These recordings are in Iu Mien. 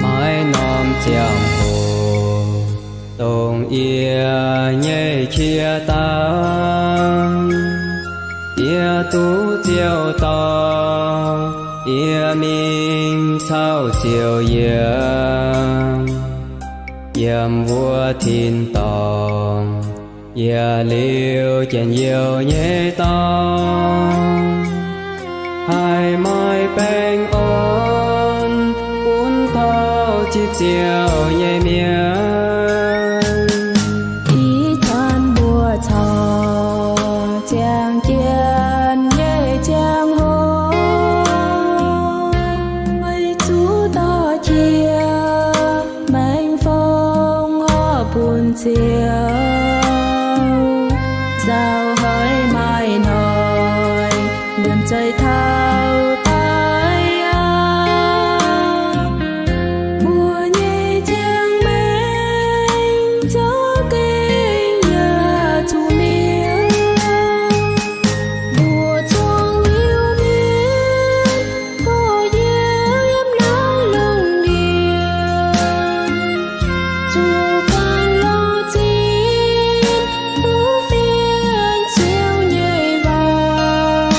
Maiv norm ziangh hoc, dongh yie nyei qiex dauh, yie duqv Ziouv dorh yie mingh caux Ziouv yiem, yiem wuov tin-dorngh. Yie liuz njien-youh nyei dorngx, haih maaih baengh orn bun taux zipv Ziouv nyei mienh. Ih zanc mbuo caux ziangh jienv nyei ziangh hoc, zuqc dorh jiex maengx fong horpc bun Ziouv. Nzauh haic maaih noic, liemh zeih taux daaih aqv. Mbuo nyei ziangh maengx za'gengh yaac zuqc mietc. Mbuo zuangx liuz mietc, gorx-youz yiem naaiv lungh ndiev, zuqc ganh lorz zinh duqv fienx Ziouv nyei waac.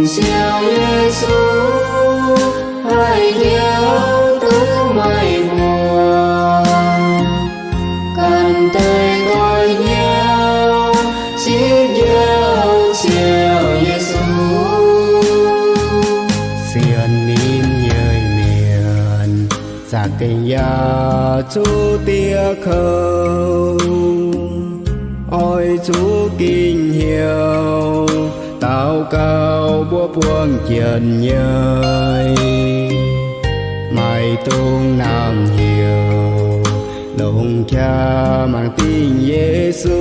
Siou Yesu, haih njoux duqv meih mbuo, ganh daaih doix hnyouv zipv njoux Ziouv Yesu. Sienx ninh nyei mienh zaqc gengh yaac zuqc diev kouv, oix zuqc gingh hnyouv daux gaux mbuo buangh jienv nyei. Maiv dungx nangh heuc, longc qaqv mangc dingh Yesu.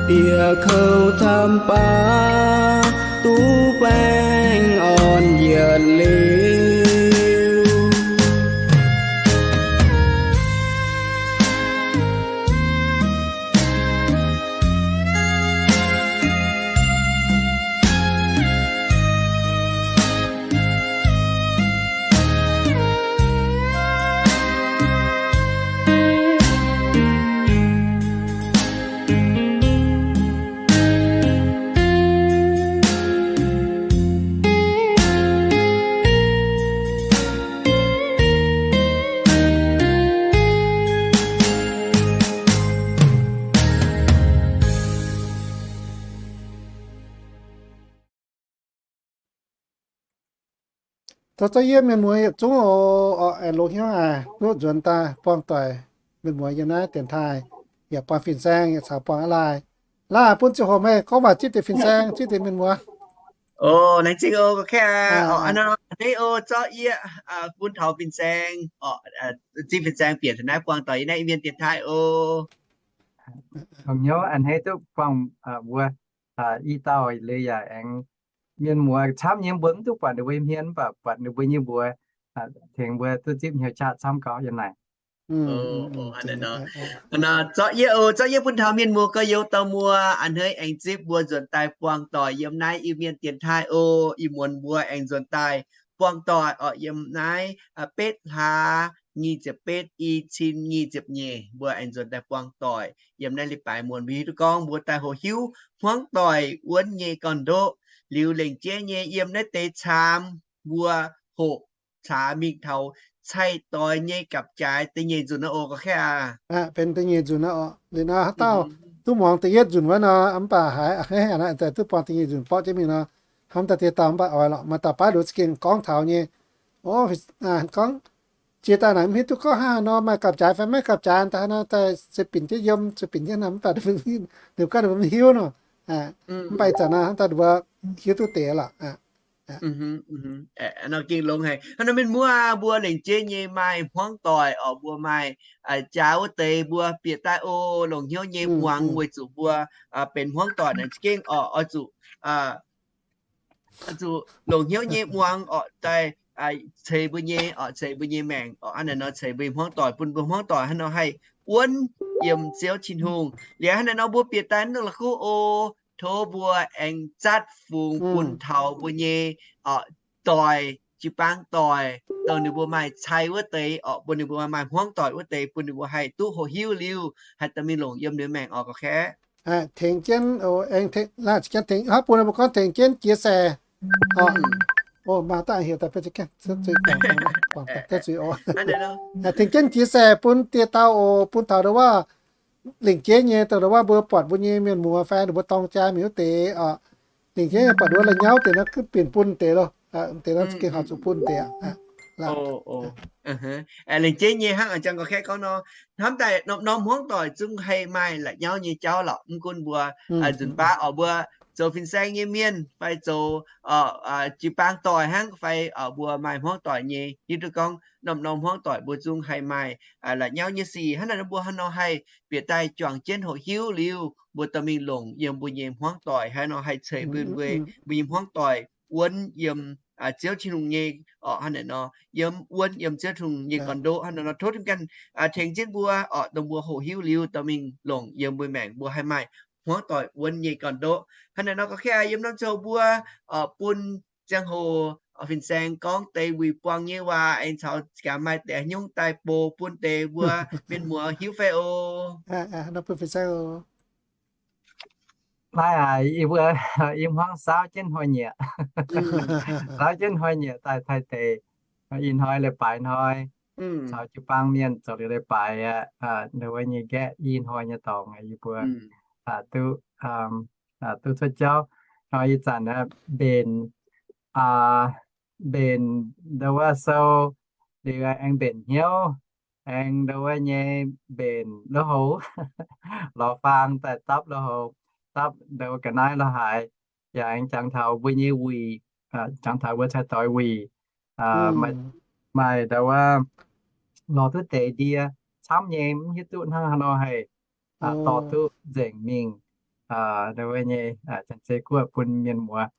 Diev kouv camv baac duqv baengh orn yietc liuz. Tov zorqv yie mienh muoz yietc zungv oc, oc, aengx longx hnyouv haic, duqv nzuonx daaih buangh doic mienh muoz yiem naaiv dienx taaih, yaac buangh fin-saeng, yaac caux buangh a'laaih. Laaih bun ziangh hoc meih gorngv waac zipv deix fin-saeng, zipv deix mienh muoz. Oc, laengz zingh oc, gorx-kaeqv aac. Oc, a'hneiv oc, zorqv yie bun taux fin-saeng, zipv fin-saeng bieqc taux naaiv buangh doic yiem naaiv Iu-Mienh dienx taaih oc. Longx hnyouv a'hneiv duqv buangh mbuo i dauh liuz yaac aengx mienh muoz camv nyei, mbuo mv duqv buatc ninh mbuo nyei hmien mv baac buatc ninh mbuo nyei mbuox tengx mbuo duqv zipv hnyouv qaqv camv gauh yiem naaic. Zorqv yie oc, zorqv yie bun taux mienh muoz gorx-youz dauh muoz a'hneiv aengx zipv mbuo nzuonx daaih buangh doic yiem naaiv Iu-Mienh dienx taaih oc. Ih muonz mbuo aengx nzuonx daaih buangh doic oc yiem naaiv betv hlaax nyic ziepc betv, i cin nyic ziepc nyeic, mbuo aengx nzuonx daaih buangh doic yiem naaiv leiz-baaix muonz. Mbuo hiuv duqv gorngv mbuo daaih hoqc hiuv hmuangv doic wuonv nyei gorn-ndoqv liuz lengc jeiv nyei yiem naaiv deix caamx mbuo hoqc caax mingh taux cai-doix nyei gapv-jaaix da'nyeic nzunc aqv oc, gorx-kaeqv aac. Benx da'nyeic nzunc aqv oc. Liuz nor haaix dauh duqv muangx da'yietv nzunc wuov nor mv baac haiz a'hneiv aqv, duqv buangh da'nyeic nzunc borqv jienv mingh nor, hnamv daaih diex dauh mv baac oix lorqc. Maaih dauh baav nduov za'gengh gorngv taux nyei, gorngv jiex daaih naaic mv hiuv duqv gorngv hnangv haaix nor maaih gapv-jaaix fai maiv gapv-jaaix, daaih hnangv nor daaih se binc jienv yiem, se binc jienv hnangv mv baac ninh mv hiuv nor. Mv baac ih zanc nor hnamv daaih nduov hiuv duqv deix lorqc. Nor gengh longx haic. Hnangv nor mienh muoz, mbuo lengc jeiv nyei maaih hmuangv doic oc, mbuo maaih jaax wuov deix mbuo bieqc daaih oc, longc hnyouv nyei muangx weic zuqc mbuo benx hmuangv doic naaic za'gengh oc, oix zuqc, oix zuqc longc hnyouv nyei muangx oc, daaih ceix mbuo nyei oc, ceix mbuo nyei maengc oc, hnangv naaic nor ceix mbuo nyei hmuangv doic, bun mbuo hmuangv doic hnangv nor haih wuonv yiem Ziouv Tin-Hungh. Liuz hnangv naaic nor mbuo bieqc daaih mv la'kuqv oc, tov mbuo aengx zatv fungx bun taux mbuo nyei doic, jiu-baang doic, dongh ninh mbuo maaih cai wuov deix oc, bun ninh mbuo maaih hmuangv doic wuov deix, bun ninh mbuo haih duqv hoqc hiuv liuz haih dorh mingh longc yiem ninh maengc oc, gorx-kaeqv. Tengx jienv, hnangv bun mbuo gorngv tengx jienv jiex seix. Maaih daaih heuc daaih, tengx jienv jiex seix bun diex dauh oc, bun taux ndau wuov lengc jeiv nyei, dongh ndau wuov mbuo buatc mbuo nyei mienh muoz fai ninh mbuo dorng jaa mingh wuov deix oc, lengc jeiv nyei buatc ndau wuov la'nyauv deix nor, binc bun deix loh, deix nor za'gengh horpc zuqc bun deix aqv. Lengc jeiv nyei hnangv a'jang gorx-kaeqv gorngv nor, hnamv daaih norm-norm hmuangv doic zungv haih maaih la'nyauv nyei jauv lorqc. Mv gunv mbuo nzunc baav oc, mbuo zoux fin-saeng nyei mienh fai zoux jiu-baang doic hnangv fai mbuo maaih hmuangv doic nyei, hiuv duqv gorngv norm-norm hmuangv doic mbuo zungv haih maaih la'nyauv nyei sic. Hnangv naaic nor mbuo hnangv nor haih bieqc daaih juangc jienv hoqc hiuv liuz, mbuo dorh mingh longc yiem mbuo nyei hmuangv doic, hnangv nor haih ceix mbuo, mbuo nyei hmuangv doic wuonv yiem Ziouv Tin-Hungh nyei oc, hnangv naaic nor yiem wuonv yiem Ziouv Tin-Hungh nyei gorn-ndoqv. Hnangv naaic nor tov ganh tengx jienv mbuo oc, dongh mbuo hoqc hiuv liuz dorh mingh longc yiem mbuo maengc, mbuo haih maaih hmuangv doic wuonv nyei gorn-ndoqv. Hnangv naaic nor gorx-kaeqv yiem norm ziangh hoc mbuo bun ziangh hoc fin-saeng gorngv deix wuic buangh nyei waac aengx caux gaax maaih deix nyungc daaih bun deix mbuo mienh muoz hiuv fai oc. Naaiv aac, yie mbuo i hmuangv saauv jienv hnoi-nyieqc, saauv jienv hnoi-nyieqc daaih Taiv deic. Ih hnoi leiz-baaix hnoi caux jiu-baang mienh zoux liuz leiz-baaix aqv, ndau wuov nyei nqaeqv i hnoi nyei dorngx yie mbuo duqv, duqv cuotv jauv. Hnoi ih zanc mbenc, mbenc ndau wuov sou, liuz aengx mbenc hnyouv, aengx ndau wuov nyei mbenc lui-houx, lorz faang daaih dapv lui-houx, dapv ndau wuov ga'naaiv la'haaix, yaac aengx jangx taux mbuo nyei wuic, jangx taux mbuo cai-doix wuic, maaih ndau wuov lorz duqv deix ndie camv nyei, mv hiuv duqv hnangv haaix nor haih dorh duqv nzengc mingh ndau wuov nyei janx-zei guoqv bun mienh muoz,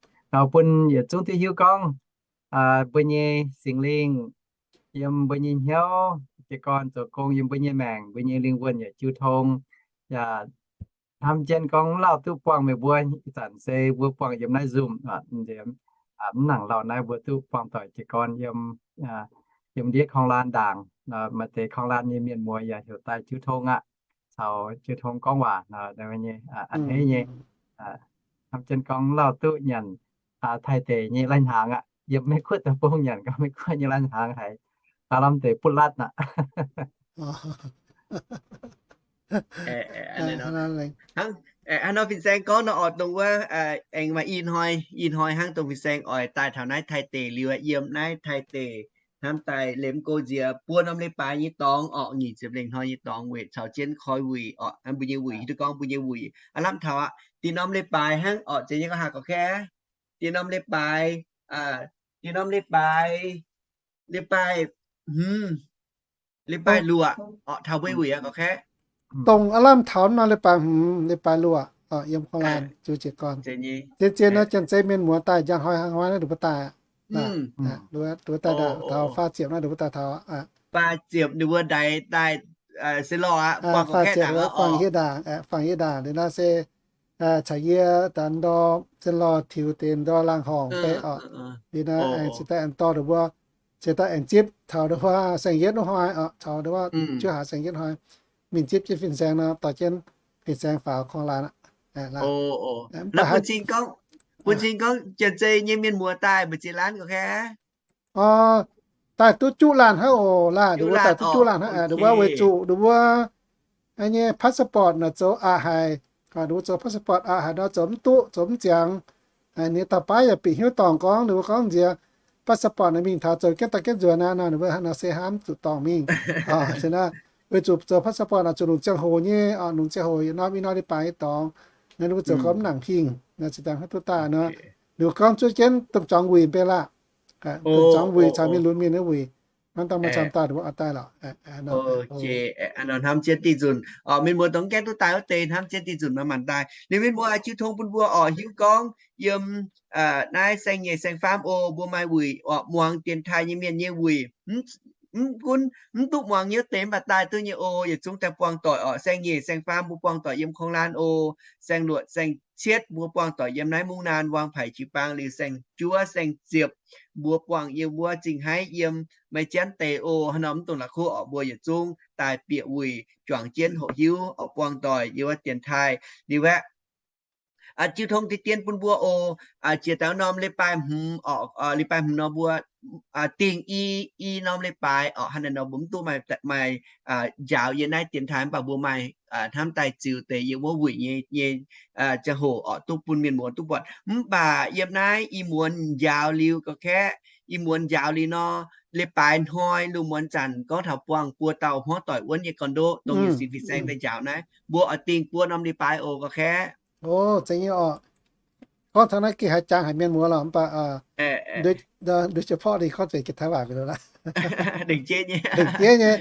bun yietc zungv duqv hiuv gorngv mbuo nyei Singx Lingh yiem mbuo nyei hnyouv, jiez gorn zoux gong yiem mbuo nyei maengc, mbuo nyei lingh wuonh yaac jiu tong, yaac hnamv jienv gorngv mv lauh duqv buangh meih mbuo. Ih zanc se mbuo buangh yiem naaiv Zoom, mv nangc lauh naaiv mbuo duqv buangh doic jiez gorn yiem, yiem ndiev korng-laanh ndaangc. Maaih deix korng-laanh nyei mienh muoz yaac heuc daaih jiu tong aqv, caux jiu tong gorngv waac nyei, a'hneiv nyei. Hnamv jienv gorngv mv lauh duqv nyanc Taiv deic nyei lai-hnaangx aqv. Yiem Meiv Guoqv deic-bung nyanc gorngv Meiv Guoqv nyei lai-hnaangx haiz gauh lamh deix butv latv aqv. Hnangv nor fin-saeng gorngv nor oix dongh wuov, aengx maaih i hnoi, i hnoi hnangv dongh fin-saeng oix daaih taux naaiv Taiv deic liuz, yiem naaiv Taiv deic hnamv daaih liemh go nziex buo norm leiz-baaix nyei dorngx orqc, nyic ziepc lengh hnoi nyei dorngx weic caux jienv koi wuic orqc, mbuo nyei wuic, hiuv duqv gorngv mbuo nyei wuic. Aav lamh taux aqv, dinh norm leiz-baaix hnangv orqc, zeiz nyei gorngv haaix gorx-kaeqv? Dinh norm leiz-baaix, dinh norm leiz-baaix, leiz-baaix hmz, leiz-baaix luoqc orqc, taux mbuo wuic aqv gorx-kaeqv. Dongh aav lamh taux norm leiz-baaix hmz, leiz-baaix luoqc orqc, yiem korng-laanh zuqc jiez gorn. Zien-zien nor janx-zei mienh muoz daaih njang hnoi hnangv hnoi naaiv nduqc mbuo daaih aqv. Nduqc mbuo daaih taux faah ziepc naaiv nduqc mbuo daaih taux. Faah ziepc ninh mbuo ndaix daaih se lorh aqv, faah ziepc wuov buangh yie ndaangc, buangh yie ndaangc liuz nor se caux yie daaih ndor se lorh tiux deix ndor laangh horngc fai orqc. Liuz nor aengx cingx daaih aengx dorh nduqc mbuo, cingx daaih aengx zipv taux nduqc mbuo saeng-yietv wuov hnoi orqc, taux nduqc mbuo juov haaix saeng-yietv hnoi, mingh zipv jienv fin-saeng nor dorh jienv fin-saeng faaux korng-laanh aqv. Bun cing gorngv janx-zei nyei mienh muoz daaih mbu'ziex laanh gorx-kaeqv? Daaih duqv juqv laanh hnangv oc. Laanh nduqc mbuo daaih duqv juqv laanh hnangv, nduqc mbuo weic zuqc nduqc mbuo nyei passport naaic zoux aqc haic. Nduqc mbuo zoux passport aqc haic nor zoux mv duqv, zoux mv ziangx. Ninh dauh baav yaac bieqc hnyouv dorngc gorngv, ninh mbuo gorngv nziex passport naaic mingh taux zoux jienv daaih jienv nzuonx aqv nor, ninh mbuo nor se hnamv zuqc dorngc mingh. Weic zuqc zoux passport naaic zuqc longc ziangh hoc nyei, longc ziangh hoc yietc norm i norm leiz-baaix nyei dorngx. Naaiv ninh mbuo zoux gorngv mv nangc hingh, zinh ndaangc hnangv duqv daaih nor, ninh mbuo gorngv zuov jienv domh zuangx wuic mv bei laah. Domh zuangx wuic caux mienh lunx mienh nyei wuic, hnangv dangh maaih camv daaih ninh mbuo oix daaih lorqc. Hnamv jienv dih nzunc, mienh muoz dongh gaengh duqv daaih wuov deix hnamv jienv dih nzunc nor maanc daaih. Liuz mienh muoz aac, jiu tong bun mbuo oc hiuv gorngv yiem naaiv saeng-nyeic saeng-faam oc, mbuo maaih wuic oc, muangx dienx taaih nyei mienh nyei wuic, mv gunv mv duqv muangx nyei wuov deix mv baac daaih duqv nyei oc. Yietc zungv daaih buangh doic oc. Saeng-nyeic saeng-faam mbuo buangh doic yiem korng-laanh oc. Saeng-luoqc saeng cietv mbuo buangh doic yiem naaiv mungv naan wang paic jiu-baang liuz saeng-juov saeng-ziepc mbuo buangh yiem wuov zingh haiv yiem maiv jienv deix oc. Hnangv nor mv dungx la'kuqv oc, mbuo yietc zungv daaih bieqc wuic juangc jienv hoqc hiuv oc, buangh doic yiem wuov dienx taaih liuz aeqv, jiu tong deix dien bun mbuo oc. Jiex daaih norm leiz-baaix hmz oc, leiz-baaix hmz nor mbuo dingh i, i norm leiz-baaix oc, hnangv naaiv nor mbuo mv duqv maaih, maaih njaaux yiem naaiv dienx taaih mv baac mbuo maaih hnamv daaih ziux deix yiem wuov wuic nyei, nyei ziangh hoc oc, duqv bun mienh muonz duqv buatc. Mv baac yiem naaiv ih muonz njaaux liuz gorx-kaeqv, ih muonz njaaux liuz nor, leiz-baaix hnoi lungh muonz zanc gorngv taux buangh buo dauh hmuangv doic wuonv nyei gorn-ndoqv dongh yietc sin fin-saeng daaih njaaux naaiv, mbuo oix dingh buo norm leiz-baaix oc gorx-kaeqv. Gorngv taux naaiv gengh haiz jangx haic mienh muoz lorqc, mv baac โดยเฉพาะ ninh gorngv zuqc ga'taiv waac mingh lo laav. Lengc jeiv nyei,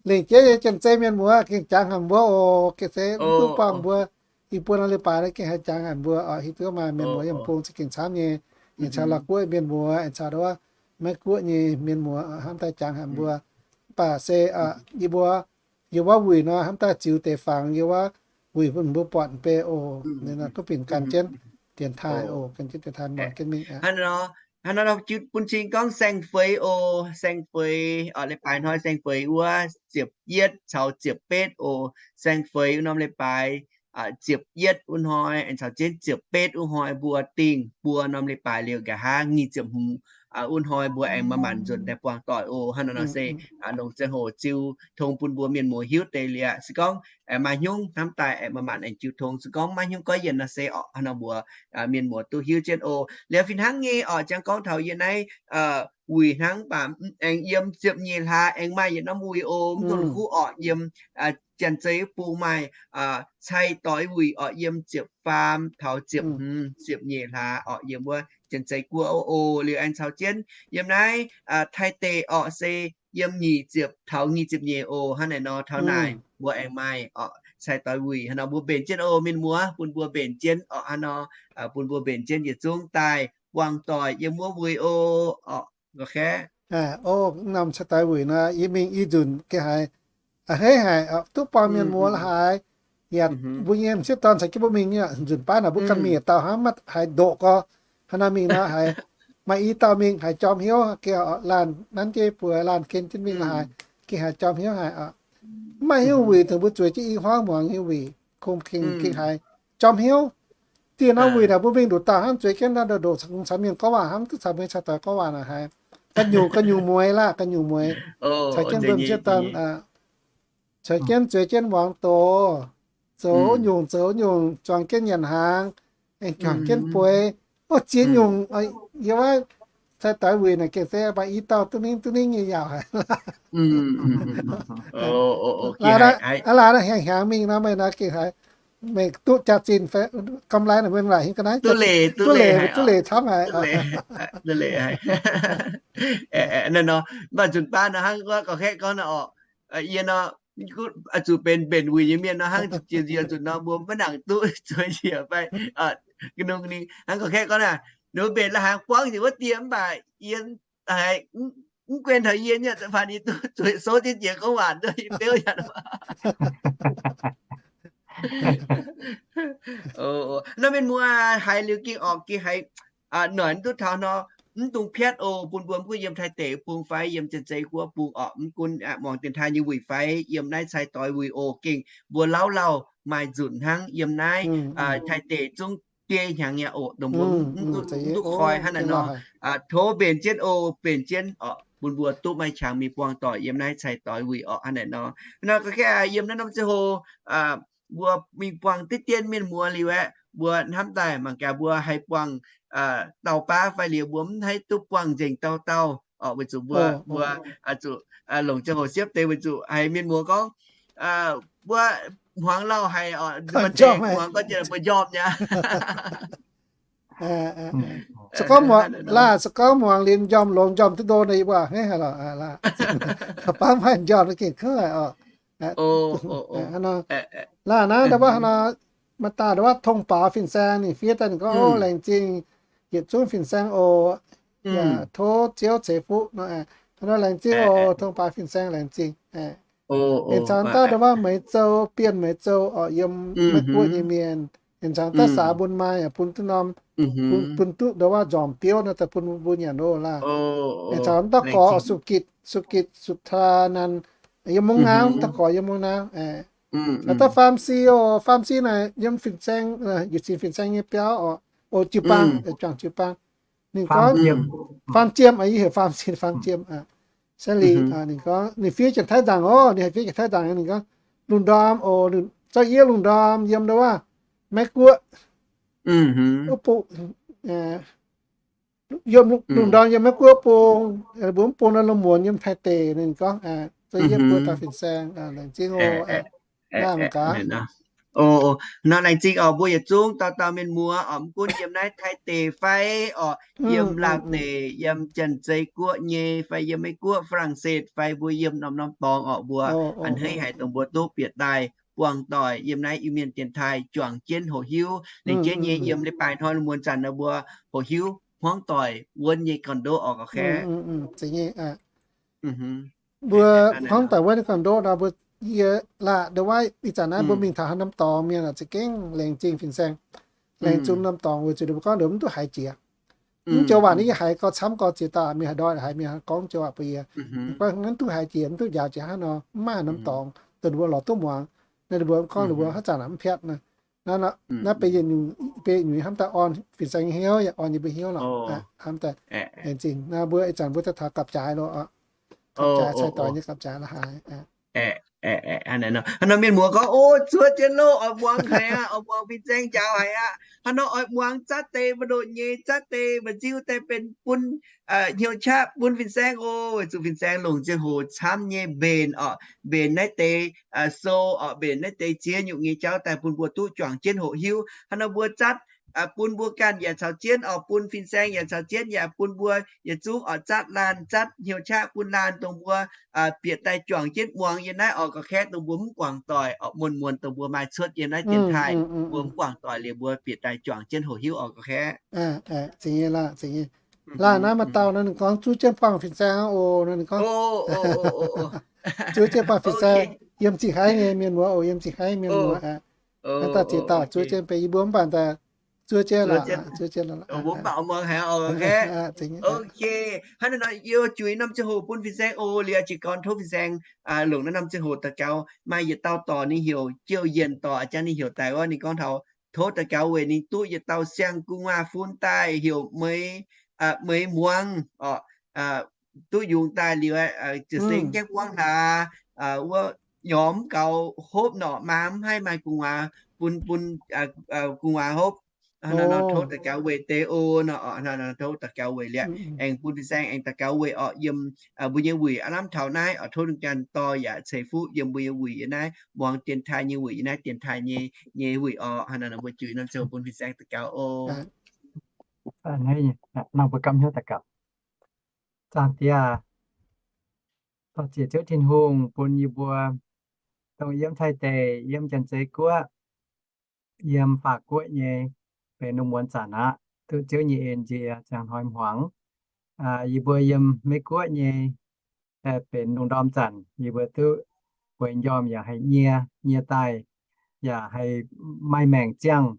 lengc jeiv nyei janx-zei mienh muoz gengh jangx haic mbuo oc. Gengh se mv duqv buangh mbuo i buo norm leiz-baaix naaiv gengh haiz jangx haic mbuo oc. Hiuv duqv maaih mienh muoz yiem bung za'gengh camv nyei, aengx caux Laauv guoqv mienh muoz, aengx caux nduov Meiv guoqv nyei mienh muoz hnamv daaih jangx haic mbuo. Mv baac se yie mbuo, yiem wuov wuic nor hnamv daaih ziux deix fangx yiem wuov wuic bun mbuo buatc mv bei oc. Ninh nor duqv binc gan jienv dienx taaih oc, gan jienv dienx taaih muangx jienv mingh aqv. Hnangv nor bun cing gorngv saeng-feix oc, saeng-feix, leiz-baaix hnoi saeng-feix wuov ziepc yietv caux ziepc betv oc. Saeng-feix wuov norm leiz-baaix ziepc yietv wuov hnoi aengx caux jienv ziepc betv wuov hnoi mbuo dingh buo norm leiz-baaix liuz nqa'haav nyic ziepc hmz wuov hnoi mbuo aengx manc-manc nzunc daaih buangh doic oc. Hnangv naaiv nor se longc ziangh hoc ziux tong bun mbuo mienh muoz hiuv deix liuz, se gorngv aengx maaih hnyungv hnamv daaih aengx manc-manc aengx jiu tong. Se gorngv maiv hnyungv goiv yienh nor se orqc, hnangv nor mbuo mienh muoz duqv hiuv jienv oc. Liuz fih hnangv nyei orqc, jangx gorngv taux yie naaiv wuic hnangv baac aengx yiem ziepc nyeic hlaax aengx maaih yietc norm wuic oc, mv dongh kuv orqc, yiem Janx-Zei wuov bung maaih cai-doix wuic orqc, yiem ziepc faam taux ziepc hmz, ziepc nyeic hlaax orqc, yiem wuov Janx-Zei guoqv oc. Liuz aengx caux jienv yiem naaiv Taiv deic orqc se yiem nyic ziepc taux nyic ziepc nyeic oc. Hnangv naaic nor taux naaic mbuo aengx maaih orqc cai-doix wuic. Hnangv nor mbuo mbenc jienv oc mienh muoz, bun mbuo mbenc jienv orqc. Hnangv nor bun mbuo mbenc jienv yietc zungv daaih buangh doic yiem wuov wuic oc. Orqc, norm cai-doix wuic nor, yie mingh i nzunc gengh haiz a'hneiv haic, duqv buangh mienh muoz la'haaix. Yaac mbuo nyei m'sieqv dorn caux jienv mbuo mingh nyei, nzunc baav naaic mbuo ganh mingh yietc dauh hnangv, maaih haaix ndoqc gorx. Hnangv naaiv mingh nor haiz maaih i dauh mingh haiz jorm hnyouv, gengh laanh nanv jienv bueix, laanh ken jienv mingh la'haaix, gengh haiz jorm hnyouv haic. Mv maaih hnyouv wuic, dongh mbuo zueiz jienv i hmuangv muangx nyei wuic, kungx gengh haiz jorm hnyouv. Dieh norm wuic naaic mbuo mingh nduqc dauh hnangv, zueiz jienv ndongc caux mienh gorngv waac hnangv, duqv caux mbuo nyei cai-doix gorngv waac naaic haiz ga'nyungc ga'nyungc mueiz laac, ga'nyungc mueiz caux jienv mbuo m'sieqv dorn, caux jienv zueiz jienv muangx doz, zoux nyungc zoux nyungc, zuangx jienv nyanc hnaangx, aengx juangc jienv bueix. Ov, ziex nyungc, yie wuov cai-doix wuic naaic gengh se maaih i dauh duqv ningv duqv ningv nyei yaauc haic. Laaix, laaix hnyangx hnyangx mingh nor meih nor gengh haiz meih duqv jaax-zinh, กำไร naaic meih laaic hingh ga'naaiv duqv leiz, duqv leiz camv haic. Naaiv nor, mv baac nzunc baav nor hnangv gorngv ga'kaeqv gorngv nor orqc, yie nor, zuqc benx mbenc wuic nyei mienh nor hnangv jiex nziex nzunc nor mbuo maiv nangc duqv zueiz njiec fai ga'nungh ninh hnangv ga'kaeqv gorngv naaic, ninh mbuo mbenc la'haaix buangv njiec wuov dieh mv baac yie haiz mv guen taux yie nyei, da'faanh yie duqv zueiz souv jienv jiex gorngv waac nduov yie beuv yaac. Naaiv mienh muoz haiz liuz gengh orqc gengh haiz noic mv duqv taux nor, mv dungx piatv oc. Bun mbuo mv gunv yiem Taiv deic bung fai yiem Janx-Zei guoqv bung orqc, mv gunv muangx dienx taaih nyei wuic fai yiem naaiv cai-doix wuic oc, gengh mbuo lauh lauh maaih nzunc hnangv yiem naaiv Taiv deic zungv biei hnyangx nyei oc, dongh mbuo mv duqv koi hnangv naaiv nor. Tov mbenc jienv oc, mbenc jienv orqc, bun mbuo duqv maaih qangx mingh buangh doic yiem naaiv cai-doix wuic orqc hnangv naaic nor. Nor ga'kaeqv yiem naaiv norm ziangh hoc mbuo mingh buangh diqv dien mienh muoz liuz aeqv, mbuo hnamv daaih mangc gaax mbuo haih buangh dauh baav fai liuz mbuo mv haih duqv buangh nzengc dauh dauh orqc, weic zuqc mbuo, mbuo zuqc longc ziangh hoc siepv deix weic zuqc haiz mienh muoz gorngv mbuo hmuangx lauh haic orqc, mbuo hmuangx gorngv jiex mbuo njormh nyei. Se gorngv muangx, laah, se gorngv muangx liuz njormh longx njormh duqv ndo nor yie mbuo a'hneiv haic lorqc. Baav maaih njormh gengh kouv haic orqc. Laah naaiv ndau wuov nor, maaih dauh ndau wuov thông báo fin-saeng, ninh fiev daaih ninh gorngv, O, laengz zingh yietc zungv fin-saeng oc. Yaac tov Ziouv ceix fuqv nor. Hnangv nor laengz zingh oc, 通报 fin-saeng laengz zingh. Ninh caux dauh ndau wuov Meiz Zou, Bienh Meiz Zou orqc, yiem Meiv Guoqv nyei mienh. Ninh caux dauh saax mbuo maaih yaac bun duqv norm, bun duqv ndau wuov nzormc biouv nor daaih bun mbuo nyanc oc laah. Ninh caux dauh gorx สุกิจ สุกิจสุธานันท์ yiem Mungv Naauv, dauh gorx yiem Mungv Naauv. Caux dauh Faam Si oc, Faam Si naaic yiem fin-saeng, yietc zinh fin-saeng nyei biauv oc, oc jiu-baang, juangc jiu-baang. Ninh gorngv, Faam Jiem, yie heuc Faam Si, Faam Jiem. Se liuz ninh gorngv ninh fiev Janx-Taiv nzangc oc, ninh haih fiev Janx-Taiv nzangc. Ninh gorngv lungh ndorm oc, zorqv yie lungh ndorm yiem ndau wuov Meiv Guoqv wuov bung, yiem lungh ndorm yiem Meiv Guoqv bung, mbuo mv bung nor lungh muonz yiem Taiv deic. Ninh gorngv zorqv yie mbuo dauh fin-saeng, laengz zingh oc. Nor laengz zingh oc mbuo yietc zungv dauh dauh mienh muoz orqc, mv gunv yiem naaiv Taiv deic fai orqc, yiem Laauv deic, yiem Janx-Zei Guoqv nyei fai yiem Meiv Guoqv, ฝรั่งเศส fai mbuo yiem norm-norm dorngx orqc, mbuo a'hneiv haic dongh mbuo duqv bieqc daaih buangh doic yiem naaiv Iu-Mienh dienx taaih juangc jienv hoqc hiuv. Laengz jienv nyei yiem leiz-baaix hnoi lungh muonz zanc nor mbuo hoqc hiuv hmuangv doic wuonv nyei gorn-ndoqv orqc, ga'kaeqv. Mbuo hmuangv doic wuonv nyei gorn-ndoqv nor mbuo, yie laah ndau wuov ih zanc naaiv mbuo mingh taux haaix norm dorngx mienh za'gengh laengz zingh fin-saeng, laengz zingh norm dorngx weic zuqc ninh mbuo gorngv ninh mbuo mv duqv haiz jiex. Mv joux waac ninh haiz gau camv gau ziex dauh mienh haaix ndoi haiz mienh gorngv joux waac bun yie, mv duqv haiz jiex, mv duqv njaaux jiex hnangv nor, mv maaih norm dorngx dongh ninh mbuo lorz duqv muangx. Ninh mbuo gorngv ninh mbuo haaix zanc mv piatv nor. Naaiv, naaiv benx yietc nyungc, benx nyungc hnamv daaih orn fin-saeng nyei hnyouv, yaac orn yie mbuo hnyouv lorqc. Hnamv daaih, aengx zingh naaiv mbuo ih zanc mbuo daaih taux gapv-jaaix loh, gapv-jaaix cai-doix nyei gapv-jaaix la'haaix. Hnangv nor mienh muoz gorngv, o, zuov jienv loh, oix muangx haic aqv, oix muangx fin-saeng njaaux haic aqv. Hnangv nor oix muangx zatv deix mbu'ndongx nyei, zatv deix mba'nziu daaih benx bun hnyouv qaqv bun fin-saeng oc. Weic zuqc fin-saeng longc ziangh hoc camv nyei mbenc orqc, mbenc naaiv deix sou orqc, mbenc naaiv deix ziex nyungc nyei jauv daaih bun mbuo duqv juangc jienv hoqc hiuv. Hnangv nor mbuo zatv bun mbuo ganh yaac caux jienv orqc, bun fin-saeng yaac caux jienv, yaac bun mbuo yietc zungv orqc zatv laanh, zatv hnyouv qaqv bun laanh dongh mbuo bieqc daaih juangc jienv muangx yiem naaiv orqc ga'kaeqv, dongh mbuo mv guangc doic orqc, muonz-muonz dongh mbuo maaih cuotv yiem naaiv dienx taaih, mbuo mv guangc doic liuz mbuo bieqc daaih juangc jienv hoqc hiuv orqc ga'kaeqv. Laanh naaiv maaih dauh nor ninh gorngv zuov jienv buangh fin-saeng oc. Nor ninh gorngv zuov jienv buangh fin-saeng yiem Zingh Haiv nyei mienh muoz oc, yiem Zingh Haiv mienh muoz aqv. Naaiv dauh ziex dauh zuov jienv benx yie mbuo mv baac daaih zuov jienv lorqc, zuov jienv lorqc. Hnangv naaiv nor yie oix juix norm ziangh hoc bun fin-saeng oc, liuz jiez gorn tov fin-saeng longc naaiv norm ziangh hoc daux gaux. Maaih yietc dauh dorc ninh heuc Jouv Yienh dorc, a'jang ninh heuc daaih wuov, ninh gorngv taux tov daux gaux weic ninh duqv yietc dauh siang-gu'nguaaz-fun daaih heuc Meix, Meix Muangz orqc, duqv yungz daaih liuz, ziepc seng jangv buangv hlaax wuov, nyorx mv gaux hopv nor, maa mv haih maaih gu'nguaaz bun, bun gu'nguaaz hopv. Hnangv nor tov daux gaux weic deix oc. Nor tov daux gaux weic liuz aengx bun fin-saeng aengx daux gaux weic orqc yiem mbuo nyei wuic aav lamh taux naaiv orqc, tov ninh ganh dorh yaac ceix fuqv yiem mbuo nyei wuic yiem naaiv, muangx dienx taaih nyei wuic yiem naaiv dienx taaih nyei, nyei wuic orqc. Hnangv nor mbuo juix norm ziangh hoc bun fin-saeng daux gaux oc. Nor mbuo gapv hnyouv daux gaux. Zaangc Diex aac, dorh ziec Ziouv Tin-Hungh bun yie mbuo dongh yiem Taiv deic, yiem Janx-Zei Guoqv, yiem Faac Guoqv nyei, benx lungh muonz zanc aqv, duqv Ziouv nyei en nzie ziangh hnoi hmuangx. Yie mbuo yiem Meiv Guoqv nyei, benx lungh ndorm zanc, yie mbuo duqv bueix njormh yaac haih nyie, nyie daaih yaac haih maaih maengc ziangh,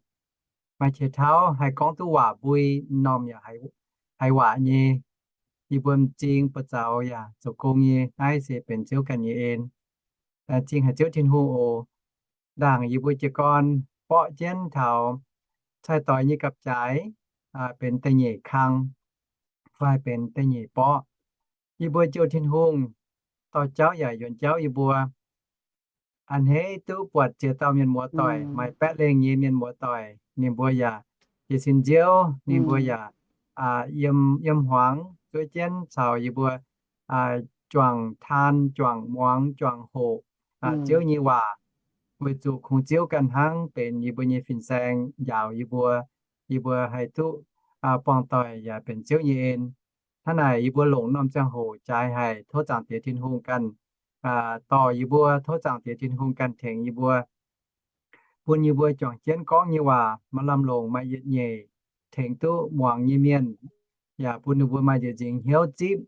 maaih qiex tauv, haih gorngv duqv waac mbui, m'normh yaac haiz waac nyei. Yie mbuo m'zing buoz-zaux yaac zoux gong nyei. Naaiv se benx Ziouv ganh nyei en. Zingh haic Ziouv Tin-Hungh oc. Ndaangc yie mbuo jiez gorn borqv jienv taux cai-doix nyei gapv-jaaix, benx da'nyeic kang fai benx da'nyeic borqv, yie mbuo jouh Tin-Hungh dorh jauv yaac yuonx jauv yie mbuo. A'hneiv duqv buatc ziex dauh mienh muoz doic, maaih baeqv lengh nyei mienh muoz doic, ninh mbuo yaac jiez sin nziouv, ninh mbuo yaac yiem, yiem hmuangx zuov jienv caux yie mbuo juangc taan, juangc muangx, juangc hoqc Ziouv nyei waac, weic zuqc kungx Ziouv ganh hnangv benx yie mbuo nyei fin-saeng njaaux yie mbuo. Yie mbuo haih duqv buangh doic yaac benx Ziouv nyei en. Hnangv naaic yie mbuo longc norm ziangh hoc jaaix haic, tov Zaangc Diex Tin-Hungh ganh dorh yie mbuo, tov Zaangc Diex Tin-Hungh ganh tengx yie mbuo, bun yie mbuo juangc jienv gorngv nyei waac maaih lamh longc, maaih yietc nyeic, tengx duqv muangx nyei mienh, yaac bun ninh mbuo maaih nziex nzingx hnyouv zipv,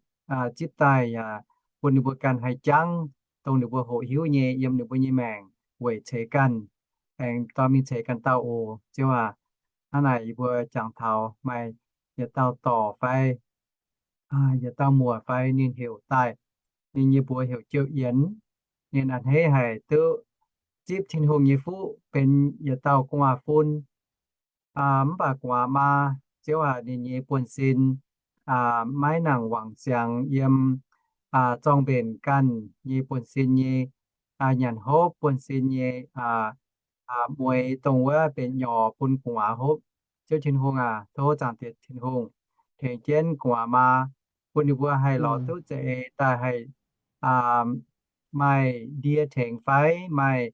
zipv daaih yaac bun ninh mbuo ganh haih jangv dongh ninh mbuo hoqc hiuv nyei yiem ninh mbuo nyei maengc weic ceix ganh, aengx dorh mingh ceix ganh dauh oc, Ziouv aac. Hnangv naaic yie mbuo jangx taux maaih yietc dauh dorc fai yietc dauh muoc fai ninh heuc daaih, ninh nyei mbuox heuc Jouv Yienx. Ninh a'hneiv haic duqv zipv Tin-Hungh nyei fuqv benx yietc dauh gu'nguaaz-fun. Mv baac gu'nguaaz maa, Ziouv aac, ninh nyei buonv-sin maiv nangc wangc siangx yiem zorng-mbenc ganh nyei buonv-sin nyei nyanc hopv, buonv-sin nyei mueix dongh wuov benx nyorx bun gu'nguaaz hopv. Ziouv Tin-Hungh aac, tov Zaangc Diex Tin-Hungh tengx jienv gu'nguaaz maa, bun ninh mbuo haih lorz duqv za'eix daaih haih maaih ndie tengx fai maaih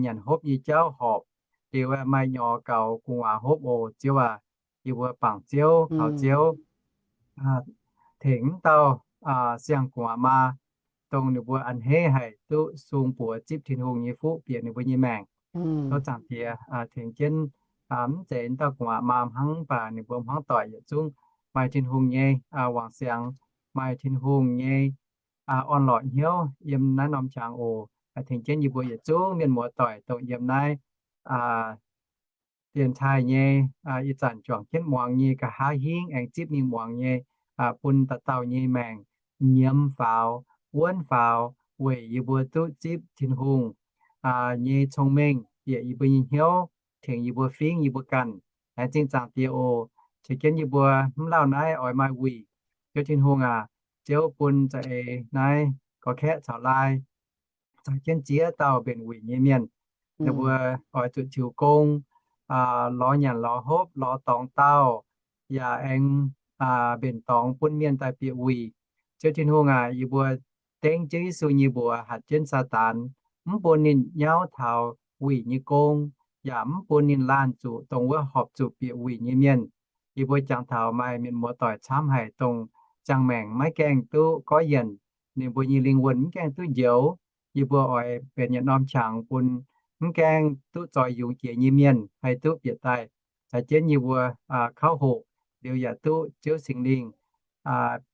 nyanc hopv nyei jauv horpc, liuz maaih nyorx gaux gu'nguaaz hopv oc, Ziouv aac. Yie mbuo bangc Ziouv, kaux Ziouv tengx wuov dauh siang-gu'nguaaz maa, dongh ninh mbuo a'hneiv haic duqv sung buoz zipv Tin-Hungh nyei fuqv bieqc ninh mbuo nyei maengc. Tov Zaangc Diex tengx jienv, mv zeiz wuov dauh gu'nguaaz maa hnangv, mv baac ninh mbuo hmuangv doic yietc zungv maaih Tin-Hungh nyei wangc siangx, maaih Tin-Hungh nyei orn-lorqc hnyouv yiem naaiv norm qangx oc. Tengx jienv yie mbuo yietc zungv mienh muoz doic dongh yiem naaiv dienx taaih nyei, ih zanc juangc jienv muangx nyei, nqa'haav hingv aengx zipv mingh muangx nyei, bun dauh dauh nyei maengc nyiemz faaux, wuonv faaux, weic yie mbuo duqv zipv Tin-Hungh nyei cong-mengh bieqc yie mbuo nyei hnyouv, tengx yie mbuo fingv yie mbuo ganh. Laengz zingh Zaangc Diex oc. Qiex jienv yie mbuo mv lauh naaiv oix maaih wuic. Ziouv Tin-Hungh aac, Ziouv bun za'eix naaiv gorx-kaeqv caux laai caux jienv ziex dauh mbenc wuic nyei mienh. Ninh mbuo oix zuqc tiux gong, lorz nyanc lorz hopv, lorz dorngx dauh, yaac aengx mbenc dorngx bun mienh daaih bieqc wuic. Ziouv Tin-Hungh aac, yie mbuo dengv Ziouv Yesu nyei mbuox hatc jienv Saadaan, mv bun ninh nyauv taux wuic nyei gong, yaac mv bun ninh laanh zuqc dongh wuov horpc zuqc bieqc wuic nyei mienh. Yie mbuo jangx taux maaih mienh muoz-doic camv haic, dongh ziangh maengc maiv gaengh duqv goiv yienc, ninh mbuo nyei lingh wuonh mv gaengh duqv njoux. Yie mbuo oix benx yietc norm qangx bun mv gaengh duqv zoih yungz jiex nyei mienh haih duqv bieqc daaih caux jienv yie mbuo kauv hoqc, liuz yaac duqv Ziouv Singx Lingh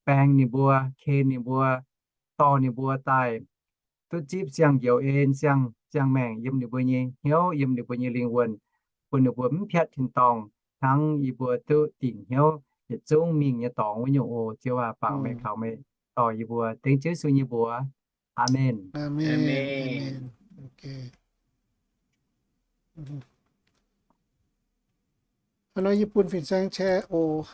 baeng ninh mbuo, ken ninh mbuo, dorh ninh mbuo daaih duqv zipv siang-njoux en, siang, siang-maengc yiem ninh mbuo nyei hnyouv, yiem ninh mbuo nyei lingh wuonh, bun ninh mbuo mv piatv tin-dorngh, hnangv yie mbuo duqv dingc hnyouv yietc zungv mingh nyei dorngx wuov nyungc oc. Ziouv aac, bangc meih kaux meih dorh yie mbuo, dengv Ziouv Yesu nyei mbuox. Aamen. Hnangv nor yie bun fin-saeng share oc.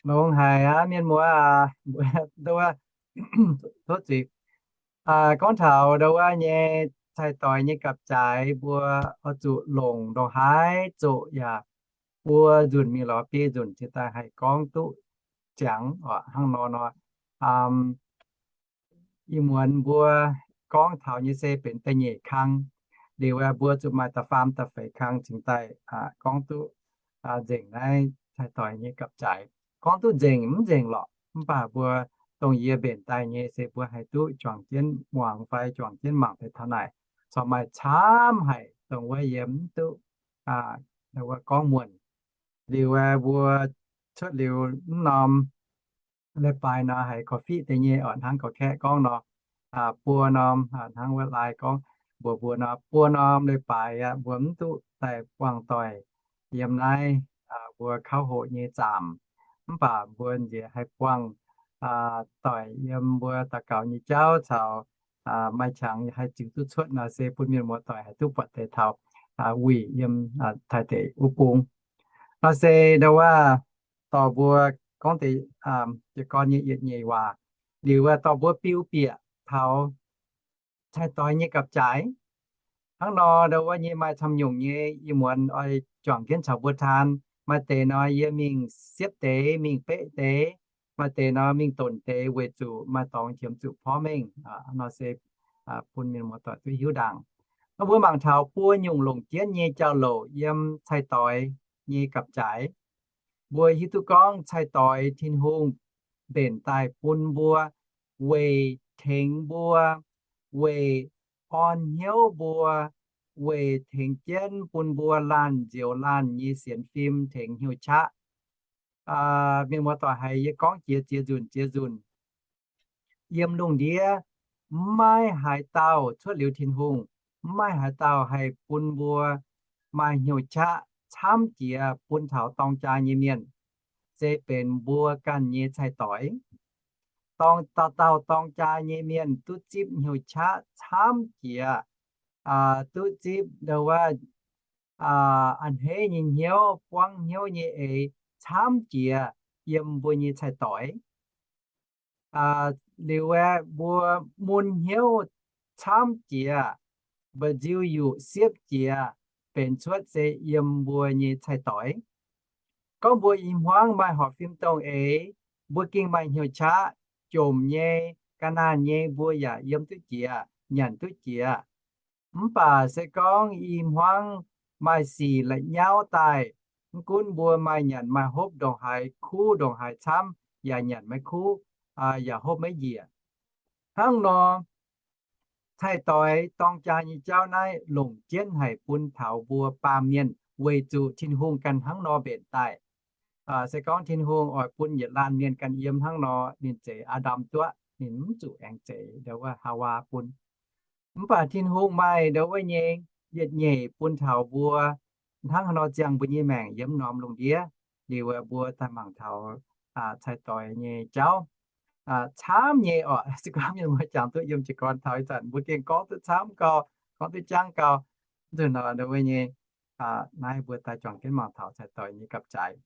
Longx haic aqv, mienh muoz aac, tov zuiz. Gorngv taux ndau wuov nyei cai-doix nyei gapv-zaaix, mbuo oix zuqc longc ndongc haaix zoqc yaac buo nzunc mingh lorz biei nzunc cingx daaih haih gorngv duqv ziangx oc. Hnangv nor nor, ih muonz mbuo gorngv taux nyei se benx da'nyeic kang. Liuz aeqv, mbuo zuqc maaih da'faam da'feix kang cingx daaih gorngv duqv nzengc naaiv cai-doix nyei gapv-zaaix. Gorngv duqv nzengc mv nzengc lorqc, mv baac mbuo dongh yie mbenc daaih nyei se mbuo haih duqv juangc jienv muangx fai juangc jienv mangc deix taux naaic, corc maaih camv haic dongh wuov yie mv duqv gorngv muonc. Liuz aeqv, mbuo cuotv liuz mv norm leiz-baaix nor, haiz korv-fiqv deix nyei oc, hnangv gorx-kaeqv gorngv nor, buo norm, hnangv wuov laai gorngv mbuox mbuo nor, buo norm leiz-baaix aqv, mbuo mv duqv daaih buangh doic yiem naaiv mbuo kauv hoqc nyei zaamc. Mv baac mbuo nziex haih buangh doic yiem mbuo daux gaux nyei jauv caux maaih qangx haih ziux duqv cuotv nor, se bun mienh muoz-doic haih duqv buatc deix taux wuic yiem Taiv deic wuov bung. Nor se ndau wuov dorh mbuo gorngv deix jiez gorn nyei yietc nyeic waac. Liuz wuov dorh mbuo biux bieqc taux cai-doix nyei gapv-zaaix. Hnangv nor ndau wuov nyei maaih camv nyungc nyei, ih muonz oix juangc jienv caux mbuo taan. Maaih deix nor yie mingh siepv deix, mingh beqv deix. Maaih deix nor mingh donc deix weic zuqc maaih dorngx qiemx zuqc porv mengh. Nor se bun mienh muoz-doic duqv hiuv ndaangc. Nor mbuo mangc taux buo nyungc longc jienv nyei jauv-louc yiem cai-doix nyei gapv-zaaix. Mbuo hiuv duqv gorngv cai-doix Tin-Hungh mbenc daaih bun mbuo weic tengx mbuo, weic orn hnyouv mbuo, weic tengx jienv bun mbuo laanh nzioux laanh nyei sienx fim tengx hnyouv qaqv. Mienh muoz-doic, haiz yie gorngv jiex ziex nzunc ziex nzunc. Yiem lungh ndiev maiv haaix dauh cuotv liuz Tin-Hungh, maiv haaix dauh haih bun mbuo maaih hnyouv qaqv camv jiex bun taux dorng jaa nyei mienh, se benx mbuo ganh nyei cai-doix. Dorng, dauh dauh dorng jaa nyei mienh duqv zipv hnyouv qaqv camv jiex, duqv zipv ndau wuov a'hneiv nyei hnyouv, buangv hnyouv nyei eix camv jiex yiem mbuo nyei cai-doix. Liuz aeqv, mbuo mun hnyouv camv jiex, mba'nziu yuqc siepv jiex, benx cuotv se yiem mbuo nyei cai-doix. Gorngv mbuo i hmuangv maaih horpc fim dongh eix, mbuo gengh maaih hnyouv qaqv, jomc nyei, ga'naanh nyei mbuo yaac yiem duqv jiex, nyanc duqv jiex. Mv baac se gorngv i hmuangv maaih sic la'nyauv daaih, mv gunv mbuo maaih nyanc maaih hopv ndongc haaix kuv ndongc haaix camv, yaac nyanc maiv kuv, yaac hopv maiv njiec. Hnangv nor, cai-doix dorng jaa nyei jauv naaiv longc jienv haic bun taux mbuo baamh mienh weic zuqc Tin-Hungh ganh hnangv nor mbenc daaih. Se gorngv Tin-Hungh oix bun yietc laanh mienh ganh yiem hnangv nor, ninh zeix Aa^ndam duqv, ninh mv zuqc aengx zeix ndau wuov Haawaa bun. Mv baac Tin-Hungh maaih ndau wuov nyei yietc nyeic bun taux mbuo hnangv haaix nor ziangh mbuo nyei maengc yiem norm lungh ndiev. Liuz mbuo daaih mangc taux cai-doix nyei jauv. camv nyei orqc. Se gorngv mienh muoz jangx duqv yiem jiez gorn taux ih zanc mbuo gengh gorngv duqv camv gau, gorngv duqv jangv gau. Nzunc nor nduov nyei, naaiv mbuo daaih juangc jienv mangc taux cai doix nyei gapv-jaaix.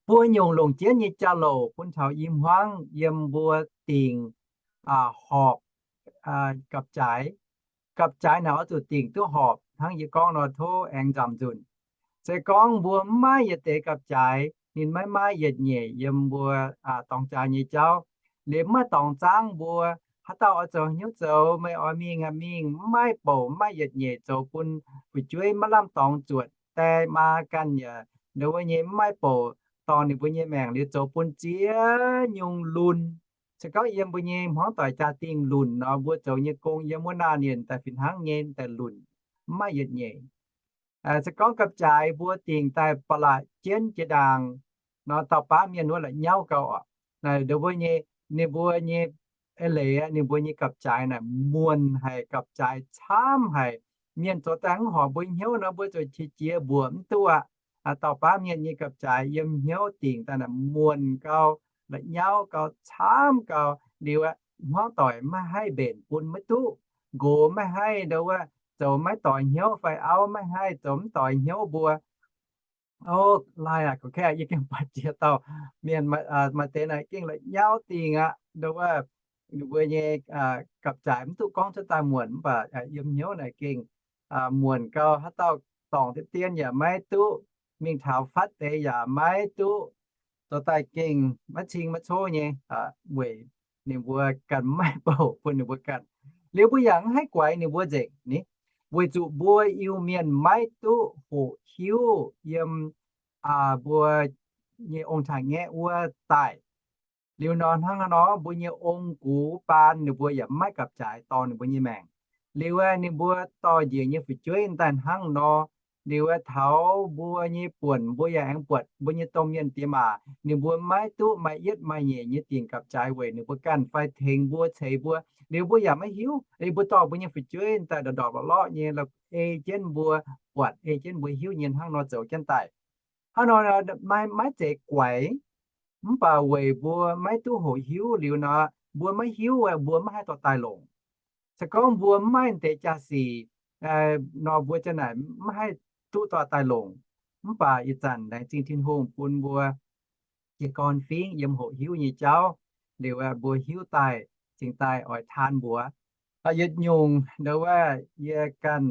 Buo nyungc longc jienv nyei jauv-louc bun taux i hmuangv yiem mbuo dingc horpc gapv-jaaix. Gapv-jaaix naaic oix zuqc dingc duqv horpc hnangv yie gorngv nor tov aengx nzamc nzunc. Se gorngv mbuo mv maaih yietc deix gapv-jaaix, ninh maiv maaih yietc nyeic yiem mbuo dorng jaa nyei jauv. Liuz mv maaih dorngx zaangv mbuo, haaix dauh oix zoux hnyouv zoux, meih oix mingh haaix mingh, mv maaih bouc, mv maaih yietc nyeic zoux bun fu'jueiv maiv lamh dorngx zuotc die maa ganh yaac nduov nyei mv maaih bouc dorh ninh mbuo nyei maengc liuz zoux bun ziex nyungc lunc. Se gorngv yiem mbuo nyei hmuangv doic jaa-dingh lunc nor, mbuo zoux nyei gong yiem wuov naaiv ninh daaih fih hnangv nyei daaih lunc, mv maaih yietc nyeic. Se gorngv gapv-jaaix mbuo dingc daaih ba'laqc jienv jiex ndaangc nor, dauh baav mienh wuov la'nyauv gau orqc. Naaic nduov mbuo nyei, ninh mbuo nyei eix leiz, ninh mbuo nyei gapv-jaaix naaic muonc haic, gapv-jaaix camv haic. Mienh zoux daaih mv horpc mbuo hnyouv nor, mbuo zuqc qiex jiez mbuoqc mv duqv aqv. Dauh baav mienh nyei gapv-jaaix yiem hnyouv dingc daaih naaic muonc gau, la'nyauv gau, camv gau. Liuz aqv, hmuangv doic maiv haih mbenc bun maiv duqv, nqox maiv haih nduov wuov zoux maiv doix hnyouv fai auv maiv haih zoux mv doix hnyouv mbuo. O, laih aqv, gorqv-kaeqv yie gengh buatc jiex dauh mienh maaih deix naaic gengh la'nyauv dingc aqv. Nduov wuov ninh mbuo nyei gapv-jaaix mv duqv gorngv cuotv daaih muonc, mv baac yiem hnyouv naaic gengh muonc gau, haaix dauh dorngc deix dien yaac maiv duqv, mingh taux fatv deix yaac maiv duqv, zoux daaih gengh maiv cing maiv cov nyei, weic ninh mbuo ganh maiv maaih bouc bun ninh mbuo ganh. Liuz mbuo yaac mv haih guaix ninh mbuo nzengc ni, weic zuqc mbuo Iu-Mienh maiv duqv hoqc hiuv yiem mbuo nyei ong-taaix-ngaeqv wuov daaih. Liuz nor hnangv nor mbuo nyei ong-gux baan ninh mbuo yaac maiv gapv-jaaix dorh ninh mbuo nyei maengc. Liuz ninh mbuo dorh njiec nyei fu'jueiv daaih hnangv nor, liuz taux mbuo nyei buonc mbuo yaac aengx buatc mbuo nyei domh mienh diex maac ninh mbuo maiv duqv maaih yietv maaih nyeic nyei dingc gapv-jaaix weic ninh mbuo ganh fai tengx mbuo ceix mbuo. Liuz mbuo yaac maiv hiuv, liuz mbuo dorh mbuo nyei fu'jueiv daaih ndorpc ndorpc lorqc lorqc nyei, ei jienv mbuo buatc, ei jienv mbuo hiuv nyei hnangv nor zoux jienv daaih. Hnangv nor maiv, maiv zeiz guaix, mv baac weic mbuo maiv duqv hoqc hiuv liuz nor, mbuo maiv hiuv, mbuo maiv haih dorh daaih longc. Se gorngv mbuo mv maaih deix jaa-sic nor, mbuo ziang naaic mv haih duqv dorh daaih longc. Mv baac ih zanc laengz zingh Tin-Hungh bun mbuo jiez gorn fingx yiem hoqc hiuv nyei jauv, liuz mbuo hiuv daaih cingx daaih oix taan mbuox. Yietc nyungc nduov wuov yie ganh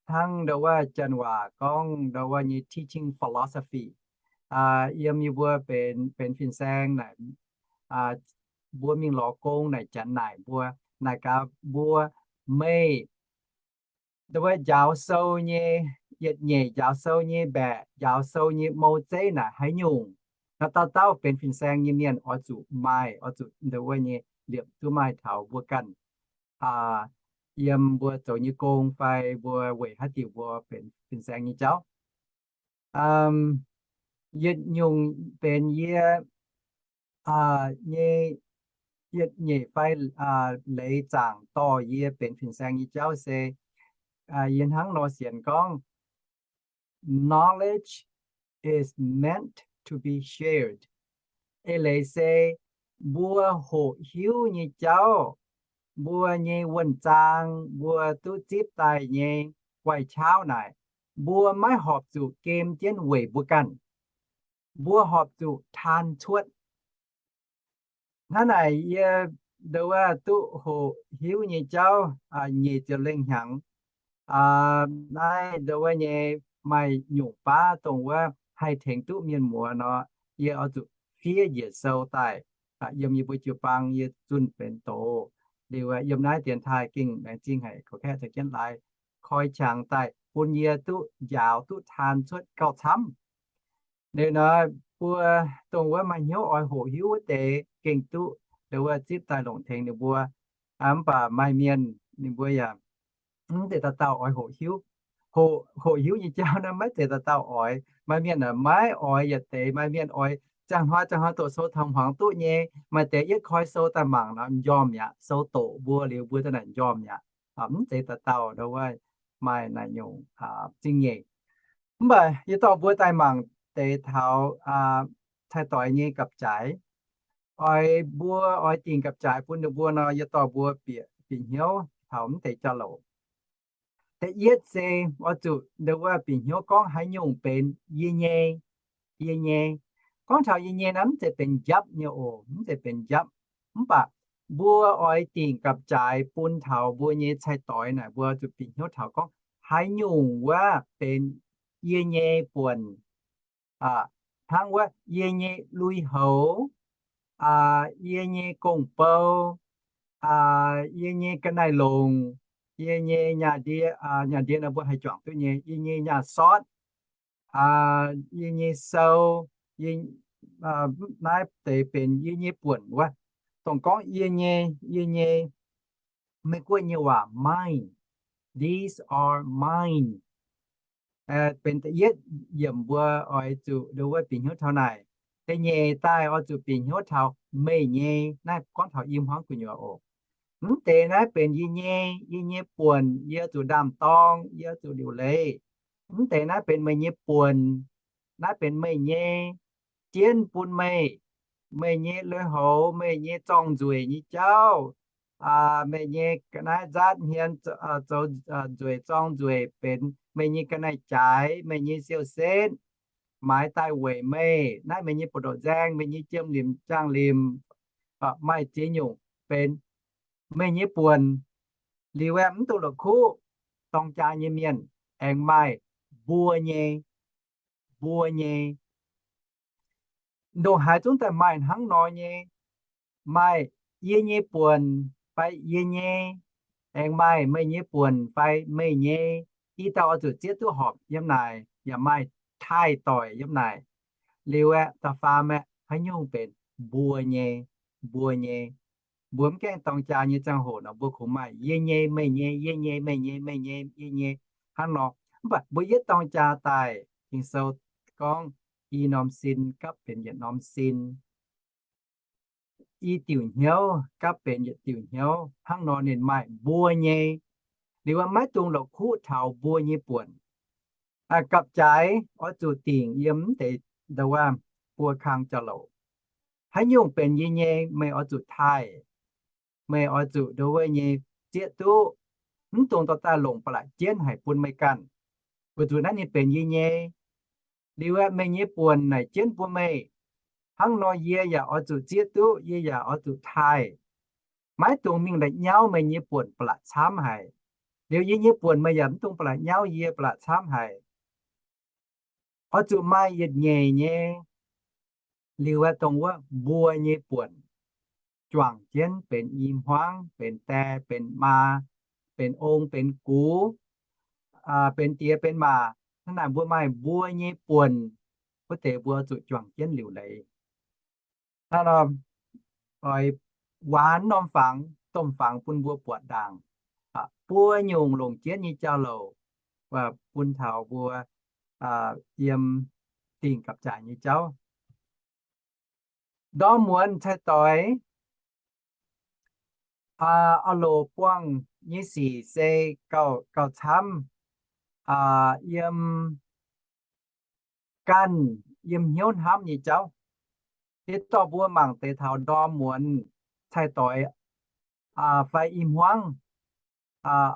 hnangv nduov wuov janx waac gorngv nduov wuov nyei teaching philosophy, yiem yie mbuo benx, benx fin-saeng naaic, mbuo mingh lorz gong naaic janx naaic mbuo, naaic gaax mbuo, meih nduov wuov njaaux sou nyei, yietc nyeic njaaux sou nyei mbaeqc, njaaux sou nyei mou zeiv naaic haaix nyungc? Naaiv dauh dauh benx fin-saeng nyei mienh oix zuqc maaih, oix zuqc nduov wuov nyei liepc duqv maaih taux mbuo ganh yiem mbuo zoux nyei gong fai mbuo weic haaix diuc mbuo benx fin-saeng nyei jauv. Yietc nyungc benx yie nyei, yietc nyeic fai leiz zaangc dorh yie benx fin-saeng nyei jauv se, yie hnangv nor sienx gorngv, knowledge is meant to be shared. Eix leiz se mbuo hoqc hiuv nyei jauv, mbuo nyei wuonh zaang, mbuo duqv zipv daaih nyei guaih qaqv naaic, mbuo maiv horpc zuqc gem jienv weic mbuo ganh. Mbuo horpc zuqc taan cuotv. Hnangv naaic yie nduov wuov duqv hoqc hiuv nyei jauv nyeic ziepc lengh hnyangx. Naaiv nduov wuov nyei maaih nyungc baav dongh wuov haih tengx duqv mienh muoz nor, yie oix zuqc fiev njiec sou daaih. Yiem yie mbuo jiu-baang yie zunh benx doz. Liuz yiem naaiv dienx taaih gengh laengz zingh haic, gorqv-kaeqv caux jienv laaix koi qangx daaih bun yie duqv njaaux duqv taan cuotv gauh camv. Liuz nor, mbuo dongh wuov maaih hnyouv oix hoqc hiuv wuov deix gengh duqv nduov wuov zipv daaih longc tengx ninh mbuo. Mv baac maaih mienh ninh mbuo yaac mv zeiz dauh dauh oix hoqc hiuv. Hoqc hiuv nyei jauv naaiv maiv zeiz dauh dauh oix. Maaih mienh maiv oix yietc deix. Maaih mienh oix ziangh hnoi ziangh hnoi doqc sou taux hmuangx duqv nyei. Maaih deix yietv koi sou daaih mangc nor m'njormh mi'aqv. Sou doqc mbuo liuz mbuo daaih naaic m'njormh mi'aqv. Mv zeiz dauh dauh nduov wuov maaih naaiv nyungc zingh nyeic. Mv baac yie dorh mbuo daaih mangc deix taux cai doix nyei gapv-jaaix. oix mbuo oix dingc gapv-jaaix bun ninh mbuo nor, yie dorh mbuo bieqc, bieqc hnyouv taux mv deix jauv-louc. Da'yietv se oix zuqc nduov wuov bieqc hnyouv gorngv haaix nyungc benx yie nyei, yie nyei. Gorngv taux yie nyei naaiv mv zeiz benx njapv nyei oc, mv zeiz benx njapv. Mv baac mbuo oix dingc gapv-jaaix bun taux mbuo nyei cai-doix naaic, mbuo zuqc bieqc hnyouv taux gorngv haaix nyungc wuov benx yie nyei buonc. Hnangv wuov yie nyei lui-houx, yie nyei gong-bou, yie nyei ga'naaiv-longc, yie nyei nyaah ndie, nyaah ndie nor mbuo haih juangc duqv nyei, yie nyei nyaah sortv, yie nyei sou, naaiv deix benx yie nyei buonc wuov. Dongh gorngv yie nyei, yie nyei, Meiv Guoqv nyei waac mine, these are mine. Benx da'yietv yiemc mbuo oix zuqc nduov wuov bieqc hnyouv taux naaic. Da'nyeic daaih oix zuqc bieqc hnyouv taux meih nyei. Naaiv gorngv taux i hmuangv gu'nyuoz oc. Mv deix naaiv benx yie nyei, yie nyei buonc, yie zuqc ndaam-dorng, yie zuqc liuc leiz. Mv deix naaiv benx meih nyei buonc, naaiv benx meih nyei, jienv bun meih, meih nyei lui-houx, meih nyei zorng-nzueic nyei jauv, meih nyei naaiv nzaatv hmien, zoux nzueic zorng-nzueic benx meih nyei ga'naaiv-jaaix, meih nyei siou-setv, maaiz daaih weic meih, naaiv meih nyei buoz-ndoqv nzaeng, meih nyei jiem-limc jaang-limc, maaih ziex nyungc benx meih nyei buonc. Liuz aeqv, mv dungx la'kuqv dorng jaa nyei mienh aengx maaih mbuo nyei, mbuo nyei. Ndongc haaix zungv daaih maaih hnangv nor nyei, maaih yie nyei buonc fai yie nyei, aengx maaih meih nyei buonc fai meih nyei. I dauh oix zuqc zieqv duqv horpc yiem naaic, yaac maaih taaih doic yiem naaic. Liuz aeqv, da'faam aeqv, haaix nyungc benx mbuo nyei, mbuo nyei. Mbuo mv gaengh dorng jaa nyei ziangh hoc nor, mbuo kungx maaih yie nyei, meih nyei, yie nyei, meih nyei, meih nyei, yie nyei, hnangv nor. Mv baac mbuo yietv dorng jaa daaih, Ging-Sou gorngv, i norm sin gapv benx yietc norm sin, i diuc hnyouv gapv benx yietc diuc hnyouv, hnangv nor ninh maaih mbuo nyei. Liuz maiv dungx la'kuqv taux mbuo nyei buonc. Gapv-jaaix oix zuqc dingc yiem mv deix nduov wuov buo kang jauv-louc. Haaix nyungc benx yie nyei, meih oix zuqc taaih, meih oix zuqc nduov wuov nyei zieqv duqv. Mv dungx dorh daaih longc ba'laqc jienv haic bun meih ganh, weic zuqc naaiv ninh benx yie nyei. Liuz aeqv, meih nyei buonc naaic jienv bun meih. Hnangv nor yie yaac oix zuqc zieqv duqv, yie yaac oix zuqc taaih. Maiv dungx mingh la'nyauv meih nyei buonc ba'laqc camv haic. Liuz yie nyei buonc meih yaac mv dungx ba'laqc nyauv yie ba'laqc camv haic. Oix zuqc maaih yietc nyeic nyei. Liuz aeqv, dongh wuov mbuo nyei buonc juangc jienv benx i hmuangv, benx die, benx maa, benx ong, benx gux, benx diex, benx maac. Hnangv naaic mbuo maaih mbuo nyei buonc wuov deix mbuo zuqc juangc jienv liuc leiz. Hnangv nor, oix waanx norm fangx, domh fangx bun mbuo buatc ndaangc. Buo nyungc longc jienv nyei jauv-louc bun taux mbuo yiem dingc gapv-jaaix nyei jauv. Ndorm muonz cai-doix, auv-loc buangh nyei sic se gauh, gauh camv yiem ganh yiem hnyouv hnamv nyei jauv. Yie dorh mbuo mangc deix taux ndorm muonz cai-doix fai i hmuangv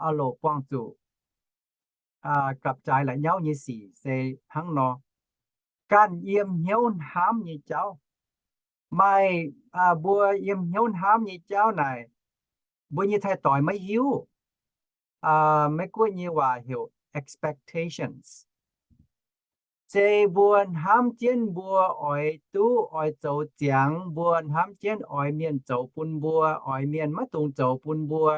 auv-loc buangh zuqc gapv-jaaix la'nyauv nyei sic se hnangv nor. Ganh yiem hnyouv hnamv nyei jauv. Maaih mbuo yiem hnyouv hnamv nyei jauv naaic, mbuo nyei cai-doix maiv hiuv. Meiv Guoqv nyei waac heuc expectations. Se mbuo hnamv jienv mbuo oix duqv, oix zoux ziangx, mbuo hnamv jienv oix mienh zoux bun mbuo, oix mienh maiv dungx zoux bun mbuo,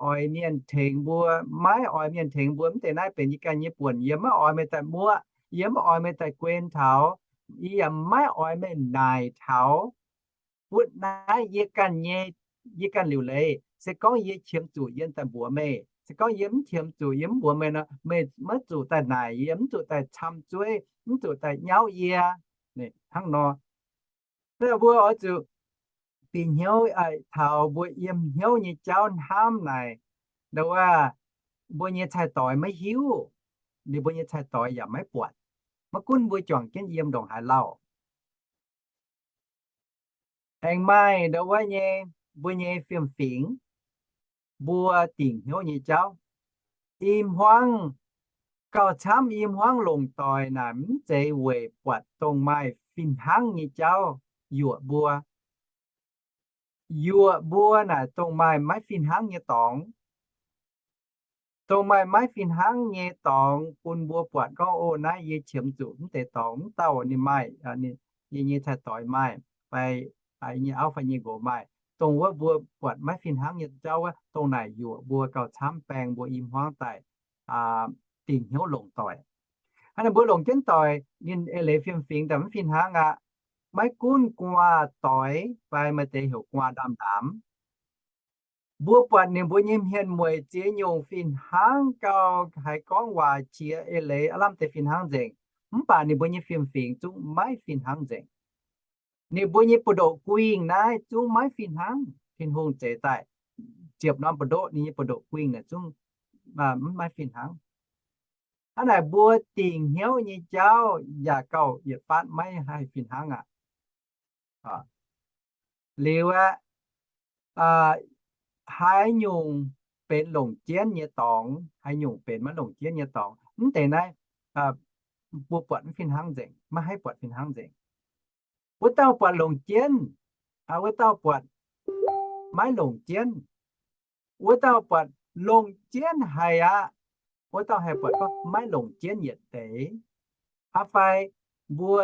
oix mienh tengx mbuo, maiv oix mienh tengx mbuo. Mv deix naaiv benx yie ganh nyei buonc. Yie maiv oix meih daaih muoqv, yie maiv oix meih daaih guen taux, yie yaac maiv oix meih naaic taux butv naaiv yie ganh nyei, yie ganh liuc leiz. Se gorngv yie qiemx zuqc yie daaih mbuox meih. Se gorngv yie mv qiemx zuqc yie mv mbuox meih nor, meih maiv zuqc daaih naaic yie, mv zuqc daaih camv zueiv, mv zuqc daaih nyauv yie. Hnangv nor, mbuo oix zuqc bieqc hnyouv taux mbuo yiem hnyouv nyei jauv hnamv naaic, nduov wuov mbuo nyei cai-doix maiv hiuv, liuz mbuo nyei cai-doix yaac maiv buatc. Maiv gunv mbuo juangc jienv yiem ndongc haaix lauh, Aengx maaih ndau wuov nyei, mbuo nyei fiem-fingx, mbuo dingc hnyouv nyei jauv. I hmuangv gauh camv, i hmuangv longc doic naaic mv zeiz weic buatc dongh maaih fih hnangv nyei jauv yuoqc mbuo. Yuoqc mbuo naaic dongh maaih maiv fih hnangv nyei dorngx. Dongh maaih maiv fih hnangv nyei dorngx bun mbuo buatc gorngv, o, naaiv yie qiemx zuqc mv deix dorngx, mv dauh ninh maaih, yie nyei cai-doix maaih, fai yie nyei auv fai nyei nqox maaih. Dongh wuov mbuo buatc maiv fih hnangv nyei jauv wuov, dongh naaic yuoqc mbuo gauh camv, baeng mbuo i hmuangv daaih dingc hnyouv longc doic. Hnangv naaic mbuo longc jienv doic, ninh eix leiz fiem-fingx daaih mv fih hnangv aqv. Maiv gunv gu'nguaaz doix fai maaih deix heuc gu'nguaaz ndaamv-ndaamv, mbuo buatc ninh mbuo nyei hmien mueic ziex nyungc fih hnangv gau, haiz gorngv waac qiex eix leiz aav lamh deix fih hnangv nzengc, mv baac ninh mbuo nyei fiem-fingx zungv maiv fih hnangv nzengc. Ninh mbuo nyei buoz-ndoqv guingh naaiv zungv maiv fih hnangv. Tin-Hungh zeix daaih ziepc norm buoz-ndoqv, ninh nyei buoz-ndoqv guingh naaic zungv maiv fih hnangv. Hnangv naaic mbuo dingc hnyouv nyei jauv yaac gauh yietc faatv maiv haih fih hnangv aqv. Liuz aeqv, haaix nyungc benx longc jienv nyei dorngx, haaix nyungc benx maiv longc jienv nyei dorngx, mv deix naaiv mbuo buatc mv fih hnangv nzengc, maiv haih buatc fih hnangv nzengc. Wuov dauh buatc longc jienv, wuov dauh buatc maiv longc jienv. Wuov dauh buatc longc jienv haic aqv. Wuov dauh haih buatc gorngv maiv longc jienv yietc deix. Aa fai mbuo,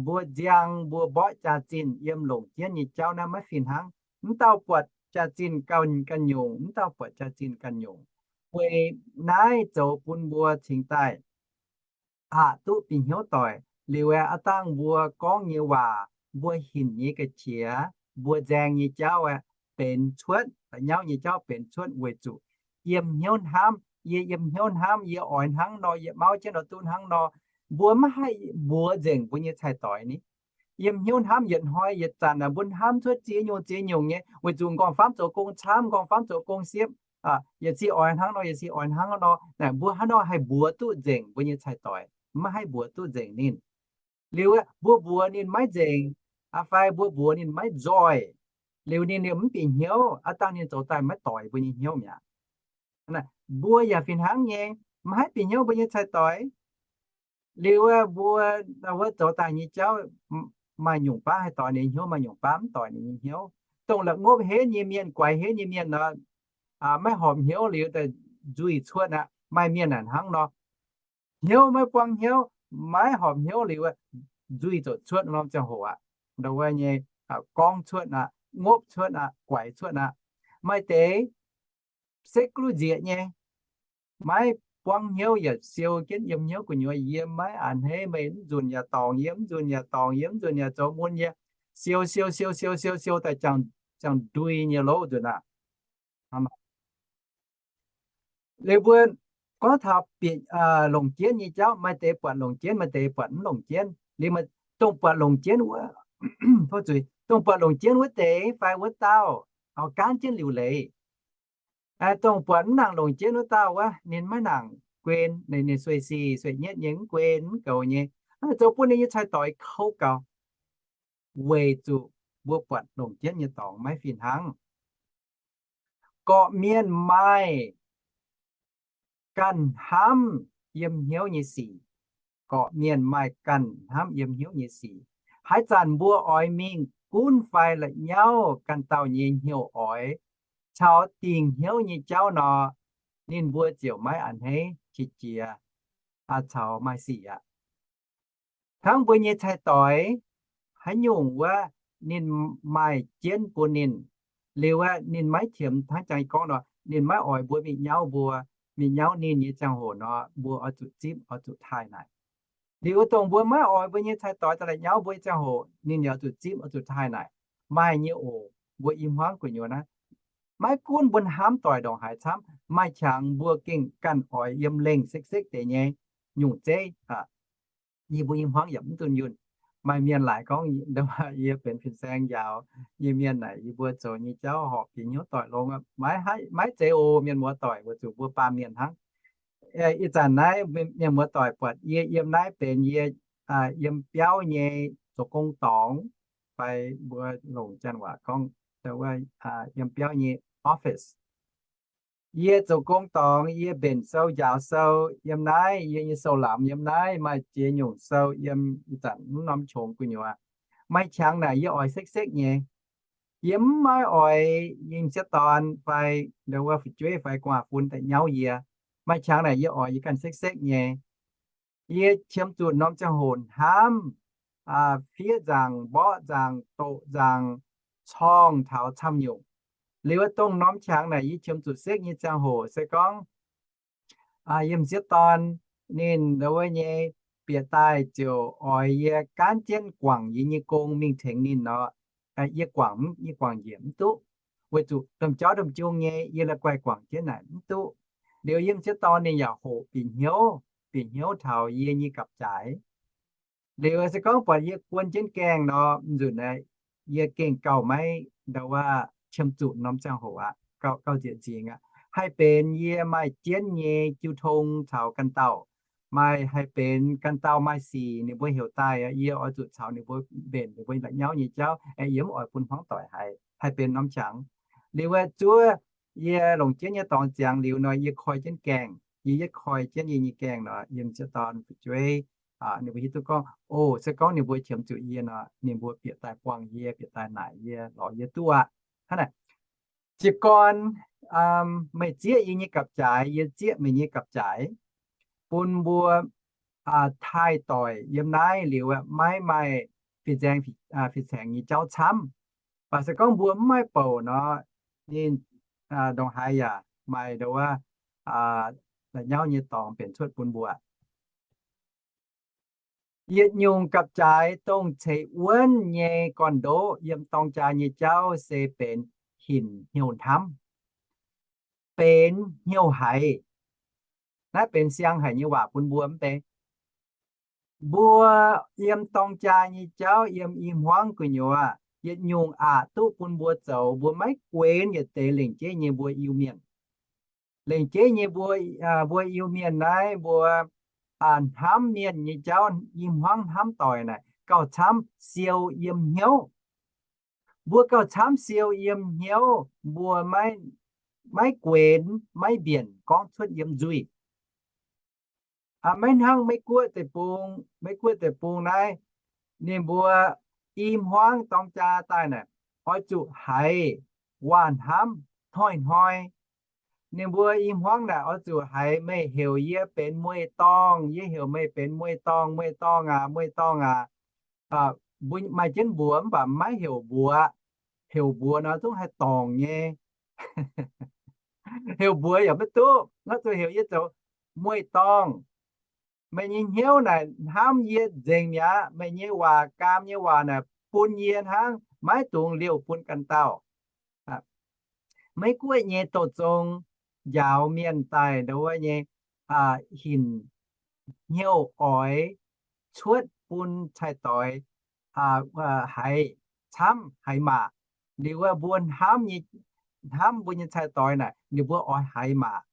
mbuo nziang mbuo mborqv jaax-zinh yiem longc jienv nyei jauv naaiv maiv fih hnangv. Mv dauh buatc jaax-zinh ganh nyungc, mv dauh buatc jaax-zinh ganh nyungc. Weic naaiv zoux bun mbuo cingx daaih aqc duqv bieqc hnyouv doic. Liuz aeqv, aav dangh mbuo gorngv nyei waac, mbuo hinc nyei ga'qiex, mbuo nzaeng nyei jauv aeqv, benx cuotv, la'nyauv nyei jauv benx cuotv weic zuqc yiem hnyouv hnamv. Yie yiem hnyouv hnamv, yie oix hnangv nor, yie mauv jienv nor duqv hnangv nor. Mbuo maiv haih mbuox nzengc mbuo nyei cai-doix ni. Yiem hnyouv hnamv yietc hnoi yietc zanc naaic mbuo hnamv cuotv ziex nyungc ziex nyungc nyei, weic zuqc m'nqorngv-famv zoux gong camv, m'nqorngv-famv zoux gong siepv, yietc si oix hnangv nor, yietc si oix hnangv nor. Naaic mbuo haaix nor haih mbuox duqv nzengc mbuo nyei cai-doix? Maiv haih mbuox duqv nzengc ninh. Liuz mbuo mbuox ninh maiv nzengc, aa fai mbuo mbuox ninh maiv nzoih, liuz ninh liemh mv bieqc hnyouv, aav dangh ninh zoux daaih maiv doix mbuo nyei hnyouv mi'aqv. Mbuo yaac fih hnangv nyei, maiv haih bieqc hnyouv mbuo nyei cai-doix. Liuz mbuo wuov zoux daaih nyei jauv, maaih nyungc baav haih doix ninh nyei hnyouv, maaih nyungc baav mv doix ninh nyei hnyouv. Dongh la'ngopv henv nyei mienh, guaix henv nyei mienh nor, maiv horpc hnyouv liuz daaih nzuih cuotv aqv. Maaih mienh naaic hnangv nor, hnyouv maiv buangv hnyouv, maiv horpc hnyouv liuz, nzuih ziouc cuotv norm ziangh hoc aqv. Ndau wuov nyei, gorngv cuotv aqv, ngopv cuotv aqv, guaix cuotv aqv. Maaih deix se gluv nzieqc nyei, maiv buangv hnyouv yaac siou jienv yiem hnyouv gu'nyuoz, yie maiv a'hneiv meih, mv nzunc yaac dorngc yie, mv nzunc yaac dorngc yie, mv nzunc yaac zoux mun yie, siou siou siou siou siou siou daaih ziangh ndui nyei louv nzunc aqv. Liuz mbuo gorngv taux bieqc longc jienv nyei jauv, maaih deix buatc longc jienv, maaih deix buatc mv longc jienv. Liuz dongh buatc longc jienv wuov, dongh buatc longc jienv wuov deix fai wuov dauh, oix gaanv jienv liuc leiz. Dongh buatc mv nangc longc jienv wuov dauh wuov, ninh maiv nangc guen, ninh sueih sic sueih nyetv nyei, mv guen mv goux nyei, zoux bun ninh nyei cai-doix kouv gau. Weic zuqc mbuo buatc longc jienv nyei dorngx maiv fih hnangv. Gorqv-mienh maaih ganh hnamv yiem hnyouv nyei sic. Gorqv-mienh maaih ganh hnamv yiem hnyouv nyei sic. Haaix zanc mbuo oix mingh gunv fai la'nyauv ganh dauh nyei hnyouv oix caux dingc hnyouv nyei jauv nor, ninh mbuo ziouc maiv a'hneiv qiex jiez caux maaih sic aqv. Hnangv mbuo nyei cai-doix, haaix nyungc wuov ninh maaih jienv bun ninh. Liuz aeqv, ninh maiv qiemx hnangv jangx gorngv nor, ninh maiv oix mbuo mingh nyauv mbuo, mingh nyauv ninh nyei ziangh hoc nor, mbuo oix zuqc zipv, oix zuqc taaih naaic. Liuz dongh mbuo maiv oix mbuo nyei cai-doix daaih la'nyauv mbuo nyei ziangh hoc, ninh yaac oix zuqc zipv, oix zuqc taaih naaic. Maaih nyei oc. Mbuo i hmuangv gu'nyuoz naaiv, maiv gunv mbuo hnamv doic ndongc haaix camv, maaih qangx mbuo gengh ganh oix yiem lengh sekv-sekv deix nyei nyungc zeiv. Yie mbuo i hmuangv yaac mv dunh yunh. Maaih mienh laaic gorngv, yie benx fin-saeng njaaux nyei mienh naaic, yie mbuo zoux nyei jauv horpc bieqc hnyouv doic longx, maiv zeiz oc, mienh muoz doic, weic zuqc mbuo baamh mienh hnangv. Ih zanc naaiv mienh muoz doic buatc yie yiem naaiv benx yie yiem biauv nyei zoux gong dorngx. fai mbuo longc janx waac gorngv, yiem biauv nyei office. Yie zoux gong dorngx, yie mbenc sou njaaux sou yiem naaiv, yie nyei sou-lamz yiem naaiv, maaih ziex nyungc sou yiem, ih zanc mv norm qongx gu'nyuoz. Maaih qangx naaic yie oix sekv-sekv nyei. Yie mv maaih oix yiem sieqv dorn fai nduov fu'jueiv fai gu'nguaaz-fun daaih nyauv yie. Maaih qangx naaic yie oix yie ganh sekv-sekv nyei. Yie qiemx zuqc norm ziangh hoc hnamv fiev nzaangc, mborqv nzaangc, doqc nzaangc, corngh taux camv nyungc. Liuz wuov dongh norm qangx naaic yie qiemx zuqc sekv nyei ziangh hoc se gorngv yiem sieqv dorn ninh nduov nyei bieqc daaih ziouc oix yie gaanv jienv guangc yie nyei gong mingh tengx ninh nor, yie guangc, yie guangc njiec mv duqv, weic zuqc domh jauv domh jung nyei yie la'guaih guangc jienv naaic mv duqv. Liuz yiem sieqv dorn ninh yaac hoqc bieqc hnyouv, bieqc hnyouv taux yie nyei gapv-jaaix. Liuz se gorngv buatc yie guon jienv gaengh nor, mv nzunc naaiv yie gengh gauh maiv nduov qiemx zuqc norm ziangh hoc aqv, gauh nzieqc nzingx aqv. Haih benx yie maaih jienv nyei jiu tong caux ganh dauh, maaih haih benx ganh dauh maaih sic ninh mbuo heuc daaih, yie oix zuqc caux ninh mbuo mbenc ninh mbuo la'nyauv nyei jauv, yie mv oix bun hmuangv doic haiz, haih benx norm qangx. Liuz wuov zuov yie longc jienv nyei dorngx ziangx liuz nor, yie koi jienv gaengh, yie yietv koi jienv yie nyei gaengh nor, yiem sieqv dorn fu'jueiv ninh mbuo hiuv duqv gorngv, o, se gorngv ninh mbuo qiemx zuqc yie nor, ninh mbuo bieqc daaih buangh yie, bieqc daaih naaic yie, lorz yie duqv aqv. Hnangv naaic, jiez gorn meih zieqv yie nyei gapv-jaaix, yie zieqv meih nyei gapv-jaaix, bun mbuo taaih doic yiem naaiv liuz maiv maaih fin-saeng fin-saengx nyei jauv camv. Baac se gorngv mbuo mv maaih bouc nor, ninh ndongc haaix yaac maaih nduov la'nyauv nyei dorngx benx cuotv bun mbuo. Yietc nyungc gapv-jaaix dongh ceix wuonv nyei gorn-ndoqv yiem dorng jaa nyei jauv se benx hinc hnyouv hnamv, benx hnyouv haiz. Naaiv benx siang haic nyei waac bun mbuo mv bei. Mbuo yiem dorng jaa nyei jauv, yiem i hmuangv gu'nyuoz, yietc nyungc aqc duqv bun mbuo zoux, mbuo maiv guenx yietc deix lengc jeiv nyei mbuo Iu-Mienh. Lengc jeiv nyei mbuo, mbuo Iu-Mienh naaiv mbuo hnamv mienh nyei jauv, i hmuangv hnamv doic naaic gauh camv siou yiem hnyouv. Mbuo gauh camv siou yiem hnyouv, mbuo maiv guenx, maiv mbienc gorngv cuotv yiem nzuih. Maiv hnangv Meiv-Guoqv deic-bung, Meiv-Guoqv deic-bung naaiv, ninh mbuo i hmuangv dorng jaa daaih naaic, oix zuqc haiz waac-hnamv hnoi-hnoi. Ninh mbuo i hmuangv naaic oix zuqc haiz meih heuc yie benx mueiz-dorngh, yie heuc meih benx mueiz-dorngh, mueiz-dorngh aac, mueiz-dorngh aac. Mbuo maaih jienv mbuox mv baac maiv heuc mbuox. Heuc mbuox nor zungv haih dorngc nyei. Heuc mbuox yaac maiv duqv, nor zuqc heuc yie zoux mueiz-dorngh. Meih nyei hnyouv naaic hnamv yie nzengc mi'aqv. Meih nyei waac, gaam nyei waac naaic bun yie hnangv, maiv dungx liouh bun ganh dauh. Meiv-Guoqv nyei douz-zong njaaux mienh daaih nduov nyei hinc hnyouv oix cuotv bun cai-doix haiz camv haiz maac. Liuz wuov mbuo hnamv nyei, hnamv mbuo nyei cai-doix naaic ninh mbuo oix haiz maac.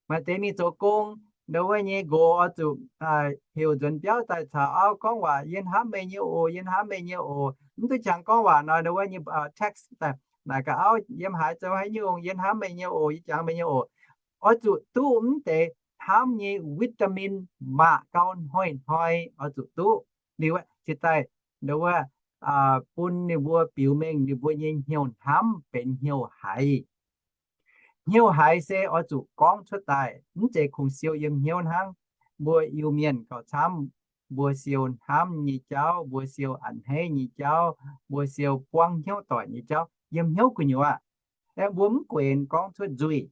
Maaih deix mingh zoux gong, nduov nyei nqox oix zuqc heuc nzuonx biauv daaih caux auv gorngv waac, yie hnamv meih nyei oc, yie hnamv meih nyei oc. Mv duqv qangx gorngv waac nor, nduov nyei text daaih naaic gaax auv, yiem haaix zoux haaix nyungc, yie hnamv meih nyei oc, yie jangx meih nyei oc. Oix zuqc duqv mv deix hnamv nyei vitamin maac gau hnoi-hnoi oix zuqc duqv. Liuz cingx daaih nduov bun ninh mbuo biux mengh ninh mbuo nyei hnyouv hnamv benx hnyouv haiz. Hnyouv haiz se oix zuqc gorngv cuotv daaih, mv zeiz kungx siou yiem hnyouv hnangv. Mbuo Iu-Mienh gauh camv, mbuo siou hnamv nyei jauv, mbuo siou a'hneiv nyei jauv, mbuo siou buangv hnyouv doic nyei jauv yiem hnyouv gu'nyuoz. Aeqv, mbuo mv guenx gorngv cuotv nzuih.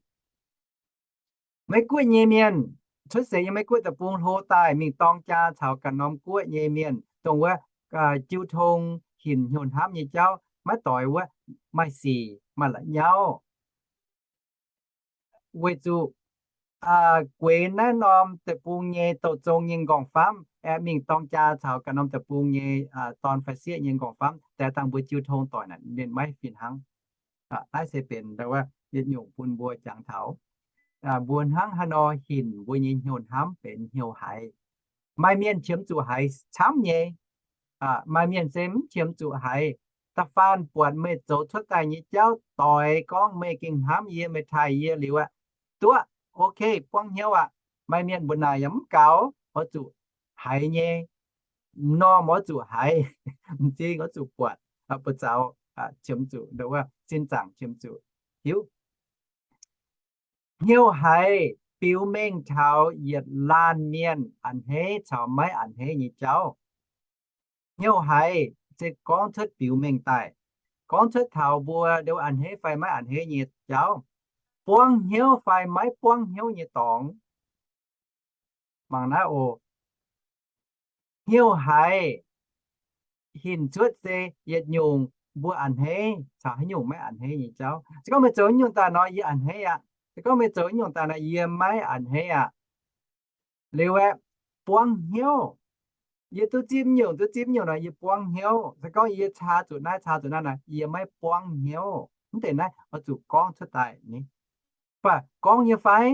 Meiv-Guoqv nyei mienh cuotv seix yiem Meiv-Guoqv deic-bung hlo daaih mingh dorng jaa caux ganh norm guoqv nyei mienh, dongh wuov jiu tong hinc hnyouv hnamv nyei jauv maiv doix wuov, maaih sic maaih la'nyauv. Weic zuqc guenx naaiv norm deic-bung nyei douz-zong nyei nqorngv-famv aeqv, mingh dorng jaa caux ganh norm deic-bung nyei dorn fai sieqv nyei nqorngv-famv, daix dangh mbuo jiu tong doic naaic ninh maiv fih hnangv. Naaiv se benx yietc nyungc bun mbuo jangx taux mbuo hnangv haaix nor hinc mbuo nyei hnyouv hnamv benx hnyouv haiz. Maaih mienh qiemx zuqc haiz camv nyei, maaih mienh se mv qiemx zuqc haiz. da'faanh buatc meih zoux cuotv daaih nyei jauv doix gorngv meih gengh hnamv yie, meih taaih yie liuz aqv, duqv, ok, buangv hnyouv aqv. Maaih mienh mbuo naaic yaac mv gaux, oix zuqc haiz nyei. M'normh oix zuqc haiz, m'zing oix zuqc buatc, buoz-zaux qiemx zuqc, sin zaangc qiemx zuqc hiuv. Hnyouv haiz biux mengh taux yietc laanh mienh a'hneiv caux maiv a'hneiv nyei jauv. Hnyouv haiz se gorngv cuotv biux mengh daaih, gorngv cuotv taux mbuo a'hneiv fai maiv a'hneiv nyei jauv, buangv hnyouv fai maiv buangv hnyouv nyei dorngx. Mangc naaiv oc. Hnyouv haiz hinc cuotv se yietc nyungc mbuo a'hneiv caux haaix nyungc maiv a'hneiv nyei jauv. Se gorngv meih zoux haaix nyungc daaih nor, yie a'hneiv aqv. Se gorngv meih zoux haaix nyungc daaih nor, yie maiv a'hneiv aqv. Liuz aeqv, buangv hnyouv. Yie duqv zipv nyungc, duqv zipv nyungc nor, yie buangv hnyouv. Se gorngv yie caa zuqc naaiv, caa zuqc naaiv nor, yie maiv buangv hnyouv. Mv deix naaiv oix zuqc gorngv cuotv daaih ni. Mv baac gorngv nyei fai?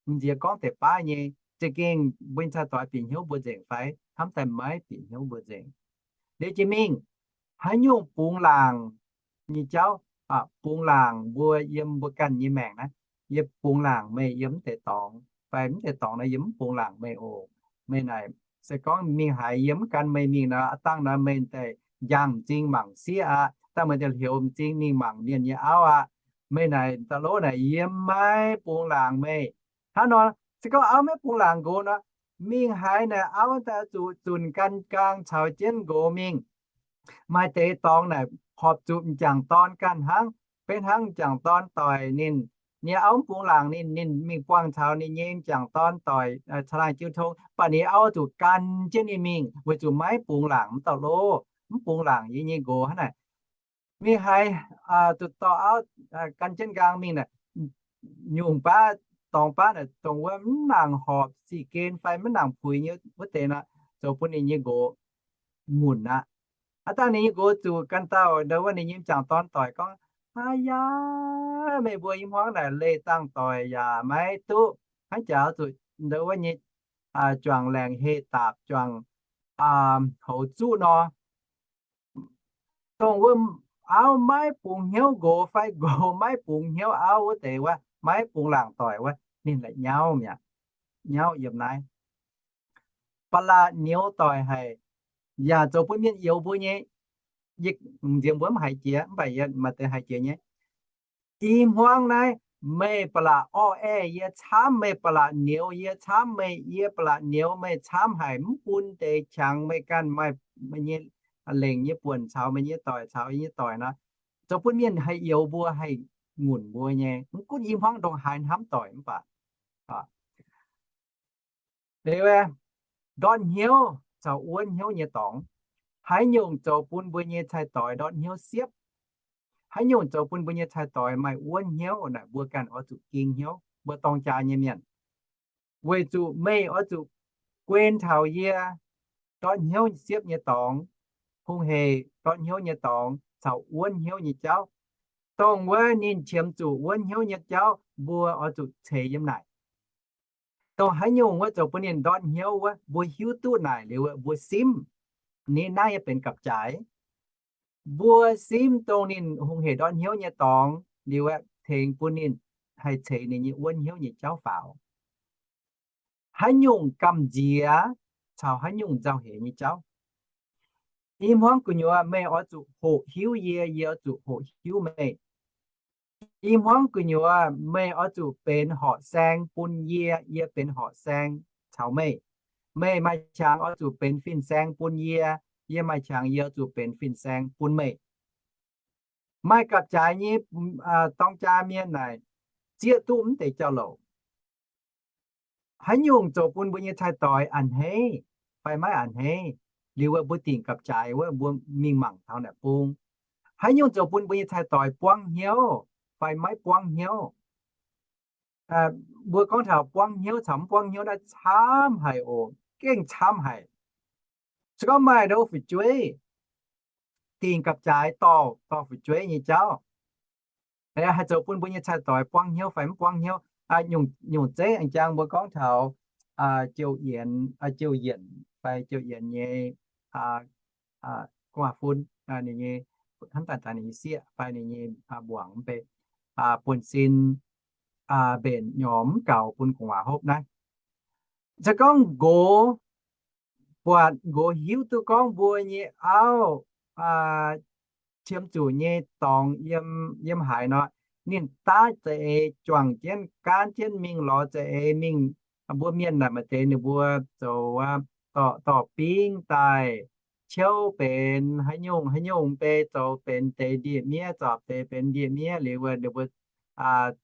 M'nziex gorngv deix baav nyei. Za'gengh mbuo nyei cai-doix bieqc hnyouv mbuo nzengc fai hnamv daaih maiv bieqc hnyouv mbuo nzengc? Liuz jiex mingh, haaix nyungc bungx laangc nyei jauv, bungx laangc mbuo yiem mbuo ganh nyei maengc naaiv, yie bungx laangc meih yiem mv deix dorngx, fai mv deix dorngx nor yie mv bungx laangc meih oc. Meih naaic se gorngv mingh haaix yie mv gan meih mingh nor, aav dangh nor meih daaih njang m'zing mangc sieqv aqv, dangh meih daaih hliuz m'zing mingh mangc mienh nyei auv aqv. Meih naaic da'lov naaic yie maiv bungx laangc meih. Hnangv nor, se gorngv auv maiv bungx laangc nqox nor, mingh haaix naaic auv daaih zuqc zunc gan nqaang caux jienv nqox mingh. Maaih deix dorngx naaic horpc zuqc m'jangc dorn ganh hnangv, benx hnangv m'jangc dorn doic ninh, ninh auv mv bungx laangc ninh, ninh mingh buangh caux ninh nyei m'jangc dorn doic caangh laangh jiu tong, mv baac ninh auv zuqc gan jienv ninh mingh weic zuqc maiv bungx laangc m'dauh loh, mv bungx laangc yie nyei nqox hnangv naaic. Mingh haaix, zuqc dorh auv gan jienv nqaang mingh naaic, nyungc baav, dorngx baav naaic dongh wuov mv nangc horpc sic gen fai mv nangc puix nyei wuov deix nor, zoux bun ninh nyei nqox ngunc aqv. Aav dangh ninh nyei nqox zuqc gan dauh ndo wuov ninh nyei m'jangc dorn doic gorngv, Aa yaa, meih mbuo i hmuangv naaic leih dangh doic yaac maiv duqv, hnangv jaax zuqc ndo wuov nyei juangc laengc heh daapc juangc houx zuqv nor. Dongh wuov auv maiv bungx hnyouv nqox fai nqox maiv bungx hnyouv auv wuov deix wuov, maiv bungx laangc doic wuov, ninh la'nyauv mi'aqv. Nyauv yiem naaiv. Ba'laqc niouz doic haic, yaac zoux bun mienh youx mbuo nyei. Yie nziex mbuo mv haiz jiex, mv baac yie maaih deix haiz jiex nyei. I hmuangv naaiv meih ba'laqc orv-aeqv yie camv, meih ba'laqc niouz yie camv, meih yie ba'laqc niouz meih camv haic, mv bun deix qangx meih ganh maaih, meih nyei lengc nyei buonc caux meih nyei doic caux yie nyei doic nor, zoux bun mienh haih youx mbuo, haih ngunc mbuo nyei. Mv gunv i hmuangv ndongc haaix hnamv doic mv baac, liuz, ndortv hnyouv caux wuonv hnyouv nyei dorngx. Haaix nyungc zoux bun mbuo nyei cai-doix ndortv hnyouv siepv? Haaix nyungc zoux bun mbuo nyei cai-doix maaih wuonv hnyouv naaic, mbuo ganh oix zuqc ging hnyouv, mbuo dorng jaa nyei mienh. Weic zuqc meih oix zuqc guen taux yie ndortv hnyouv siepv nyei dorngx, hungh heic ndortv hnyouv nyei dorngx caux wuonv hnyouv nyei jauv. Dongh wuov ninh qiemx zuqc wuonv hnyouv nyei jauv, mbuo oix zuqc ceix yiem naaic. Dongh haaix nyungc wuov zoux bun ninh ndortv hnyouv wuov, mbuo hiuv duqv naaic liuz, mbuo simv. Ninh naaiv yaac benx gapv-jaaix. Mbuo simv dongh ninh hungh heic ndortv hnyouv nyei dorngx liuz, tengx bun ninh haih ceix ninh nyei wuonv hnyouv nyei jauv faaux. Haaix nyungc gamh nziex caux haaix nyungc nzauh heix nyei jauv. I hmuangv gu'nyuoz meih oix zuqc hoqc hiuv yie, yie oix zuqc hoqc hiuv meih. I hmuangv gu'nyuoz meih oix zuqc benx horqc saeng bun yie, yie benx horqc saeng caux meih. Meih maaih qangx oix zuqc benx fin-saeng bun yie, yie maaih qangx yie oix zuqc benx fin-saeng bun meih. Maaih gapv-jaaix nyei dorng jaa mienh naaic zieqv duqv mv deix jauv-louc. Haaix nyungc zoux bun mbuo nyei cai-doix a'hneiv fai maiv a'hneiv, liuz wuov mbuo dingc gapv-jaaix wuov mbuo mingh mangc taux naaic bung. Haaix nyungc zoux bun mbuo nyei cai-doix buangv hnyouv fai maiv buangv hnyouv? Mbuo gorngv taux buangv hnyouv caux mv buangv hnyouv naaiv camv haic oc, gengh camv haic. Se gorngv maaih ndo fu'jueiv dingc gapv-jaaix dorh, dorh fu'jueiv nyei jauv, haih zoux bun mbuo nyei cai-doix buangv hnyouv fai mv buangv hnyouv? Nyungc zeiv aengx jang mbuo gorngv taux jouh yienc, jouh yienc fai jouh yienc nyei gu'nguaaz-fun, ninh nyei hnamv daaih ninh nyei sieqv fai ninh nyei mbuangz mv bei, buonv-sin mbenc nyorx mv gaux bun gu'nguaaz hopv naaiv. Se gorngv nqox buatc, nqox hiuv duqv gorngv mbuo nyei auv qiemx zuqc nyei dorngx yiem, yiem haaix nor, ninh daav za'eix juangc jienv gaanv jienv mingh lorz za'eix mingh. Mbuo mienh naaic maaih deix ninh mbuo zoux dorh, dorh bingv daaih, ciouv benx haaix nyungc haaix nyungc bei, zoux benx deix ndie-miev, zoux deix benx ndie-miev liuz ninh mbuo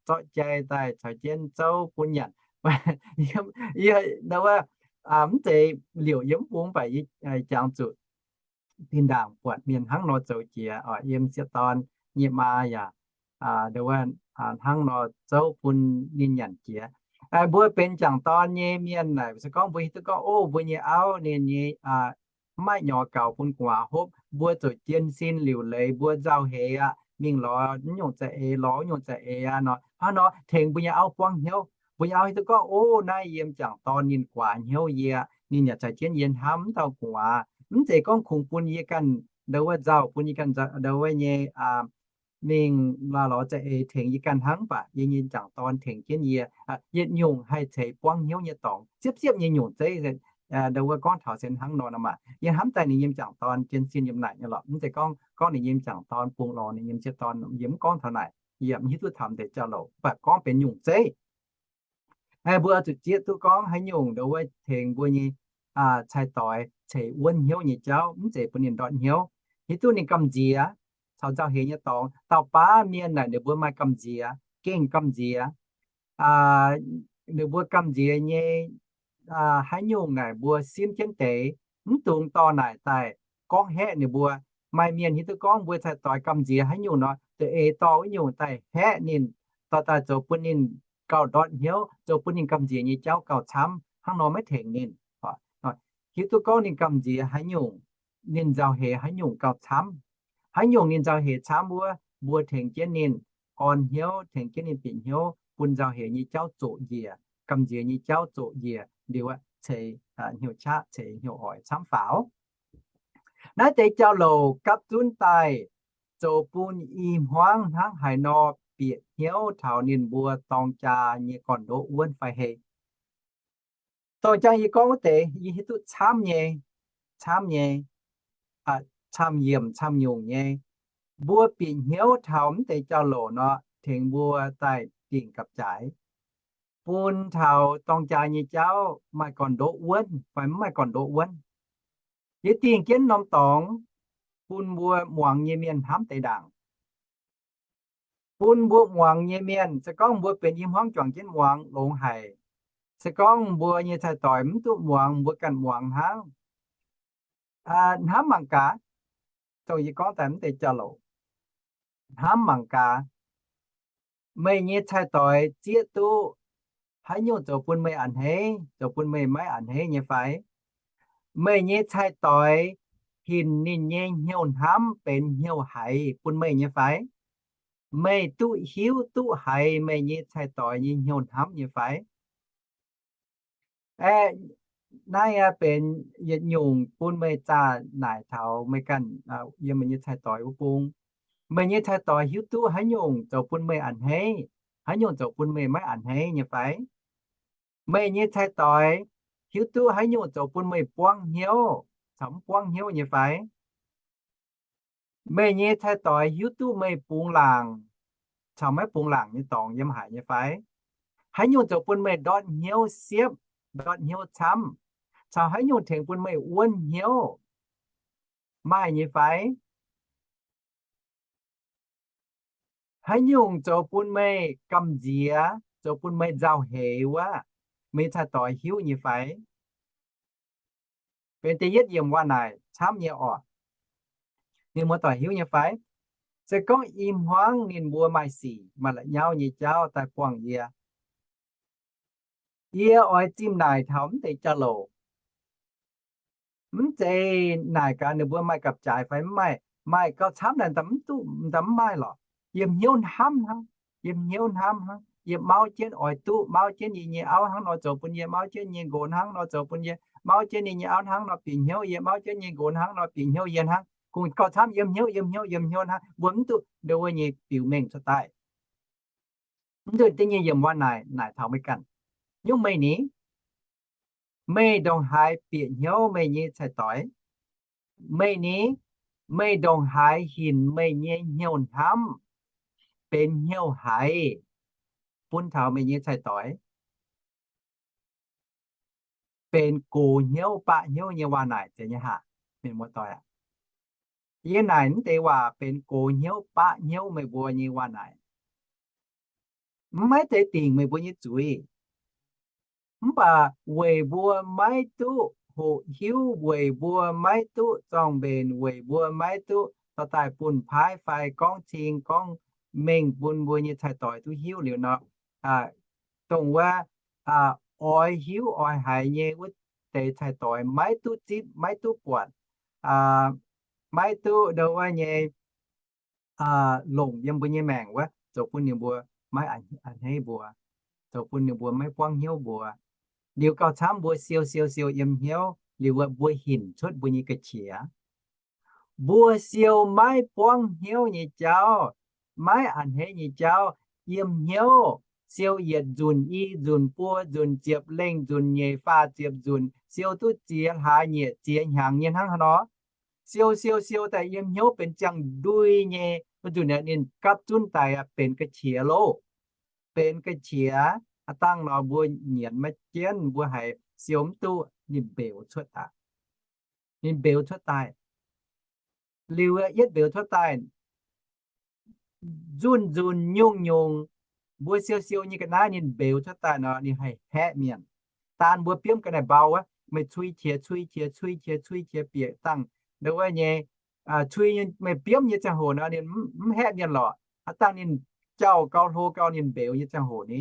zorqv jai daaih caux jienv zouv bun nyanc. Yie, wuov, mv zeiz liouc yie mv bung, mv baac yie jangx zuqc zinh ndaangc buatc mienh hnangv nor zoux jiex, yiem sieqv dorn nyei maa yaac hnangv nor zouv bun ninh nyanc jiex. Mbuo benx jangc dorn nyei mienh naaic, se gorngv mbuo hiuv duqv gorngv, o, mbuo nyei auv ninh nyei mv maaih nyorx gaux bun gu'nguaaz hopv, mbuo zuqc jienv sin liuc leiz, mbuo nzauh heix aqv, mingh lorz wuov nyungc za'eix, lorz wuov nyungc za'eix aqv nor, hnangv nor tengx mbuo nyei auv buangv hnyouv. Mbuo nyei auv hiuv duqv gorngv, o, naaiv yiem jangc dorn ninh guaax hnyouv yie, ninh yaac caux jienv yie hnamv wuov dauh gu'nguaaz. Mv zeiz gorngv kungx bun yie ganh ndo wuov nzauh, bun yie ganh ndo wuov nyei mingh lorz za'eix tengx yie ganh hnangv, mv baac yie nyei jangc dorn tengx jienv yie, yietc nyungc haih ceix buangv hnyouv nyei dorngx, siepv-siepv nyei nyungc zeiv. Ndo wuov gorngv taux se hnangv nor nor maah, yie hnamv daaih ninh yiem jangc dorn jienv sin yiem naaic nyei lorqc. Mv zeiz gorngv, gorngv ninh yiem jangc dorn bung lorz ninh yiem sieqv dorn, yie mv gorngv taux naaic. Yie mv hiuv duqv taux deix jauv-louc, mv baac gorngv benx nyungc zeiv. Mbuo zuqc zieqv duqv gorngv haaix nyungc ndo wuov tengx mbuo nyei cai-doix ceix wuonv hnyouv nyei jauv, mv zeiz bun ninh ndortv hnyouv. Hiuv duqv ninh gamh nziex caux nzauh heix nyei dorngx. Dauh baav mienh naaic ninh mbuo maaih gamh nziex, gengh gamh nziex. Ninh mbuo gamh nziex nyei haaix nyungc naaic mbuo simv jienv deix, mv dungx dorh naaic daaih gorngv haeqv ninh mbuo. Maaih mienh hiuv duqv gorngv mbuo cai-doix gamh nziex haaix nyungc nor, da'eix dorh wuov nyungc daaih haeqv ninh, dorh daaih zoux bun ninh gauh ndortv hnyouv, zoux bun ninh gamh nziex nyei jauv gauh camv, hnangv nor maiv tengx ninh. Hiuv duqv gorngv ninh gamh nziex haaix nyungc, ninh nzauh heix haaix nyungc gauh camv. Haaix nyungc ninh nzauh heix camv wuov, mbuo tengx jienv ninh orn hnyouv, tengx jienv ninh bieqc hnyouv, bun nzauh heix nyei jauv zoqc njiec, gamh nziex nyei jauv zoqc njiec liuz, ceix hnyouv qaqv, ceix hnyouv oix camv faaux. Naaiv deix jauv-louc gapv zunv daaih zoux bun i hmuangv hnangv haaix nor bieqc hnyouv taux ninh mbuo dorng jaa nyei gorn-ndoqv wuonv fai hei. Dorng jaa yie gorngv wuov deix yie hiuv duqv camv nyei, camv nyei, camv yiemc camv nyungc nyei. Mbuo bieqc hnyouv taux mv deix jauv-louc nor, tengx mbuo daaih dingc gapv-jaaix, bun taux dorng jaa nyei jauv maaih gorn-ndoqv wuonv fai mv maaih gorn-ndoqv wuonv. Yie dingh jienv norm dorngx bun mbuo muangx nyei mienh hnamv deix ndaangc. Bun mbuo muangx nyei mienh, se gorngv mbuo benx i hmuangv juangc jienv muangx longx haic. Se gorngv mbuo nyei cai-doix mv duqv muangx, mbuo ganh muangx hnangv. Hnamv mangc gaax, dongh yie gorngv daaih mv deix jauv-louc, hnamv mangc gaax, meih nyei cai-doix zieqv duqv haaix nyungc zoux bun meih a'hneiv, zoux bun meih maiv a'hneiv nyei fai? Meih nyei cai-doix hinc ninh nyei hnyouv hnamv benx hnyouv haiz bun meih nyei fai? Meih duqv hiuv duqv haiz meih nyei cai-doix nyei hnyouv hnamv nyei fai? Aeqv, naaiv aqv benx yietc nyungc bun meih zaah naaic taux meih ganh yiem meih nyei cai-doix wuov bung. Meih nyei cai-doix hiuv duqv haaix nyungc zoux bun meih a'hneiv, haaix nyungc zoux bun meih maiv a'hneiv nyei fai? Meih nyei cai-doix hiuv duqv haaix nyungc zoux bun meih buangv hnyouv caux mv buangv hnyouv nyei fai? Meih nyei cai-doix hiuv duqv meih bungx laangc caux maiv bungx laangc nyei dorngx yiem haaix nyei fai? Haaix nyungc zoux bun meih ndortv hnyouv siepv, ndortv hnyouv camv, caux haaix nyungc tengx bun meih wuonv hnyouv, maaih nyei fai? Haaix nyungc zoux bun meih gamh nziex, zoux bun meih nzauh heix wuov, meih nyei cai-doix hiuv nyei fai? Benx da'yietv yiemc waac naaic camv nyei oc. Ninh muoz-doic hiuv nyei fai? Se gorngv i hmuangv ninh mbuo maaih sic maaih la'nyauv nyei jauv daaih buangh yie, yie oix zimh naaic taux mv deix jauv-louc. Mv zeiz naaic gaax ninh mbuo maaih gapv-jaaix fai mv maaih, maaih gauh camv naaic, mv duqv, mv maaih lorqc. Yiem hnyouv hnamv hnangv, yiem hnyouv hnamv hnangv. Yie mauv jienv oix duqv, mauv jienv yie nyei auv hnangv nor zoux bun yie, mauv jienv yie nyei nqox hnangv nor zoux bun yie, mauv jienv yie nyei auv hnangv nor bieqc hnyouv yie, mauv jienv yie nyei nqox hnangv nor bieqc hnyouv yie hnangv. Kungx gauh camv yiem hnyouv, yiem hnyouv, yiem hnyouv hnangv, mbuo mv duqv ndo wuov nyei biux mengh cuotv daaih. Mv duqv da'nyeic yiemc waac naaic, naaic taux meih ganh. Nyungc meih ni, meih ndongc haaix bieqc hnyouv meih nyei cai-doix? Meih ni, meih ndongc haaix hinc meih nyei hnyouv hnamv benx hnyouv haiz bun taux meih nyei cai-doix? Benx gox hnyouv baqv hnyouv nyei waac naaic zeiz nyei haah, mienh muoz-doic aac? Yie naaic mv deix waac benx gox hnyouv baqv hnyouv meih mbuo nyei waac naaic. Mv maiv zeiz dingc meih mbuo nyei zuiz. Mv baac weic mbuo maiv duqv hoqc hiuv, weic mbuo maiv duqv zorng-mbenc, weic mbuo maiv duqv dorh daaih bun paaiv fai gorngv cing gorngv mengh bun mbuo nyei cai-doix duqv hiuv liuz nor, dongh wuov oix hiuv oix haiz nyei wuov deix cai-doix maiv duqv zipv, maiv duqv buatc, maiv duqv ndo wuov nyei longc yiem mbuo nyei maengc wuov, zoux bun ninh mbuo maiv a'hneiv mbuo, zoux bun ninh mbuo maiv buangv hnyouv mbuo. Liuz gauh camv mbuo siou siou siou yiem hnyouv liuz wuov mbuo hinc cuotv mbuo nyei ga'qiex. Mbuo siou maiv buangv hnyouv nyei jauv, maiv a'hneiv nyei jauv, yiem hnyouv siou yietc nzunc i nzunc buo nzunc ziepc lengh nzunc nyeic faah ziepc nzunc, siou duqv ziex hlaax nyieqc ziex hnyangx nyei hnangv haaix nor. Siou siou siou daaih yiem hnyouv benx ziangh ndui nyei, wuov nzunc ninh gapv zunv daaih benx ga'qiex loh. Benx ga'qiex, aav dangh nor mbuo nyienz maiv jienv mbuo haiz siou mv duqv ninh mbeux cuotv aqv. Ninh mbeux cuotv daaih. Liuz yietv mbeux cuotv daaih, nzunc nzunc nyungc nyungc, mbuo siou siou nyei ga'naaiv ninh mbeux cuotv daaih nor ninh haih haeqv mienh. Daan mbuo biomv ga'naaiv-mbau wuov, meih cui qiex cui qiex cui qiex cui qiex bieqc dangh ndo wuov nyei, cui meih biomv nyei ziangh hoc nor ninh mv haeqv mienh lorqc. Aav dangh ninh jauh gau hlo gau ninh mbeux nyei ziangh hoc ni,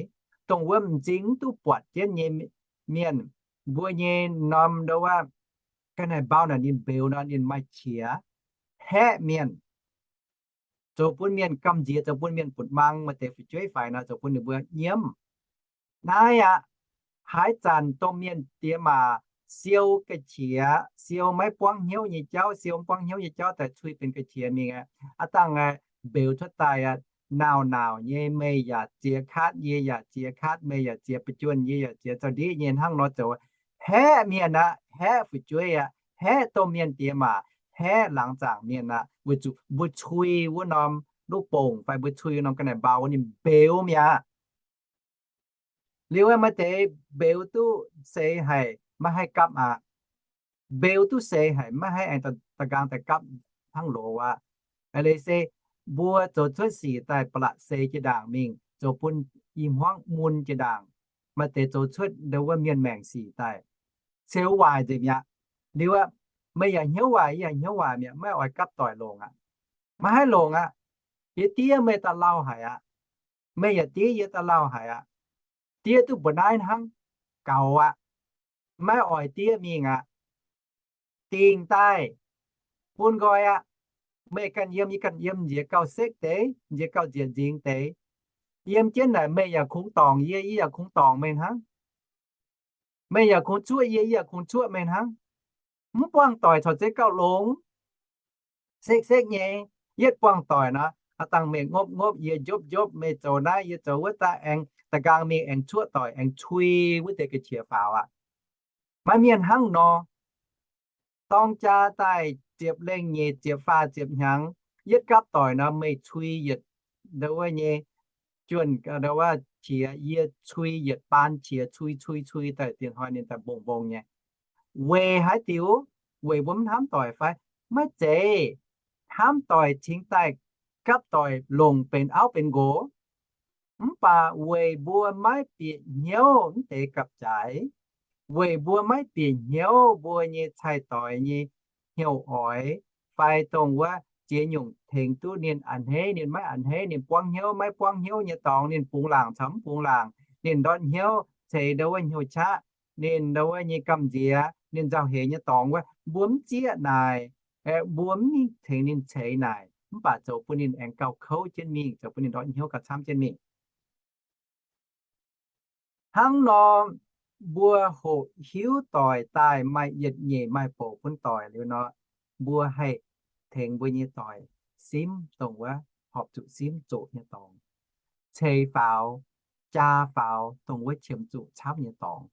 dongh wuov m'zing mv duqv buatc jienv nyei mienh, mbuo nyei norm ndo wuov ga'naaiv-mbau naaic ninh mbeux nor ninh maaih qiex haeqv mienh, zoux bun mienh gamh nziex, zoux bun mienh butv-mang, maaih deix fu'jueiv faix nor zoux bun ninh mbuo nyiemv. Naaiv aqv, haaix zanc domh mienh diex maac siou ga'qiex, siou maiv buangv hnyouv nyei jauv, siou maiv buangv hnyouv nyei jauv daaih cui benx ga'qiex mingh aqv, aav dangh mbeux cuotv daaih aqv, nauc nauc nyei, meih yaac ziex kaatv, yie yaac ziex kaatv, meih yaac ziex ba'juonh, yie yaac ziex zaux-ndiqv nyei hnangv nor zoux, haeqv mienh aqv, haeqv fu'jueiv aqv, haeqv domh mienh diex maac, haeqv laangz zaangc mienh aqv, weic zuqc mbuo cui wuov norm luv bongc fai mbuo cui wuov norm ga'naaiv-mbau wuov ninh mbeux mi'aqv. Liuz maaih deix mbeux duqv seix haic maiv haih gapv aqv. Mbeux duqv seix haic maiv haih aengx da'nqaang daaih gapv hnangv loz aqv. Aa, leiz se mbuo zoux cuotv sic daaih ba'laqc seix jiex ndaangc mingh, zoux bun i hmuangv mun jiex ndaangc. Maaih deix zoux cuotv ndo wuov mienh maengc sic daaih, ceux waaic nzengc mi'aqv. Liuz aqv, meih yaac hnyouv waaic, yie yaac hnyouv waaic mi'aqv, maiv oix gapv doic longc aqv. Maiv haih longc aqv. Yie diev meih da'lauh haic aqv. Meih yaac diev yie da'lauh haic aqv. Diev duqv mbu'naaiv hnangv, gaux aqv. Maiv oix diev mingh aqv. Dingc daaih, bun nqoi aqv. Meih ganh yiem, yie ganh yiem, nziex gauh sekv deix, nziex gauh nziec nzingx deix. Yiem jienv naaic meih yaac kungx dorngc yie, yie yaac kungx dorngc meih hnangv. Meih yaac kungx cuoqv yie, yie yaac kungx cuoqv meih hnangv. Mv buangh doic corc zeiz gauh longx. Sekv-sekv nyei, yietv buangh doic nor, aav dangh meih ngopv-ngopv, yie njopv-njopv, meih zoux naaiv, yie zoux wuov, daaih aengx da'nqaang mingh aengx cuoqv doic, aengx cui wuov deix ga'qiex faaux aqv. Maaih mienh hnangv nor, dorng jaa daaih ziepc lengh nyeic ziepc faah ziepc hnyangx, yietv gapv doic nor, meih cui yietc ndo wuov nyei juonh, ndo wuov qiex, yie cui yietc baan qiex, cui cui cui daaih diex hnoi ninh daaih mbong-mbong nyei. Weic haaix diuc? Weic mbuo mv hnamv doic fai? Maiv zeiz. Hnamv doic cingx daaih gapv doic longc benx auv benx nqox. Mv baac weic mbuo maiv bieqc hnyouv mv deix gapv-jaaix, weic mbuo maiv bieqc hnyouv mbuo nyei cai-doix nyei hnyouv oix, fai dongh wuov ziex nyungc tengx duqv ninh a'hneiv, ninh maiv a'hneiv, ninh buangv hnyouv maiv buangv hnyouv nyei dorngx, ninh bungx laangc caux mv bungx laangc, ninh ndortv hnyouv ceix ndo wuov hnyouv qaqv, ninh ndo wuov nyei gamh nziex, ninh nzauh heix nyei dorngx wuov, mbuo mv zieqv naaic, mbuo mv mingh tengx ninh ceix naaic, mv baac zoux bun ninh aengx gauh kouv jienv mingh, zoux bun ninh ndortv hnyouv gauh camv jienv mingh. Hnangv nor, mbuo hoqc hiuv doic daaih maaih yietc nyeic maaih bouc bun doic liuz nor, mbuo haih tengx mbuo nyei doic simv dongh wuov horpc zuqc simv zoqc nyei dorngx, ceix faaux, jaa faaux dongh wuov qiemx zuqc camv nyei dorngx.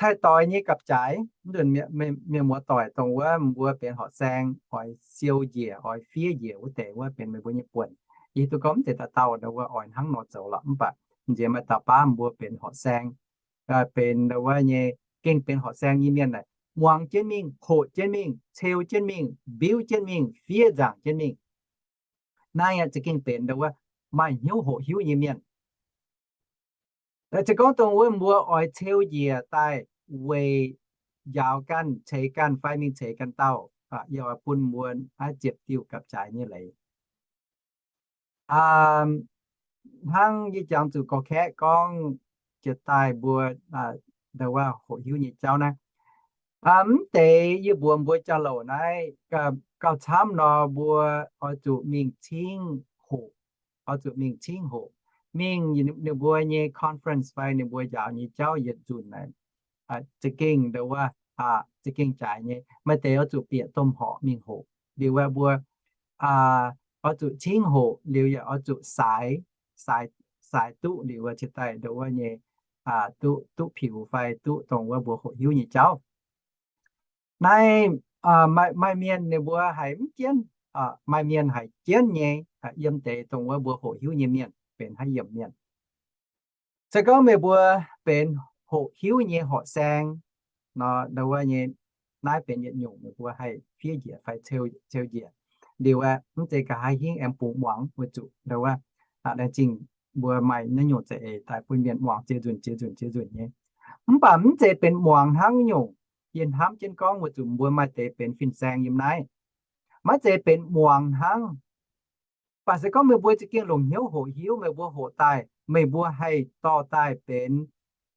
Cai-doix nyei gapv-jaaix, mienh muoz-doic dongh wuov mbuo benx horqc saeng, oix siou njiec, oix fiev njiec wuov deix wuov benx meih mbuo nyei buonc. Yie duqv gorngv mv zeiz dauh dauh ndau wuov oix hnangv nor zoux lorqc, mv baac nziex maaih dauh baav mbuo benx horqc saeng, benx ndau wuov nyei, gengh benx horqc saeng nyei mienh naaic, muangx jienv mingh, hoqc jienv mingh, ceu jienv mingh, mbiuv jienv mingh, fiev nzaangc jienv mingh. Naaiv yaac za'gengh benx ndau wuov maaih hnyouv hoqc hiuv nyei mienh. Se gorngv dongh wuov mbuo oix ceu njiec daaih weic njaaux ganh, ceix ganh fai mingh ceix ganh dauh, yie oix bun mbuo naaiv ziepc diuh gapv-jaaix nyei leiz. Hnangv yie jangx zuqc gorx-kaeqv gorngv jiex daaih mbuo ndau wuov hoqc hiuv nyei jauv naaiv, mv deix yie mbuox mbuo jauv-louc naaiv, gauh camv nor mbuo oix zuqc mingh cingv hoqc, oix zuqc mingh cingv hoqc, mingh ninh mbuo nyei conference fai ninh mbuo njaaux nyei jauv yietc nzunc naaic, za'gengh ndau wuov, za'gengh jaaix nyei. Maaih deix oix zuqc bieqc domh horqc mingh hoqc. Liuz aeqv, mbuo oix zuqc cingv hoqc liuz yaac oix zuqc saaix, saaix duqv liuz wuov ciex daaih ndau wuov nyei, duqv, duqv piux fai duqv dongh wuov mbuo hoqc hiuv nyei jauv. Naaiv maaih mienh ninh mbuo haiz mv jienv, maaih mienh haiz jienv nyei, yiem deix dongh wuov mbuo hoqc hiuv nyei mienh benx haaix yiemc mienh. Se gorngv meih mbuo benx hoqc hiuv nyei horqc saeng nor, ndau wuov nyei, naaiv benx yietc nyungc meih mbuo haih fiev njiec fai ceu njiec. Liuz aeqv, mv zeiz ga'haaix hingv aengx bungx muangx, weic zuqc ndau wuov laengz zingh mbuo maaih naaiv nyungc za'eix daaih bun mienh muangx ziex nzunc ziex nzunc ziex nzunc nyei. Mv baac mv zeiz benx muangx hnangv nyungc yie hnamv jienv gorngv, weic zuqc mbuo maaih deix benx fin-saeng yiem naaiv. Maiv zeiz benx muangx hnangv. Mv baac se gorngv meih mbuo za'gengh longc hnyouv hoqc hiuv, meih mbuo hoqc daaih, meih mbuo haih dorh daaih benx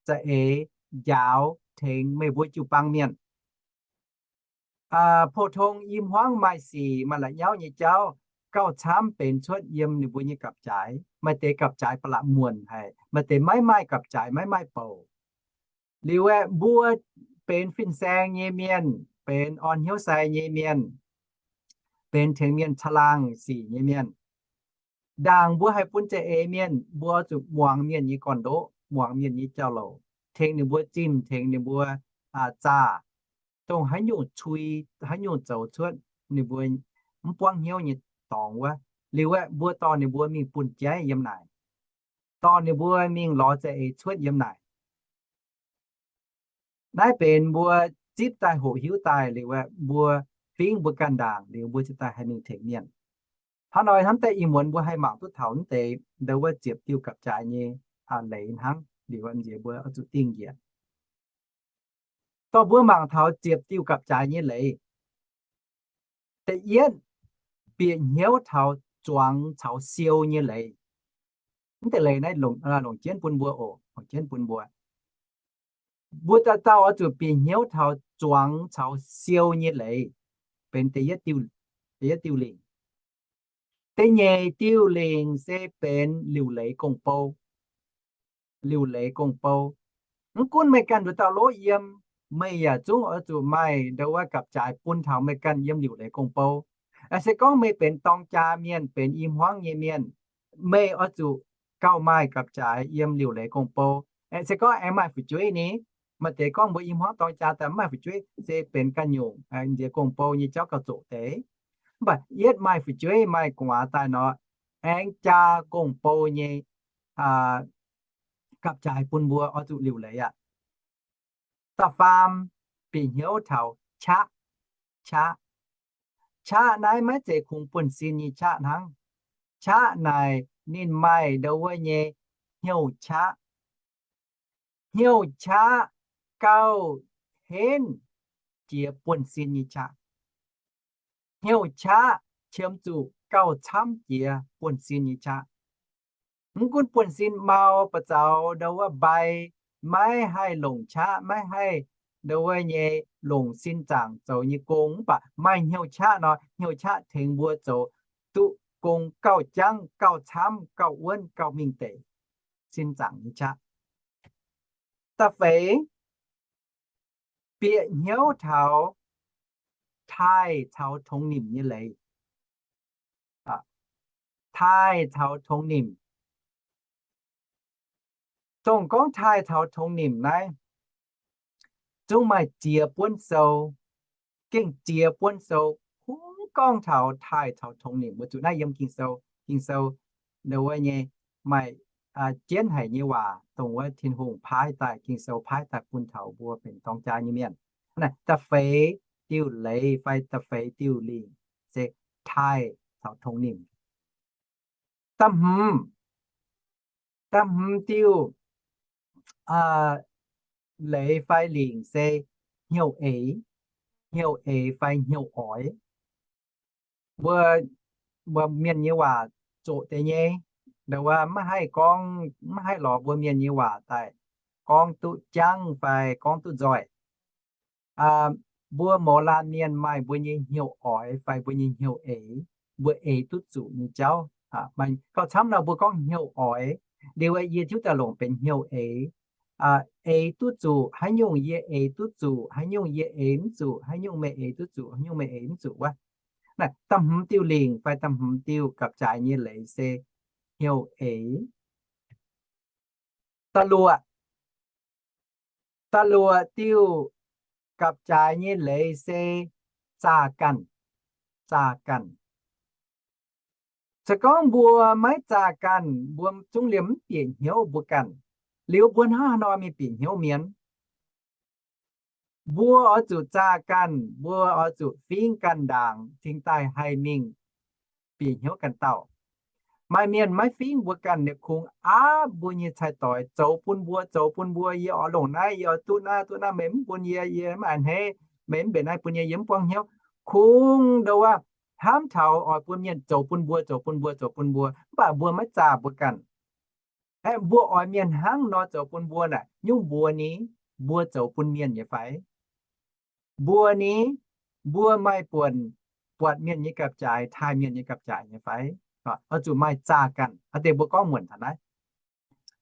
za'eix njaaux tengx meih mbuo jiu-baang mienh. Pou-tong i hmuangv maaih sic maaih la'nyauv nyei jauv gauh camv benx cuotv yiem ninh mbuo nyei gapv-jaaix. Maaih deix gapv-jaaix ba'laqc muonc haic, maaih deix maiv maaih gapv-jaaix, maiv maaih bouc. Liuz aeqv, mbuo benx fin-saeng nyei mienh, benx orn hnyouv sai nyei mienh, benx tengx mienh caangh laangh sic nyei mienh, ndaangc mbuo haih bun za'eix mienh, mbuo zuqc muangx mienh nyei gorn-ndoqv, muangx mienh nyei jauv-louc, tengx ninh mbuo zimh, tengx ninh mbuo zaah, dongh haaix nyungc cui, haaix nyungc zoux cuotv ninh mbuo mv buangv hnyouv nyei dorngx wuov. Liuz aeqv, mbuo dorh ninh mbuo mingh bun jaiv yiem naaic, dorh ninh mbuo mingh lorz za'eix cuotv yiem naaic. Naaiv benx mbuo zipv daaih hoqc hiuv daaih liuz aeqv, mbuo fingv mbuo ganh ndaangc liuz mbuo cingx daaih haih mingh tengx mienh. Hnangv naaiv, hnamv daaih ih muonz mbuo haih mangc duqv taux mv deix ndau wuov ziepc diuh gapv-jaaix nyei leiz hnangv. Liuz nziex mbuo oix zuqc dingh njiec. Dorh mbuo mangc taux ziepc diuh gapv-jaaix nyei leiz. Da'yietv, bieqc hnyouv taux zuangx caux siou nyei leiz. Mv deix leiz naaiv longc jienv bun mbuo oc, longc jienv bun mbuo. Mbuo dauh dauh oix zuqc bieqc hnyouv taux zuangx caux siou nyei leiz, benx da'yietv diuh lingc. Da'nyeic diuh lingc se benx liuc leiz gong-bou. Liuc leiz gong-bou. Mv gunv meih ganh nduqc dauh lov yiem, meih yaac zungv oix zuqc maaih ndau wuov gapv-jaaix bun taux meih ganh yiem liuc leiz gong-bou. Se gorngv meih benx dorng jaa mienh, benx i hmuangv nyei mienh, meih oix zuqc gauh maaih gapv-jaaix yiem liuc leiz gong-bou. Se gorngv aengx maaih fu'jueiv ni, maaih deix gorngv mbuo i hmuangv dorng jaa daaih mv maaih fu'jueiv se benx ganh nyungc, nziex gong-bou nyei jauv gauh zoqc deix. Mv baac yietv maaih fu'jueiv maaih gu'nguaaz daaih nor, aengx jaa gong-bou nyei gapv-jaaix bun mbuo oix zuqc liuc leiz aqv. Da'faam, bieqc hnyouv taux qaqv. Qaqv, qaqv naaiv maiv zeiz kungx buonv-sin nyei qaqv hnangv. Qaqv naaic ninh maaih ndau wuov nyei hnyouv qaqv. Hnyouv qaqv gauh henv jiex buonv-sin nyei qaqv. Hnyouv qaqv qiemx zuqc gauh camv jiex buonv-sin nyei qaqv. Mv gunv buonv-sin mau ba'zaux ndau wuov mbai, maiv haih longc qaqv, maiv haih ndau wuov nyei longc sin zaangc zoux nyei gong, mv baac maaih hnyouv qaqv nor, hnyouv qaqv tengx mbuo zoux duqv gong gauh jangv, gauh camv, gauh wuonv, gauh mingh deic. Sin zaangc nyei qaqv. Da'feix, bieqc hnyouv taux taaih caux tongx nimc nyei leiz. Taaih caux tongx nimc. Dongh gorngv taaih caux tongx nimc naaiv, zungv maaih ziex buonv sou, gengh ziex buonv sou kungx gorngv taux taaih caux tongx nimc. Mbuo zuqc naaiv yiem Ging-Sou, Ging-Sou wuov nyei maaih jienv haic nyei waac, dongh wuov Tin-Hungh paaiv daaih, Ging-Sou paaiv daaih bun taux mbuo benx dorng jaa nyei mienh. Naaiv da'feix diuh leiz fai da'feix diuh lingc se taaih caux tongx nimc. Da'hmz, da'hmz diuh leiz fai lingc se hnyouv eix, hnyouv eix fai hnyouv oix. Mbuo, mbuo mienh nyei waac zoqc deix nyei, ndau wuov maiv haih gorngv, maiv haih lorz mbuo mienh nyei waac daaih gorngv duqv jangv fai gorngv duqv nzoih. Mbuo mouz laanh mienh maaih mbuo nyei hnyouv oix fai mbuo nyei hnyouv eix, mbuo eix duqv zuqc nyei jauv. Gauh camv nor mbuo gorngv hnyouv oix, liuz yie tiuv daaih longc benx hnyouv eix. Eix duqv zuqc haaix nyungc yie eix duqv zuqc, haaix nyungc yie eix mv zuqc, haaix nyungc meih eix duqv zuqc, haaix nyungc meih eix mv zuqc wuov. Naaiv da'hmz diuh lingc fai da'hmz diuh gapv-jaaix nyei leiz se hnyouv eix. Da'luoqc, da'luoqc diuh gapv-jaaix nyei leiz se zaah ganh, zaah ganh. Se gorngv mbuo maiv zaah ganh, mbuo zungv liemh mv bieqc hnyouv mbuo ganh. Liuz mbuo hnangv haaix nor mingh bieqc hnyouv mienh? Mbuo oix zuqc zaah ganh, mbuo oix zuqc fingx ganh ndaangc cingx daaih haih mingh bieqc hnyouv ganh dauh. Maaih mienh maiv fingx mbuo ganh, ninh kungx aapv mbuo nyei cai-doix zoux bun mbuo, zoux bun mbuo, yie oix longc naaiv, yie oix duqv naaiv, duqv naaiv, meih mv bun yie, yie mv a'hneiv, meih mv mbenc naaiv bun yie, yie mv buangv hnyouv. Kungx ndau wuov hnamv taux oix bun mienh zoux bun mbuo, zoux bun mbuo, zoux bun mbuo, mv baac mbuo maiv zaah mbuo ganh. Aeqv, mbuo oix mienh hnangv nor zoux bun mbuo naaic, nyungc mbuo ni, mbuo zoux bun mienh nyei fai? Mbuo ni, mbuo maaih buonc buatc mienh nyei gapv-jaaix, taaih mienh nyei gapv-jaaix nyei fai? Oix zuqc maaih zaah ganh. Aa deix mbuo gorngv muonc taux naaiv.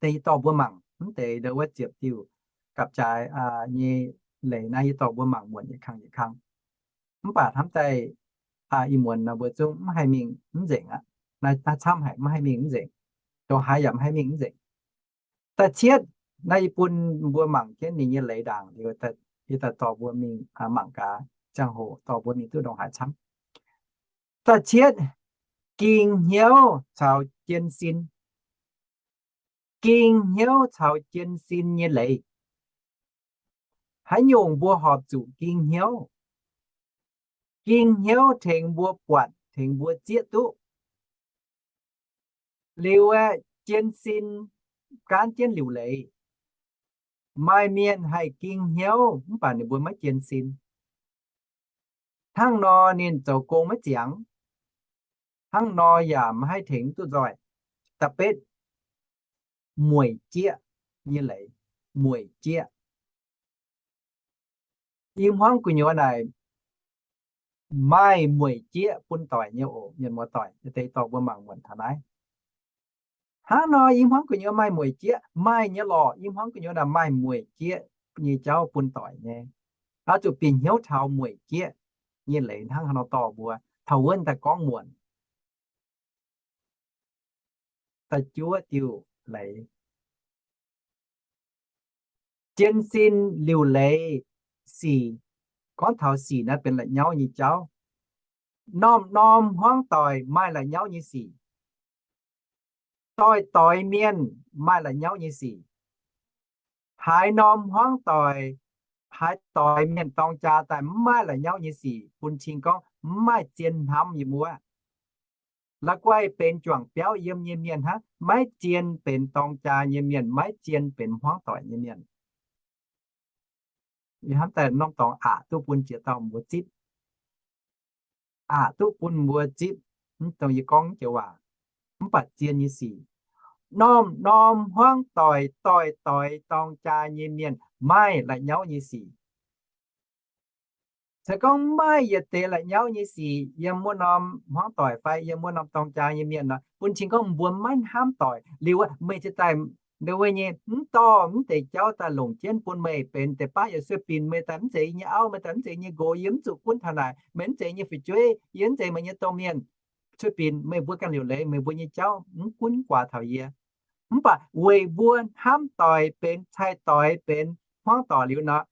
Deix yie dorh mbuo mangc mv deix ndau wuov ziepc diuh gapv-jaaix nyei leiz naaiv, yie dorh mbuo mangc muonc yietc kang yietc kang. Mv baac hnamv daaih ih muonz nor mbuo zungv mv haih mingh mv nzengc aqv. Naaiv camv haic, mv haih mingh mv nzengc. Ndongc haaix yaac mv haih mingh mv nzengc. Da'cietv, naaiv yie bun mbuo mangc jienv ninh nyei leiz ndaangc liuz, yie daaih dorh mbuo mingh mangc gaax, ziangh hoc dorh mbuo mingh duqv ndongc haaix camv. Da'cietv, ging hnyouv caux jien sin. Ging hnyouv caux jien sin nyei leiz. Haaix nyungc mbuo horpc zuqc ging hnyouv? Ging hnyouv tengx mbuo buatc, tengx mbuo zieqv duqv. Liuz aeqv, jien sin gaanv jienv liuc leiz. Maaih mienh haih ging hnyouv mv baac ninh mbuo maiv jien sin. Hnangv nor ninh zoux gong maiv ziangx. Hnangv nor yaac maiv haih tengx duqv nzoih. Da'betv, mueic jieqv nyei leiz. Mueic jieqv. I hmuangv gu'nyuoz naaic maaih mueic jieqv bun doic nyei oc, mienh muoz-doic. Deix dorh mbuo mangc muonc taux naaiv. Hnangv nor i hmuangv gu'nyuoz maaih mueic jieqv, maaih nyei lorqc. I hmuangv gu'nyuoz naaic maaih mueic jieqv nyei jauv bun doic nyei. Oix zuqc bieqc hnyouv taux mueic jieqv nyei leiz hnangv haaix nor dorh mbuo. Taux wuonv daaih gorngv muonc. Da'juov diuh leiz. Jien sin liuc leiz sic. Gorngv taux sic naaiv benx la'nyauv nyei jauv. Norm-norm hmuangv doic maaih la'nyauv nyei sic. Doix-doix mienh maaih la'nyauv nyei sic. Haaix norm hmuangv doic, haaix doix mienh dorng jaa daaih mv maaih la'nyauv nyei sic, bun cing gorngv mv maaih zien hnamv yiem wuov. La'guaih benx juangc biauv yiem nyei mienh hnangv, maiv zien benx dorng jaa nyei mienh, maiv zien benx hmuangv doic nyei mienh. Yie hnamv daaih norm dorngx aqc duqv bun jiex dauh mbuo zipv. Aqc duqv bun mbuo zipv, mv dongh yie gorngv joux waac, mv baac zien nyei sic. Norm-norm hmuangv doic, doix-doix dorng jaa nyei mienh maaih la'nyauv nyei sic. Se gorngv mv maaih yietc deix la'nyauv nyei sic yiem wuov norm hmuangv doic fai yiem wuov norm dorng jaa nyei mienh nor, bun cing gorngv mbuo maiv hnamv doic. Liuz meih ziouc daaih Nduov wuov nyei mv dorh mv deix jauv daaih longc jienv bun meih benx deix baav yaac sueih binc meih daaih mv zeiz yie nyei auv, meih daaih mv zeiz yie nyei nqox, yie mv zuqc gunv taux naaic, meih mv zeiz yie nyei fu'jueiv, yie mv zeiz meih nyei domh mienh. Sueih binc meih mbuo ganh liuc leiz meih mbuo nyei jauv, mv gunv guaax taux yie. Mv baac weic mbuo hnamv doic benx, cai doic benx, hmuangv doic liuz nor,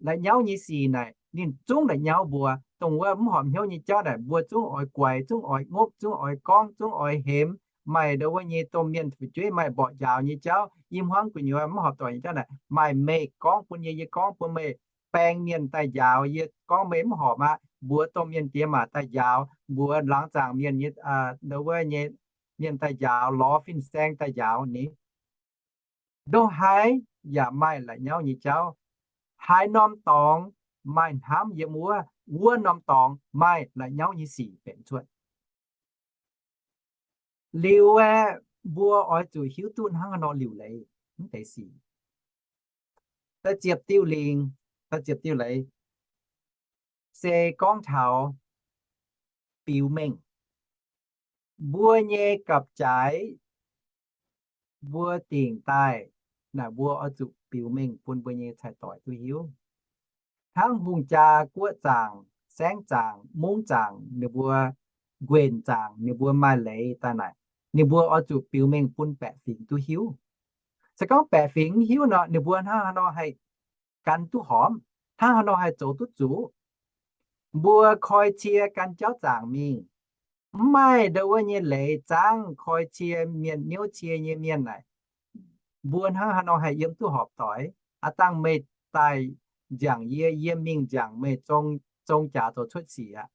la'nyauv nyei sic naaic ninh zungv la'nyauv mbuo. Dongh wuov mv horpc hnyouv nyei jauv naaic mbuo zungv oix guaix, zungv oix ngopv, zungv oix gorngv, zungv oix hemx. Maaih nduov wuov nyei domh mienh fu'jueiv maaih mborqc njaaux nyei jauv, i hmuangv gu'nyuoz mv horpc doic nyei jauv naaic maaih meih gorngv bun yie, yie gorngv bun meih. Baeng mienh daaih njaaux yie gorngv meih mv horpc aqv. Mbuox domh mienh diex maac daaih njaaux, mbuox laangz zaangc mienh nyei, nduov wuov nyei mienh daaih njaaux, lorz fin-saeng daaih njaaux ni. Ndongc haaix yaac maaih la'nyauv nyei jauv. Haaix norm dorngx maaih hnamv yiem wuov, wuov norm dorngx maaih la'nyauv nyei sic benx cuotv. Liuz aeqv, mbuo oix zuqc hiuv duqv hnangv haaix nor liuc leiz mv deix sic. Da'ziepc diuh lingc, da'ziepc diuh leiz se gorngv taux biux mengh. Mbuo nyei gapv-jaaix, mbuo dingc daaih naaic mbuo oix zuqc biux mengh bun mbuo nyei cai-doic duqv hiuv. Hnangv hungh jaa, guoqv zaangc, saengv zaangc, mungv zaangc, ninh mbuo nquenc zaangc, ninh mbuo maaih leiz daaih naaic, ninh mbuo oix zuqc biux mengh bun baeqc fingx duqv hiuv. Se gorngv baeqc fingx mv hiuv nor, ninh mbuo hnangv haaix nor haih gan duqv horpc, hnangv haaix nor haih zoux duqv zuqc. Mbuo koi cie gan jauv zaangc mingh, mv maaih nduov wuov nyei leiz zaangv koi cie mienh, niouv cie nyei mienh naaic, mbuo hnangv haaix nor haih yiem duqv horpc doic? Aav dangh meih daaih nziangc yie, yie mingh nziangc meih, zong jaax zoux cuotv sic aqv.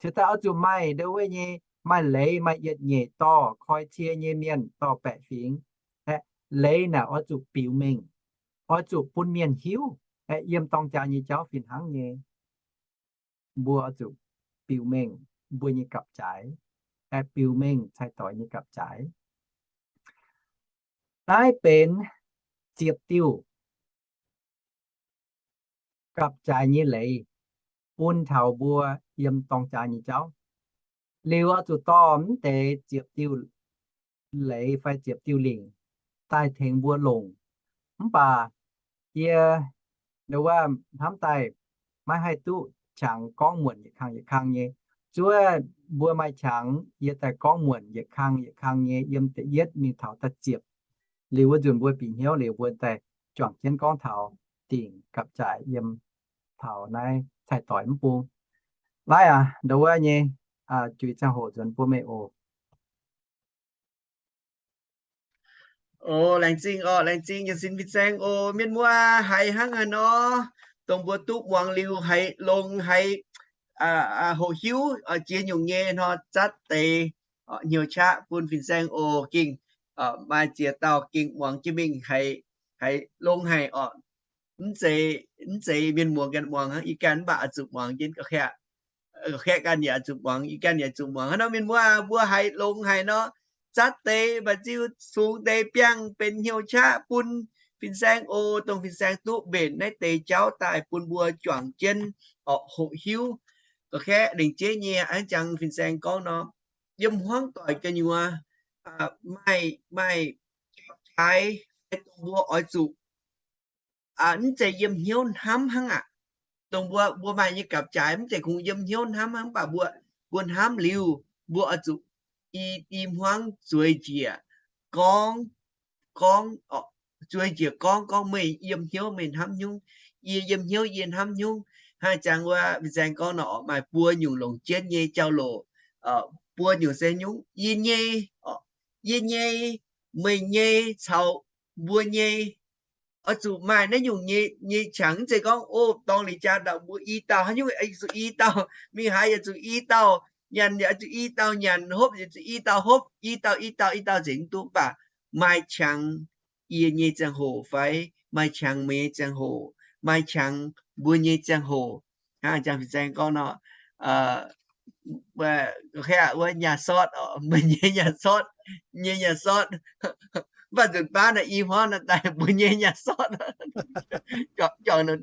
Cingx daaih oix zuqc maaih nduov wuov nyei, maaih leiz, maaih yietc nyeic dorh koi cie nyei mienh, dorh baeqc fingx. Aeqv, leiz naaic oix zuqc biux mengh, oix zuqc bun mienh hiuv. Aeqv, yiem dorng jaax nyei jauv fih hnangv nyei. Mbuo oix zuqc biux mengh mbuo nyei gapv-jaaix, aeqv, biux mengh cai-doic nyei gapv-jaaix. Naaiv benx ziepc diuh gapv-jaaix nyei leiz bun taux mbuo yiem dorng jaax nyei jauv. Liuz oix zuqc dorh mv deix ziepc diuh leiz fai ziepc diuh lingc daaih tengx mbuo longc. Mv baac yie nduov wuov hnamv daaih maiv haih duqv qangx gorngv muonc yietc kang yietc kang nyei. Zuov mbuo maaih qangx yie daaih gorngv muonc yietc kang yietc kang nyei yiem da'yietv mingh taux da'ziepc. Liuz wuov nzunc mbuo bieqc hnyouv liuz mbuo daaih juangc jienv gorngv taux dingc gapv-jaaix yiem taux naaiv cai-doic mv bung. Laaiv aac, nduov wuov nyei juix ziangh hoc nzuonx bun meih oc. O, laengz zingh orqc, laengz zingh nyanc sin fin-saeng oc. Mienh muoz haiz hnangv haaix nor, dongh mbuo duqv muangx liuz haiz longx haiz hoqc hiuv jiex nyungc nyei nor, zatv deix hnyouv qaqv bun fin-saeng oc. Gengh maaih ziex dauh gengh muangx jienv mingh haiz longx haic orqc. Mv zeiz, mv zeiz mienh muoz ganh muangx hnangv, ih ganh mv baac oix zuqc muangx jienv. Ga'qaeqv ganh yaac oix zuqc muangx, ih ganh yaac zuqc muangx hnangv nor. Mienh muoz mbuo haiz longx haic nor, zatv deix mbu'ziex cungx deix biangh benx hnyouv qaqv bun fin-saeng oc. Dongh fin-saeng duqv mbenc naaiv deix jauv daaih bun mbuo juangc jienv orqc hoqc hiuv. Ga'qaeqv lengc jeiv nyei hnangv jangx fin-saeng gorngv nor, yiem hmuangv doic gu'nyuoz maaih, maaih gapv-jaaix fai dongh mbuo oix zuqc mv zeiz yiem hnyouv hnamv hnangv aqv. Dongh mbuo, mbuo maaih nyei gapv-jaaix mv zeiz kungx yiem hnyouv hnamv hnangv, mv baac mbuo, mbuo hnamv liuz, mbuo oix zuqc i, i hmuangv zueiz njiec gorngv, gorngv, zueiz njiec gorngv, gorngv meih yiem hnyouv meih hnamv nyungc, yie yiem hnyouv yie hnamv nyungc. Hnangv jangx wuov fin-saeng gorngv nor, maaih buo nyungc longc jienv nyei jauv-louc, buo nyungc se nyungc yie nyei, yie nyei, meih nyei caux mbuo nyei. Oix zuqc maaih naaiv nyungc nyei, nyei qangx. Mv zeiz gorngv, o, dorngx liuz jaa ndau mbuo i dauh haaix nyungc, zuqc i dauh mingh haaix, yaac zuqc i dauh nyanc, yaac zuqc i dauh nyanc, hopv yaac zuqc i dauh hopv, i dauh, i dauh, i dauh nzengc mv duqv. Mv baac maaih qangx yie nyei ziangh hoc fai maaih qangx meih nyei ziangh hoc, maaih qangx mbuo nyei ziangh hoc. Hnangv jangx fin-saeng gorngv nor, wuov nyaah sortv, meih nyei nyaah sortv, nyei nyaah sortv. Mv baac nzunc baav naaic i hmuangv naaic daaih mbuo nyei nyaah sortv. Juangc nor,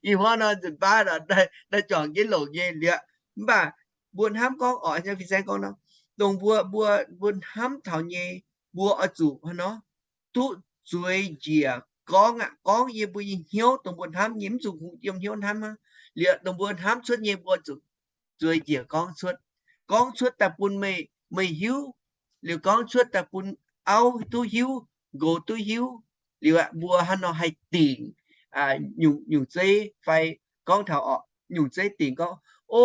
i hmuangv nor nzunc baav naaic daaih juangc jienv longc nyei liuz. Mv baac mbuo hnamv gorngv orqc, fin-saeng gorngv nor, dongh mbuo, mbuo, mbuo hnamv taux nyei, mbuo oix zuqc haaix nor, duqv zueiz njiec gorngv aqv. Gorngv yiem mbuo nyei hnyouv dongh mbuo hnamv nyei, mv zuqc kungx yiem hnyouv hnamv hnangv. Liuz dongh mbuo hnamv cuotv nyei mbuo zuqc zueiz njiec gorngv cuotv. Gorngv cuotv daaih bun meih, meih hiuv. Liuz gorngv cuotv daaih bun auv duqv hiuv, nqox duqv hiuv. Liuz aqv, mbuo hnangv nor haih dingc nyungc, nyungc zeiv fai gorngv taux orqc, nyungc zeiv dingc gorngv, o,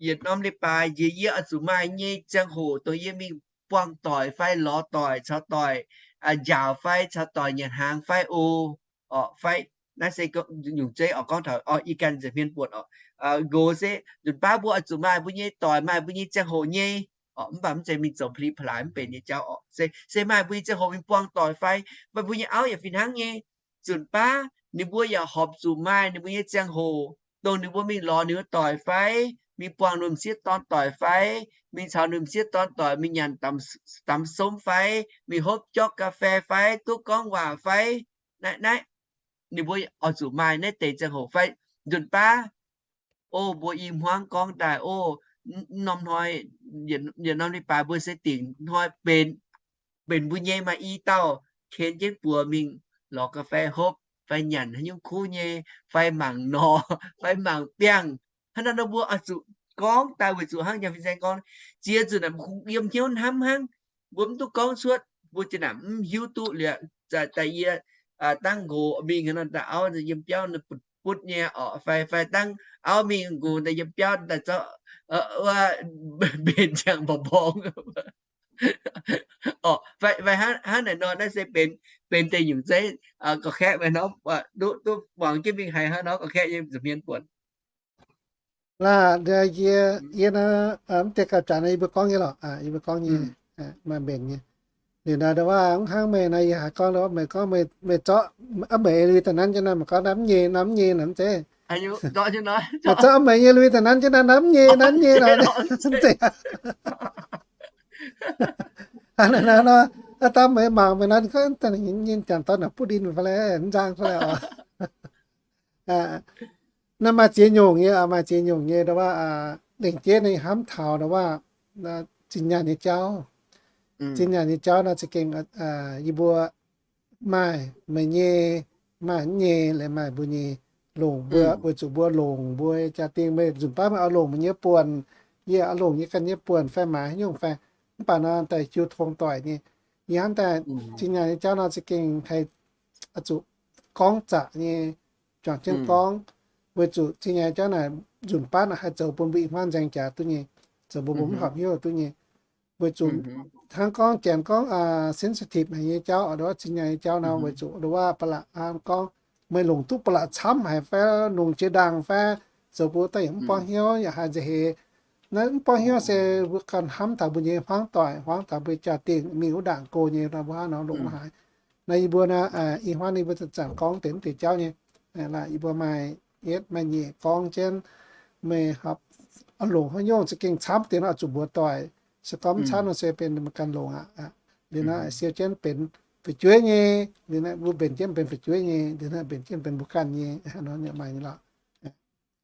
yietc norm leiz-baaix njiec yie oix zuqc maaih nyei ziangh hoc dongh yie mingh buangh doic fai lorz doic caux doic njaaux fai caux doic nyanc hnaangx fai o, orqc fai. Naaiv se nyungc zeiv oix gorngv taux, orqc, ih ganh nza'hmien buonc orqc. Nqox se nzunc baav mbuo oix zuqc maaih mbuo nyei doic, maaih mbuo nyei ziangh hoc nyei, orqc, mv baac mv zeiz mingh zoux pli pa'laaix mv benx nyei jauv orqc. Se, se maaih mbuo nyei ziangh hoc mingh buangh doic fai, maaih mbuo nyei auv yaac fih hnangv nyei. Nzunc baav ninh mbuo yaac horpc zuqc maaih ninh mbuo nyei ziangh hoc dongh ninh mbuo mingh lorz ninh mbuo doic fai, mingh buangh ninh m'sieqv dorn doic fai, mingh caux ninh m'sieqv dorn doic mingh nyanc damx, damx sopv fai, mingh hopv jorqv ga'fei fai, duqv gorngv waac fai. Naaiv, naaiv ninh mbuo oix zuqc maaih naaiv deix ziangh hoc fai. Nzunc baav, o, mbuo i hmuangv gorngv daaih, o, norm hnoi, yietc norm leiz-baaix mbuo se dingc hnoi benx, benx mbuo nyei maaih i dauh ken jienv buoz mingh lorz ga'fei hopv fai nyanc haaix nyungc kuv nyei fai mangc nor fai mangc biangh. Hnangv naaiv nor mbuo oix zuqc gorngv daaih weic zuqc hnangv nyei fin-saeng gorngv, ziex nzunc naaic mbuo kungx yiem hnyouv hnamv hnangv. Mbuo mv duqv gorngv cuotv, mbuo zinh ndaangc mv hiuv duqv liuz, daaih yie dangv nqox mingh nor, daaih auv yiem biauv butv butv nyei orqc, fai, fai dangv auv mingh nqox daaih yiem biauv daaih zorqv wuov mbenc ziangh mborngz mborngz orqc, fai, fai hnangv naaic nor, naaiv se benx, benx deix nyungc zeiv gorqv-kaeqv meih norm, duqv, duqv muangx jienv mingh haiz hnangv nor gorqv-kaeqv nyei nza'hmien buonc. Laaix, yie, yie naaiv, mv deix gauh jaax naaiv yie mbuo gorngv nyei lorqc, yie mbuo gorngv nyei, maaih mbenc nyei. Liuz naaiv ndau wuov mv hnangv meih naaiv, yie haiz gorngv meih gorngv meih zorqv a'meix lui daaih nanv jienv naaiv, meih gorngv naaiv mv nyei, naaiv mv nyei naaic mv zeiz. Zorqv a'meix nyei lui daaih nanv jienv naaiv, naaiv mv nyei, naaiv mv nyei nor, mv zeiz. Hnangv naaiv nor, aa, daaih meih mangc meih naaiv, ninh gorngv ninh janx dorn naaic butv ndin fai, mv nzang fai oc. Naaiv maaih ziex nyungc nyei, maaih ziex nyungc nyei ndau wuov, lengc jeiv ninh hnamv taux ndau wuov zinh nyaanh nyei jauv. Zinh nyaanh nyei jauv nor za'gengh yie mbuo maaih meih nyei, maaih mv nyei, liuz maaih mbuo nyei longc mbuo, weic zuqc mbuo longc mbuo jaa-dingh. Meih nzunc baav meih oix longc meih nyei buonc, yie oix longc yie ganh nyei buonc fai maaiz haaix nyungc fai. Mv baac nor daaih jiu tong doic nyei. Yie hnamv daaih zinh nyaanh nyei jauv nor za'gengh haih zuqc gorngv zaqc nyei, juangc jienv gorngv, weic zuqc zinh nyaanh nyei jauv naaic nzunc baav naaic haih zoux bun mbuo i hmuangv nzaeng jaax duqv nyei, zoux bun mbuo mv horpc hnyouv duqv nyei. Weic zuqc hnangv gorngv janx gorngv sensitive naaic nyei jauv, ndau wuov zinh nyaanh nyei jauv nor, weic zuqc ndau wuov ba'laqc hnangv gorngv meih longc duqv ba'laqc camv haic fai longc jiex ndaangc fai zoux bun daaih yaac mv buangv hnyouv yaac haiz nza'heix. Naaiv mv buangv hnyouv se mbuo ganh hnamv taux mbuo nyei hmuangv doic, hmuangv taux mbuo jaa-dingh mingh wuov ndaangc go nyei nor, mbuo hnangv nor longc haic. Naaiv yie mbuo naaiv, i hmuangv naaiv yie mbuo zanc-zanc gorngv deix mv deix jauv nyei. Laaix yie mbuo maaih yietv maaih nyeic gorngv jienv, meih horpc longc haaix nyungc za'gengh camv deix nor zuqc mbuox doic. Se gorngv mv camv nor se benx meih ganh longc aqv. Liuz naaiv siou jienv benx fu'jueiv nyei, liuz naaiv mbuo mbenc jienv benx fu'jueiv nyei, liuz naaiv mbenc jienv benx mbuo ganh nyei, nor maaih nyei lorqc.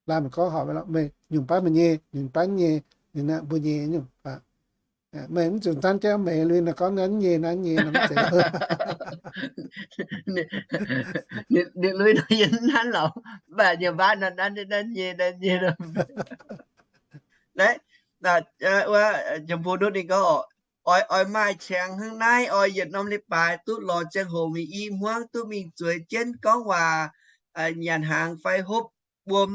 Laaix meih gorngv horpc lorqc, meih nyungc baav meih nyei, nyungc baav nyei, liuz naaiv mbuo nyei nyungc. Meih mv zuqc zanv jienv meih lui naaic gorngv naaiv nyei, naaiv nyei nor mv zeiz. Ninh lui nor yie mv nanv lorqc, mv baac nyei baav nor nanv, nanv nyei, nanv nyei nor. Naaiv, wuov, Jiem Bun Nutv ninh gorngv, oix, oix maaih qangx hnangv naaiv, oix yietc norm leiz-baaix duqv lorz ziangh hoc mingh i hmuangv, duqv mingh zueiz jienv gorngv waac, nyanc hnaangx fai hopv wuom.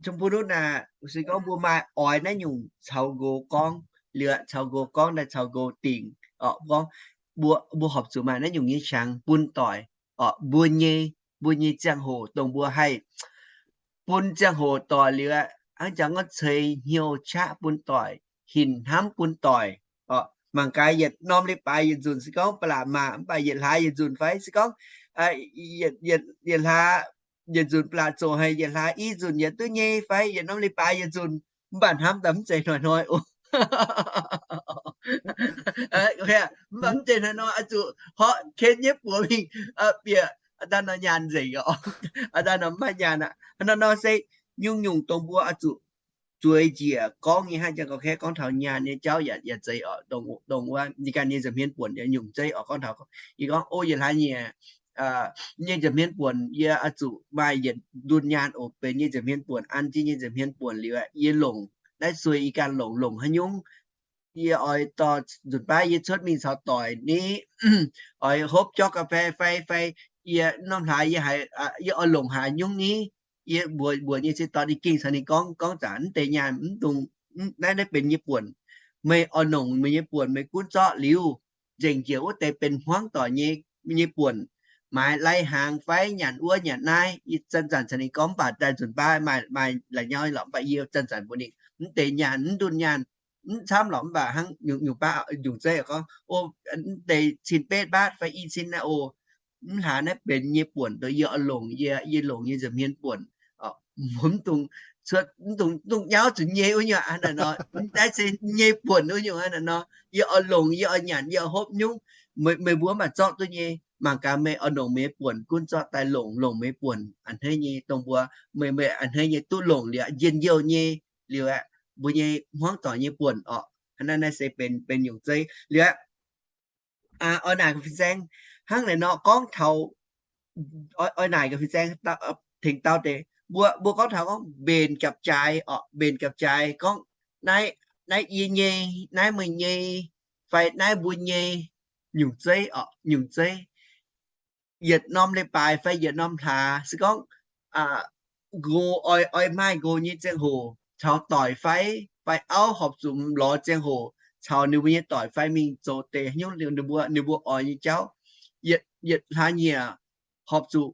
Jiem Bun Nutv naaic se gorngv mbuo maaih oix naaiv nyungc caux nqox gorngv, liuz caux nqox gorngv daaih caux nqox dingc, gorngv mbuo, mbuo horpc zuqc maaih naaiv nyungc nyei qangx bun doic, mbuo nyei, mbuo nyei ziangh hoc dongh mbuo haih bun ziangh hoc doic liuz, hnangv jangx gorngv ceix hnyouv qaqv bun doic, hinc hnamv bun doic. Mangc gaax yietc norm leiz-baaix yietc nzunc se gorngv ba'laqc maac, mv baac yietc hlaax yietc nzunc fai se gorngv yietc hlaax yietc nzunc ba'laqc zoqc haic, yietc hlaax i nzunc yietc duqv nyei fai yietc norm leiz-baaix yietc nzunc, mv baac hnamv daaih mv zeiz hnoi-hnoi oc. Mv baac mv zeiz hnoi-hnoi oix zuqc horpc ken nyei buoz mingh bieqc daaih nor nyaanh nzengc oc. Daaih nor mv maaih nyaanh aqv. Hnoi-hnoi se nyungc-nyungc dongh mbuo oix zuqc zueiz njiec gorngv nyei hnangv jang gauh kaeqv gorngv taux nyaanh nyei jauv yaac, yaac zeiz oc, dongh, dongh wuov yie ganh nyei nza'hmien buonc yaac nyungc zeiv oc gorngv taux, yie gorngv, o, yietc hlaax nyieqc, nyei nza'hmien buonc yie oix zuqc maaih yietc ndunh nyaanh oc benx nyei nza'hmien buonc, an jienv nyei nza'hmien buonc liuz, yie longc naaiv sueih yie ganh longc, longc haaix nyungc, yie oix dorh nzunc baav yie cuotv mingh caux doic ni, oix hopv jorqv ga'fei fai, fai yie norm hlaax yie haiz, yie oix longc haaix nyungc ni, yie mbuox, mbuox nyei se dorh ninh gengh caux ninh gorngv, gorngv zanc mv deix nyaanh mv dungx, naaiv, naaiv benx nyei buonc. Meih oix longc meih nyei buonc meih gunv zorqv liuz, nzengc njiec wuov deix benx hmuangv doic nyei, nyei buonc. Maaiz lai-hnaangx fai nyanc wuov nyanc naaiv, yie zanc-zanc caux ninh gorngv, mv baac daaih nzunc baav maaih, maaih la'nyauv lorqc, mv baac yie zanc-zanc mbuox ninh mv deix nyaanh, mv ndunh nyaanh, mv camv lorqc, mv baac hnangv nyungc, nyungc baav, nyungc zeiv gorngv, o, mv deix cin betv mbaatv fai i cin naaiv oc, mv hlaax naaiv benx nyei buonc, dongh yie oix longc, yie, yie longc nyei nza'hmien buonc. Mv dungx cuotv, mv dungx, dungx nyauv zuqc nyei wuov nyungc aqv naaic nor. Naaiv se nyei buonc wuov nyungc aqv naaic nor. Yie oix longc, yie oix nyanc, yie oix hopv nyungc. Meih, meih mbuo mv baac zorqv duqv nyei. Mangc gaax meih oix longc meih nyei buonc gunv zorqv daaih longc, longc meih nyei buonc a'hneiv nyei, dongh mbuo meih, meih a'hneiv nyei duqv longc liuz njien-youh nyei liuz aeqv, mbuo nyei hmuangv doic nyei buonc oc. Hnangv naaiv, naaiv se benx, benx nyungc zeiv liuz aeqv, oix naaic ga'fin saeng hnangv naaic nor gorngv taux, oix naaic ga'fin saeng tengx dauh deix, mbuo, mbuo gorngv taux gorngv mbenc gapv-jaaix oc, mbenc gapv-jaaix gorngv naaiv, naaiv yie nyei, naaiv meih nyei, fai naaiv mbuo nyei, nyungc zeiv oc, nyungc zeiv. Yietc norm leiz-baaix fai yietc norm hlaax se gorngv nqox, oix, oix maaih nqox nyei ziangh hoc caux doic fai, fai auv horpc zuqc lorz ziangh hoc caux ninh mbuo nyei doic fai mingh zoux deix haaix nyungc ninh mbuo, ninh mbuo oix nyei jauv. Yietc, yietc hlaax nyieqc horpc zuqc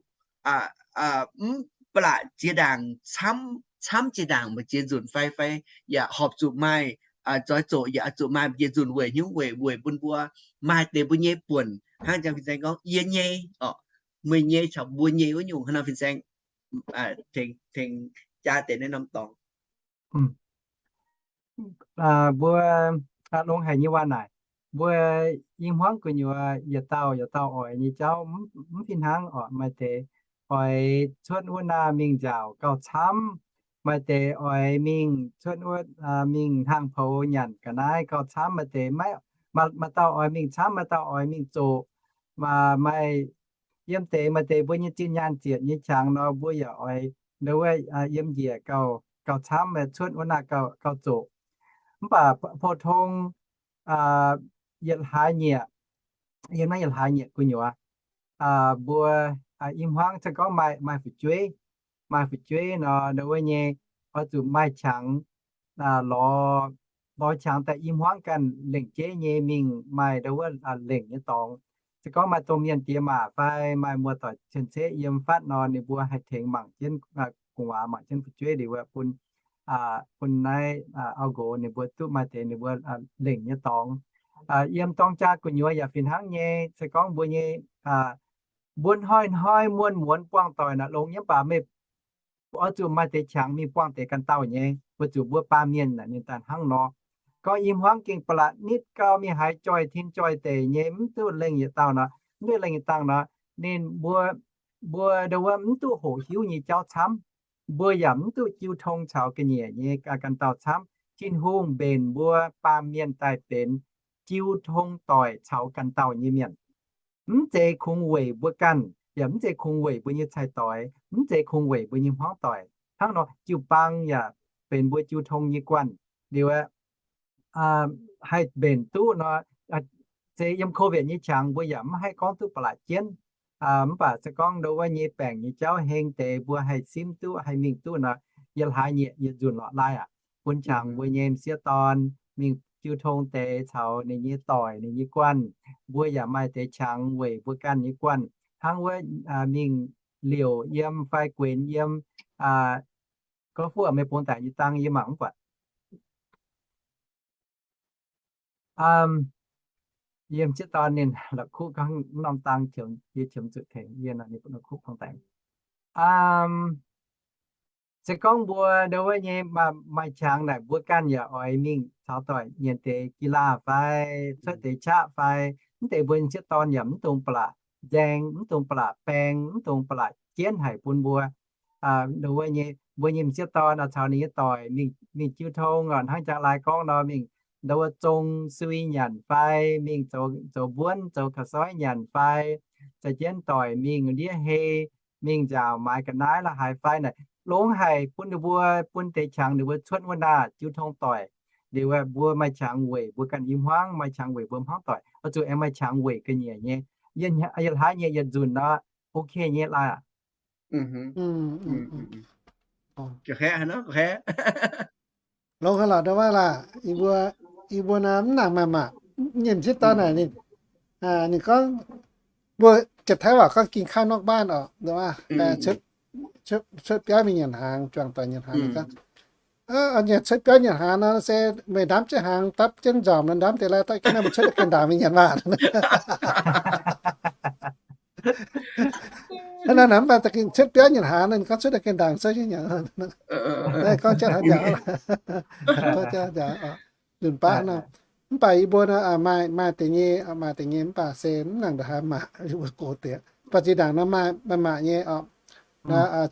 mv ba'laqc jiex ndaangc camv, camv jiex ndaangc mbu'ziex nzunc fai, fai yaac horpc zuqc maaih, zoix zoqc yaac zuqc maaih mbu'ziex nzunc weic haaix nyungc, weic, weic bun mbuo maaih deix mbuo nyei buonc hnangv jang fin-saeng gorngv yie nyei oc, meih nyei caux mbuo nyei wuov nyungc hnangv nor fin-saeng tengx, tengx jaa deix naaiv norm dorngx. Mbuo longx haic nyei waac naaic, mbuo i hmuangv gu'nyuoz yietc dauh yietc dauh oix nyei jauv mv fih hnangv oc. Maaih deix oix cuotv wuov naaiv mingh nziaauc gauh camv, maaih deix oix mingh cuotv wuov, mingh hnaangx-poux nyanc ga'naaiv gauh camv, maaih deix maiv, maaih dauh oix mingh camv, maaih dauh oix mingh zoqc. Maaih, maaih yiem deix, maaih deix mbuo nyei zinh nyaanh zietc nyei qangx nor, mbuo yaac oix ndo wuov yiem njiec gauh, gauh camv, cuotv wuov naaiv gauh, gauh zoqc. Mv baac pou-tong yietc hlaax nyieqc, yiem naaiv yietc hlaax nyieqc gu'nyuoz, mbuo i hmuangv se gorngv maaih, maaih fu'jueiv, maaih fu'jueiv nor, ndo wuov nyei oix zuqc maaih qangx, lorz, lorz qangx daaih i hmuangv ganh lengc jeiv nyei mingh maaih ndo wuov lengc nyei dorngx. Se gorngv maaih domh mienh diex maac fai maaih muoz-doic cien-ceqv yiem fatv nor, ninh mbuo haih tengx mangc jienv gu'nguaaz, mangc jienv fu'jueiv liuz bun, bun naaiv auv-nqox ninh mbuo duqv maaih deix ninh mbuo lengc nyei dorngx. Yiem dorng jaa gu'nyuoz yaac fih hnangv nyei. Se gorngv mbuo nyei, mbuo hnoi-hnoi muonz-muonz buangh doic naaic longx nyei, mv baac meih oix zuqc maaih deix qangx mingh buangh deix ganh dauh nyei, weic zuqc mbuo baamh mienh naaic ninh daaih hnangv nor. Gorngv i hmuangv gengh ba'laqc nitv gau mingh haaix joih tin joih deic nyei, mv duqv lengh yietc dauh nor, mv duqv lengh yietc dauh nor, ninh mbuo, mbuo ndo wuov mv duqv hoqc hiuv nyei jauv camv. Mbuo yaac mv duqv jiu tong caux ga'nyiec nyei ganh dauh camv. Tin-Hungh mbenc mbuo baamh mienh daaih benx jiu tong doic caux ganh dauh nyei mienh. Mv zeiz kungx weic mbuo ganh, yaac mv zeiz kungx weic mbuo nyei cai-doix, mv zeiz kungx weic mbuo nyei hmuangv doic. Hnangv nor jiu-baang yaac benx mbuo jiu tong nyei guanh. Liuz aeqv, haih mbenc duqv nor, se yiem COVID nyei qangx mbuo yaac mv haih gorngv duqv ba'laqc jienv. Mv baac se gorngv ndo wuov nyei baengc nyei jauv heng deix mbuo haih simv duqv, haih mingh duqv nor, yietc hlaax nyieqc yietc nzunc lorqc laai aqv. Bun qangx mbuo nyei m'sieqv dorn mingh jiu tong deix caux ninh nyei doic, ninh nyei guanh. Mbuo yaac maaih deix qangx weic mbuo ganh nyei guanh, hnangv wuov mingh liouc yiem fai guenx yiem. Gorngv fuqv meih bungx daic nyei dang yie mangc mv buatc. Yiem m'sieqv dorn ninh la'kuqv gorngv norm dang yie qiemx zuqc tengx yie nor, ninh la'kuqv bungx daic. Se gorngv mbuo ndo wuov nyei maaih qangx naaic, mbuo ganh yaac oix mingh caux doic nyienz deix gi laah fai cuotv deix qaqv fai, mv deix mbuo m'sieqv dorn yaac mv dungx ba'laqc nzaeng, mv dungx ba'laqc baeng, mv dungx ba'laqc jienv haic bun mbuo ndo wuov nyei mbuo nyei m'sieqv dorn caux ninh nyei doic mingh, mingh jiu tong, hnangv Jangx Laai gorngv nor, mingh ndau wuov zong sui nyanc fai mingh zoux, zoux mbuonv, zoux ga'soiv nyanc fai, za'jienv doic mingh ndiev hei, mingh nziaauc maaiz ga'naaiv la'haaix fai naaic, longx haic bun ninh mbuo, bun deix qangx ninh mbuo cuotv wuov ndaauh jiu tong doic. Liuz mbuo maaih qangx weic mbuo ganh i hmuangv, maaih qangx weic mbuo hmuangv doic, oix zuqc aengx maaih qangx weic ga'nyiec nyei. Yietc hlaax nyei yietc nzunc nor, ok nyei laah. Longx haic lorqc, ndau wuov laah, yie mbuo, yie mbuo naaiv mv nangc maaih maah, nyei m'sieqv dorn naaic ninh, ninh gorngv, mbuo jiex Taiv waac gorngv กินข้าวนอกบ้าน orqc, cuotv biauv mingh nyanc hnaangx, juangc doic nyanc hnaangx, ninh gorngv, cuotv biauv nyanc hnaangx nor se meih ndamv jienv hnaangx, dapv jienv nzormc nor, ndamv deix lai dapv jienv nor, meih cuotv gengh ndaangc mingh nyanc maah. Hnangv naaic mv baac cuotv biauv nyanc hnaangx, ninh gorngv cuotv gengh ndaangc souv jienv nyanc. Naaiv gorngv jatv hnangv jaax, gorngv jatv hnangv jaax, nzunc baav nor. Mv baac yie mbuo nor, maaih, maaih deix nyei, maaih deix nyei mv baac se mv nangc ndongc haaix maac, yie mbuo gox deix. Mv baac zinh ndaangc nor maaih, maaih maac nyei orqc,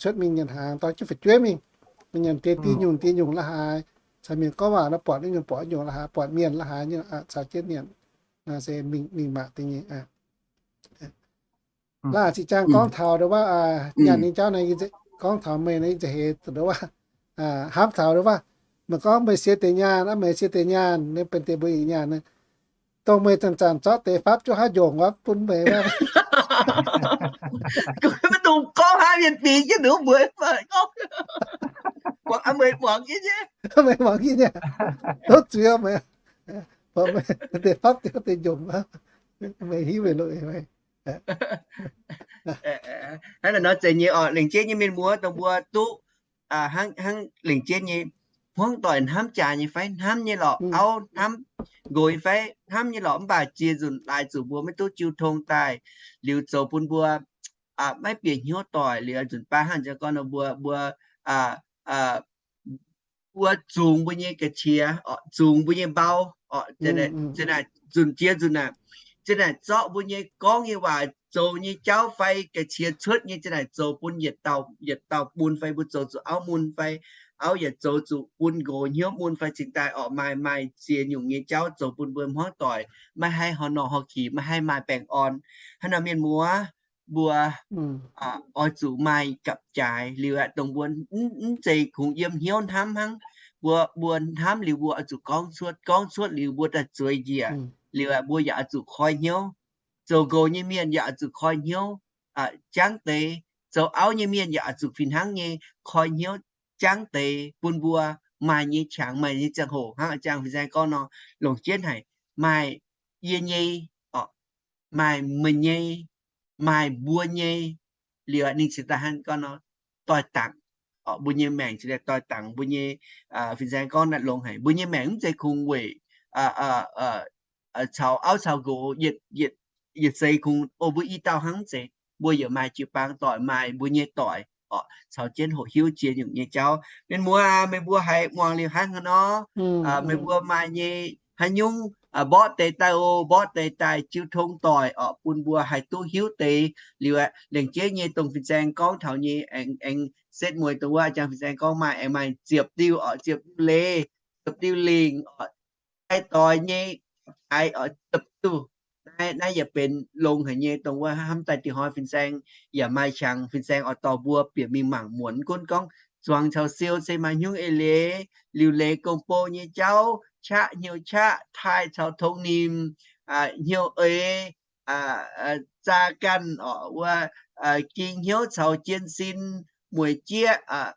cuotv mingh nyanc hnaangx dorh jienv fu'jueiv mingh, mingh nyanc deix dieh nyungc dieh nyungc la'haaix, caux mienh gorngv waac nor buatc nyungc buatc nyungc la'haaix, buatc mienh la'haaix nyungc caux jienv nyanc. Naaiv se mingh, mingh maac deix nyei. Laah, zinh ziangx gorngv taux ndau wuov nyanc nyei jauv naaiv, gorngv taux meih naaiv, yie nzauh heix ndau wuov, hnamv taux ndau wuov, meih gorngv meih siex deix nyaanh, aa, meih siex deix nyaanh, ninh benx deix mbuo nyei nyaanh, dongh meih zanc-zanc zorqv deix fapv juov haaix njongc wuov bun meih wuov. Maiv dungx gorngv hnangv, mienh bingx jienv ninh mbuo gorngv, meih muangx jienv nyei, meih muangx jienv nyei, tov zuiz meih, meih deix fapv juov deix njongc, meih hiuv meih loz-hnoi. Hnangv naaic nor zeiz nyei orqc, lengc jeiv nyei mienh muoz, dongh mbuo duqv hnangv, hnangv lengc jeiv nyei hmuangv doic hnamv jaax nyei fai hnamv nyei lorqc, auv hnamv nqox nyei fai hnamv nyei lorqc, mv baac ziex nzunc laaix zuqc mbuo maiv duqv jiu tong daaih, liuz zoux bun mbuo maiv bieqc hnyouv doic. Liuz nzunc baav hnangv jiex gorngv nor, mbuo, mbuo, mbuo zungx mbuo nyei ga'qiex, zungx mbuo nyei mbau, zinh naaic nzunc jiex nzunc naaic, zinh naaic zorqv mbuo nyei gorngv nyei waac, zoux nyei jauv fai ga'qiex cuotv nyei, zinh naaic zoux bun yietc dauh, yietc dauh mun fai mbuo zoux zuqc auv mun fai auv yaac zoux zuqc bun nqox hnyouv mun fai cingx daaih orqc, maaih, maaih ziex nyungc nyei jauv zoux bun mbuo hmuangv doic maiv haih horh norqc horh qiex, maiv haih maaih baengh orn. Hnangv naaic mienh muoz, mbuo oix zuqc maaih gapv-jaaix liuz aeqv, dongh mbuo mv zeiz kungx yiem hnyouv hnamv hnangv. Mbuo, mbuo hnamv liuz mbuo oix zuqc gorngv cuotv, gorngv cuotv liuz mbuo daaih zueiz njiec, liuz aeqv, mbuo yaac oix zuqc koi hnyouv. Zoux nqox nyei mienh yaac oix zuqc koi hnyouv jangv deix. Zoux auv nyei mienh yaac oix zuqc fih hnangv nyei koi hnyouv jangv deix bun mbuo maaih nyei qangx, maaih nyei ziangh hoc hnangv a'jang fin-saeng gorngv nor, longc jienv haic, maaih yie nyei, maaih meih nyei, maaih mbuo nyei. Liuz ninh cingx daaih hnangv gorngv nor, doix-dangc, mbuo nyei maengc cingx daaih doix-dangc. Mbuo nyei, fin-saeng gorngv naaiv longx haic, mbuo nyei maengc mv zeiz kungx weic caux auv caux nqox yietc seix kungx o mbuo i dauh hnangv, mv zeiz. Mbuo yaac maaih jiu-baang doic, maaih mbuo nyei doic orqc, caux jienv hoqc hiuv ziex nyungc nyei jauv. Mienh muoz aac, meih mbuo haiz muangx liuz hnangv haaix nor, meih mbuo maaih nyei haaix nyungc, mborqv deix daaih oc, mborqv deix daaih jiu tong doic orqc, bun mbuo haih duqv hiuv deix. Liuz aeqv, lengc jeiv nyei dongh fin-saeng gorngv taux nyei aengx, aengx setv mueiz dongh wuov a'jang fin-saeng gorngv maaih, aengx maaih ziepc diuh orqc, ziepc diuh leiz, ziepc diuh lingc orqc, daaih doix nyei, daaih orqc, ziepc diuh. Naaiv, naaiv yaac benx longx haic nyei dongh wuov hnamv daaih dih hnoi fin-saeng yaac maaih qangx, fin-saeng oix dorh mbuo bieqc mingh mangc muonc. Gunv gorngv zuangx caux siou se maaih hnyungv eix leiz, liuc leiz gong-bou nyei jauv, qaqv hnyouv qaqv, taaih caux tongx nimc, hnyouv eix, zaa ganh orqc, wuov ging hnyouv caux jien sin, mueic jieqv,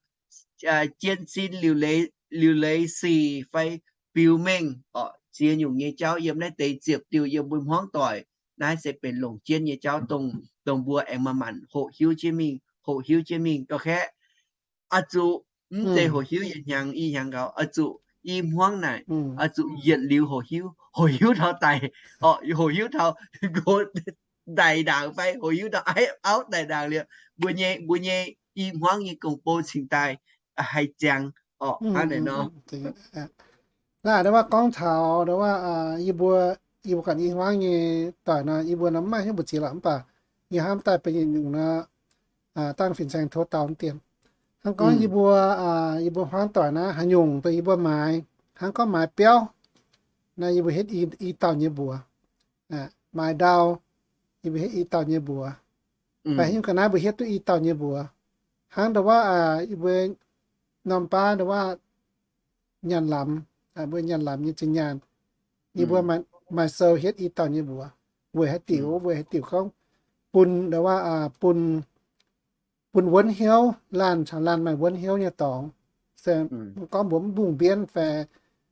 jien sin, liuc leiz, liuc leiz sic fai biux mengh orqc, ziex nyungc nyei jauv yiem naaiv deix ziepc diuh yiem mbuo hmuangv doic. Naaiv se benx longc jienv nyei jauv dongh, dongh mbuo aengx manc-manc hoqc hiuv jienv mingh, hoqc hiuv jienv mingh. Gauh kaeqv, oix zuqc mv zeiz hoqc hiuv yietc hnyangx i hnyangx gaux, oix zuqc i hmuangv naaic, oix zuqc yietc liuz hoqc hiuv, hoqc hiuv taux daic, orqc, hoqc hiuv taux nqox daic ndaangc fai hoqc hiuv taux auv daic ndaangc liuz, mbuo nyei, mbuo nyei i hmuangv nyei gong-bou cingx daaih haih ziangx orqc. Hnangv naaic nor. Naaiv ndau wuov gorngv taux ndau wuov yie mbuo, yie mbuo ganh i hmuangv nyei doic nor, yie mbuo nor mv maaih hnyouv mbu'ziex lorqc, mv baac yie hnamv daaih benx yietc nyungc nor, dangh fin-saeng tov dau mv dien. Hnangv gorngv yie mbuo, yie mbuo hmuangv doic naaiv haaix nyungc dongh yie mbuo maaiz, hnangv gorngv maaiz biauv, naaiv yie mbuo hietv i dauh nyei mbuox. Maaiz ndau, yie mbuo hietv i dauh nyei mbuox. Fai haaix nyungc ga'naaiv mbuo hietv duqv i dauh nyei mbuox. Hnangv ndau wuov, yie mbuo norm baav ndau wuov nyaanh lamz, mbuo nyaanh lamz nyei zinh nyaanh, yie mbuo maaih sou hietv i dauh nyei mbuox. Weic haaix diuc? Weic haaix diuc gorngv bun ndau wuov, bun bun wuonv hnyouv, laanh caux laanh maaih wuonv hnyouv nyei dorngx. Se gorngv mbuo mv mbungh mbienv fai,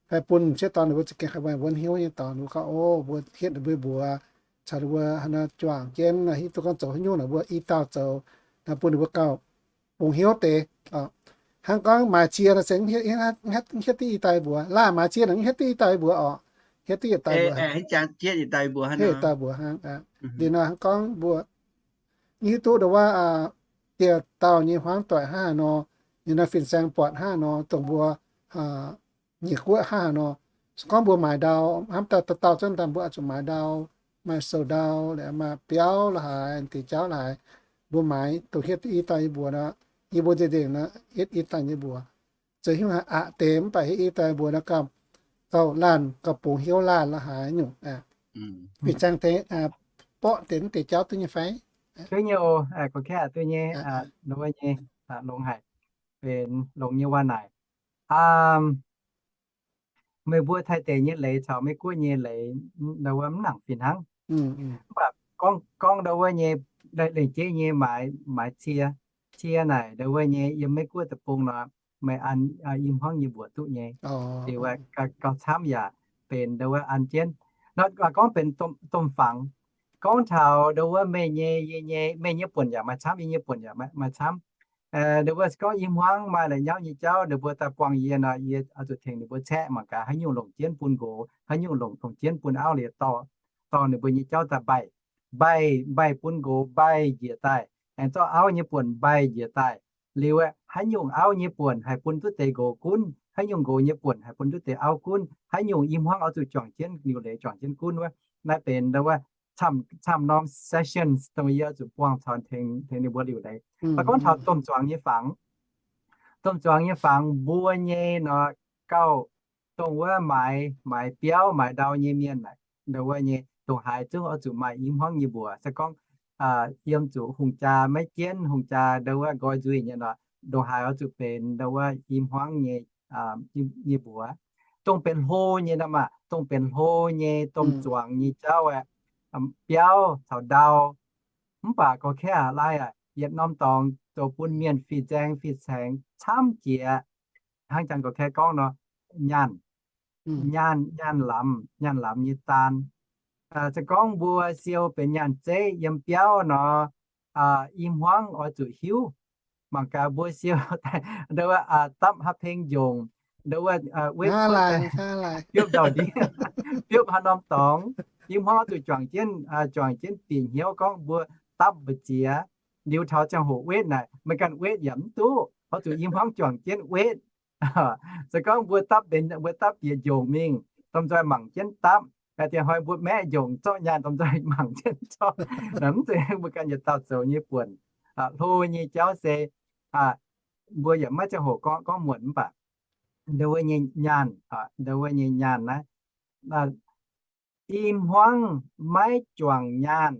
fai bun m'sieqv dorn ninh mbuo za'gengh haih maaih wuonv hnyouv nyei dorngx, ninh mbuo gorngv, o, mbuo hietv ninh mbuo mbuox caux ninh mbuo juangc jienv, hiuv duqv gorngv zoux haaix nyungc naaic mbuo i dauh zoux, bun ninh mbuo gauh bungx hnyouv deix. Hnangv gorngv maaiz cie nor se mv hietv duqv i dauh mbuox. Laanh maaiz cie naaic mv hietv duqv i dauh mbuox orqc. Hietv duqv yietc dauh mbuox, hietv yietc dauh mbuox hnangv. Liuz nor hnangv gorngv mbuo hiuv duqv ndau wuov dieh dauh nyei hmuangv doic hnangv haaix nor, ninh nor fin-saeng buatc hnangv haaix nor, dongh mbuo nyiec guoqv hnangv haaix nor, se gorngv mbuo maaiz ndau, hnamv daaih dauh dauh zunv daaih mbuo oix zuqc maaiz ndau, maaih sou ndau, maaih biauv la'haaix, deix jauv la'haaix, mbuo maaiz dongh hietv i dauh nyei mbuox nor, yie mbuo nzengc nzengc nor hietv i dauh nyei mbuox. Zoux haaix nyungc aqc deix mv baac hietv i dauh mbuox nor gauh, gauh laanh gauh bungx hnyouv laanh la'haaix nyungc. Fin-saeng deix borqv deix mv deix jauv duqv nyei fai? Duqv nyei oc, gorngv duqv nyei, longx haic, benx longx nyei waac naaic. Meih mbuo Taiv deic nyei leiz caux Meiv Guoqv nyei leiz ndau wuov mv nangc fih hnangv. Mv baac gorngv ndau wuov nyei, lengc jeiv nyei maaiz, maaiz cie, cie naaic ndau wuov nyei yiem Meiv Guoqv deic-bung nor, meih an i hmuangv nyei mbuox duqv nyei. Liuz gauh camv yaac benx ndau wuov an jienv. Nor gorngv benx domh fangx. Gorngv taux ndau wuov meih nyei, yie nyei, meih nyei buonc yaac maaih camv, yie nyei buonc yaac maaih camv. Ndau wuov se gorngv i hmuangv maaih la'nyauv nyei jauv, ninh mbuo daaih buangh yie nor, yie oix zuqc tengx ninh mbuo caeqv mangc gaax haaix nyungc longc jienv bun nqox, haaix nyungc longc, longc jienv bun auv liuz dorh, dorh ninh mbuo nyei jauv daaih mbaih. Mbaih, mbaih bun nqox mbaih njiec daaih, aengx zorqv auv nyei buonc mbaih njiec daaih. Liuz haaix nyungc auv nyei buonc haih bun duqv deix nqox gunv, haaix nyungc nqox nyei buonc haih bun duqv deix auv gunv, haaix nyungc i hmuangv oix zuqc juangc jienv liuc leiz juangc jienv gunv wuov. Naaiv benx ndau wuov camv, camv norm sessions dongh yie oix zuqc buangh caux tengx ninh mbuo liuc leiz. Mv baac gorngv taux domh zuangx nyei fangx, domh zuangx nyei fangx mbuo nyei nor gauh dongh wuov maaiz, maaiz biauv maaiz ndau nyei mienh, ndau wuov nyei ndongc haaix zungv oix zuqc maaih i hmuangv nyei mbuox. Se gorngv yiem zuqc hungh jaa maiv jienv, hungh jaa ndau wuov nqoi nzuih nyei nor, ndongc haaix oix zuqc benx ndau wuov i hmuangv nyei, nyei mbuox. Dongh benx hlo nyei nor maah, dongh benx hlo nyei, domh zuangx nyei jauv aeqv, biauv caux ndau. Mv baac gorngv kaeqv aqv, laaiv aqv, yietc norm dorngx zoux bun mienh fih nzaeng fih caengx camv jiex. Hnangv jangx gorngv kaeqv gorngv nor, nyaanh, nyaanh, nyaanh lamz, nyaanh lamz nyei daan. Se gorngv mbuo siou benx nyaanh zeiv yiem biauv nor, i hmuangv oix zuqc hiuv. Mangc gaax mbuo siou ndau wuov dapv haaix peng njongc, ndau wuov wetv kuotv, biopv ndau-ndiev, biopv haaix norm dorngx, i hmuangv oix zuqc juangc jienv, juangc jienv bieqc hnyouv gorngv mbuo dapv mbu'ziex. Liuz taux ziangh hoc wetv naaic, meih ganh wetv yaac mv duqv, oix zuqc i hmuangv juangc jienv wetv. Se gorngv mbuo dapv benx, mbuo dapv bieqc njongc mingh, domh nzoih mangc jienv dapv. Diex hnoi mbuo maeqv njongc zorqv nyaanh, domh nzoih mangc jienv zorqv, mv zeiz mbuo ganh yietc dauh zoux nyei buonc. Hlo nyei jauv se mbuo yaac maiv ziangh hoc gorngv, gorngv muonc mv baac ndau wuov nyei nyaanh, ndau wuov nyei nyaanh naaiv, i hmuangv maiv juangc nyaanh.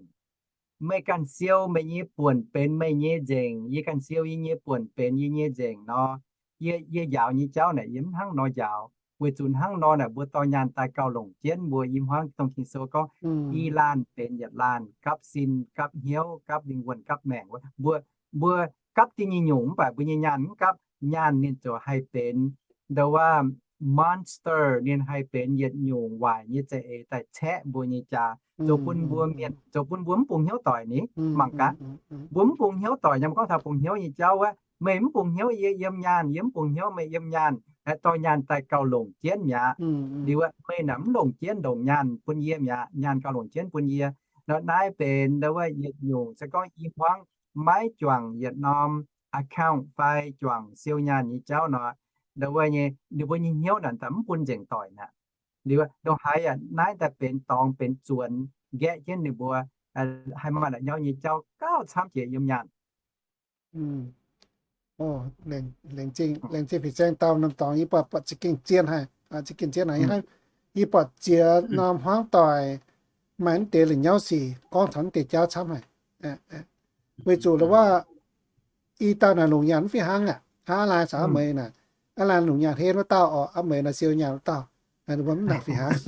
Meih ganh siou meih nyei buonc benx meih nyei nzengc, yie ganh siou yie nyei buonc benx yie nyei nzengc nor, yie, yie njaaux nyei jauv naaic yie mv hnangv nor njaaux. Weic zuqc hnangv nor naaic mbuo dorh nyaanh daaih gauh longc jienv mbuo i hmuangv dongh Ging-Sou gorngv, i laanh benx yietc laanh, gapv sin, gapv hnyouv, gapv lingh wuonh, gapv maengc wuov. Mbuo, mbuo gapv da'nyeic nyungc mv baac mbuo nyei nyaanh mv gapv. Nyaanh ninh ziouc haih benx ndau wuov monster, ninh haih benx yietc nyungc waaic nyei za'eix daaih caeqv mbuo nyei jaax, zoux bun mbuo mienh, zoux bun mbuo mv bungx hnyouv doic ni. Mangc gaax, mbuo mv bungx hnyouv doic nyei, gorngv taux bungx hnyouv nyei jauv wuov, meih mv bungx hnyouv yie yiem nyaanh, yie mv bungx hnyouv meih yiem nyaanh, dorh nyaanh daaih gauh longc jienv mi'aqv. Liuz meih naaic mv longc jienv ndongc nyaanh bun yie mi'aqv, nyaanh gauh longc jienv bun yie. Nor naaiv benx ndau wuov yietc nyungc se gorngv i hmuangv maiv juangc yietc norm account fai juangc siou nyaanh nyei jauv nor, ndau wuov nyei ninh mbuo nyei hnyouv naaic daaih mv bun nzengc doic mi'aqv. Liuz ndongc haaix yaac naaiv daaih benx dorngx benx zuonx nqaeqv jienv ninh mbuo haih maaih la'nyauv nyei jauv gauh camv jiex yiem nyaanh. Laengz zingh, laengz zingh fin-saeng dau norm dorngx, yie buatc, buatc za'gengh zien haic, za'gengh zien haic. Yie buatc ziex norm hmuangv doic maaih mv deix la'nyauv sic gorngv taux mv deix jauv camv haic. Weic zuqc la'wuov i dauh naaic longc nyaanh mv fih hnangv aqv. Hnangv aa laanh caux aa mueiz naaic, aa laanh longc nyaanh henv wuov dauh orqc, aa mueiz naaic siou nyaanh wuov dauh, ninh mbuo mv nangc fih hnangv.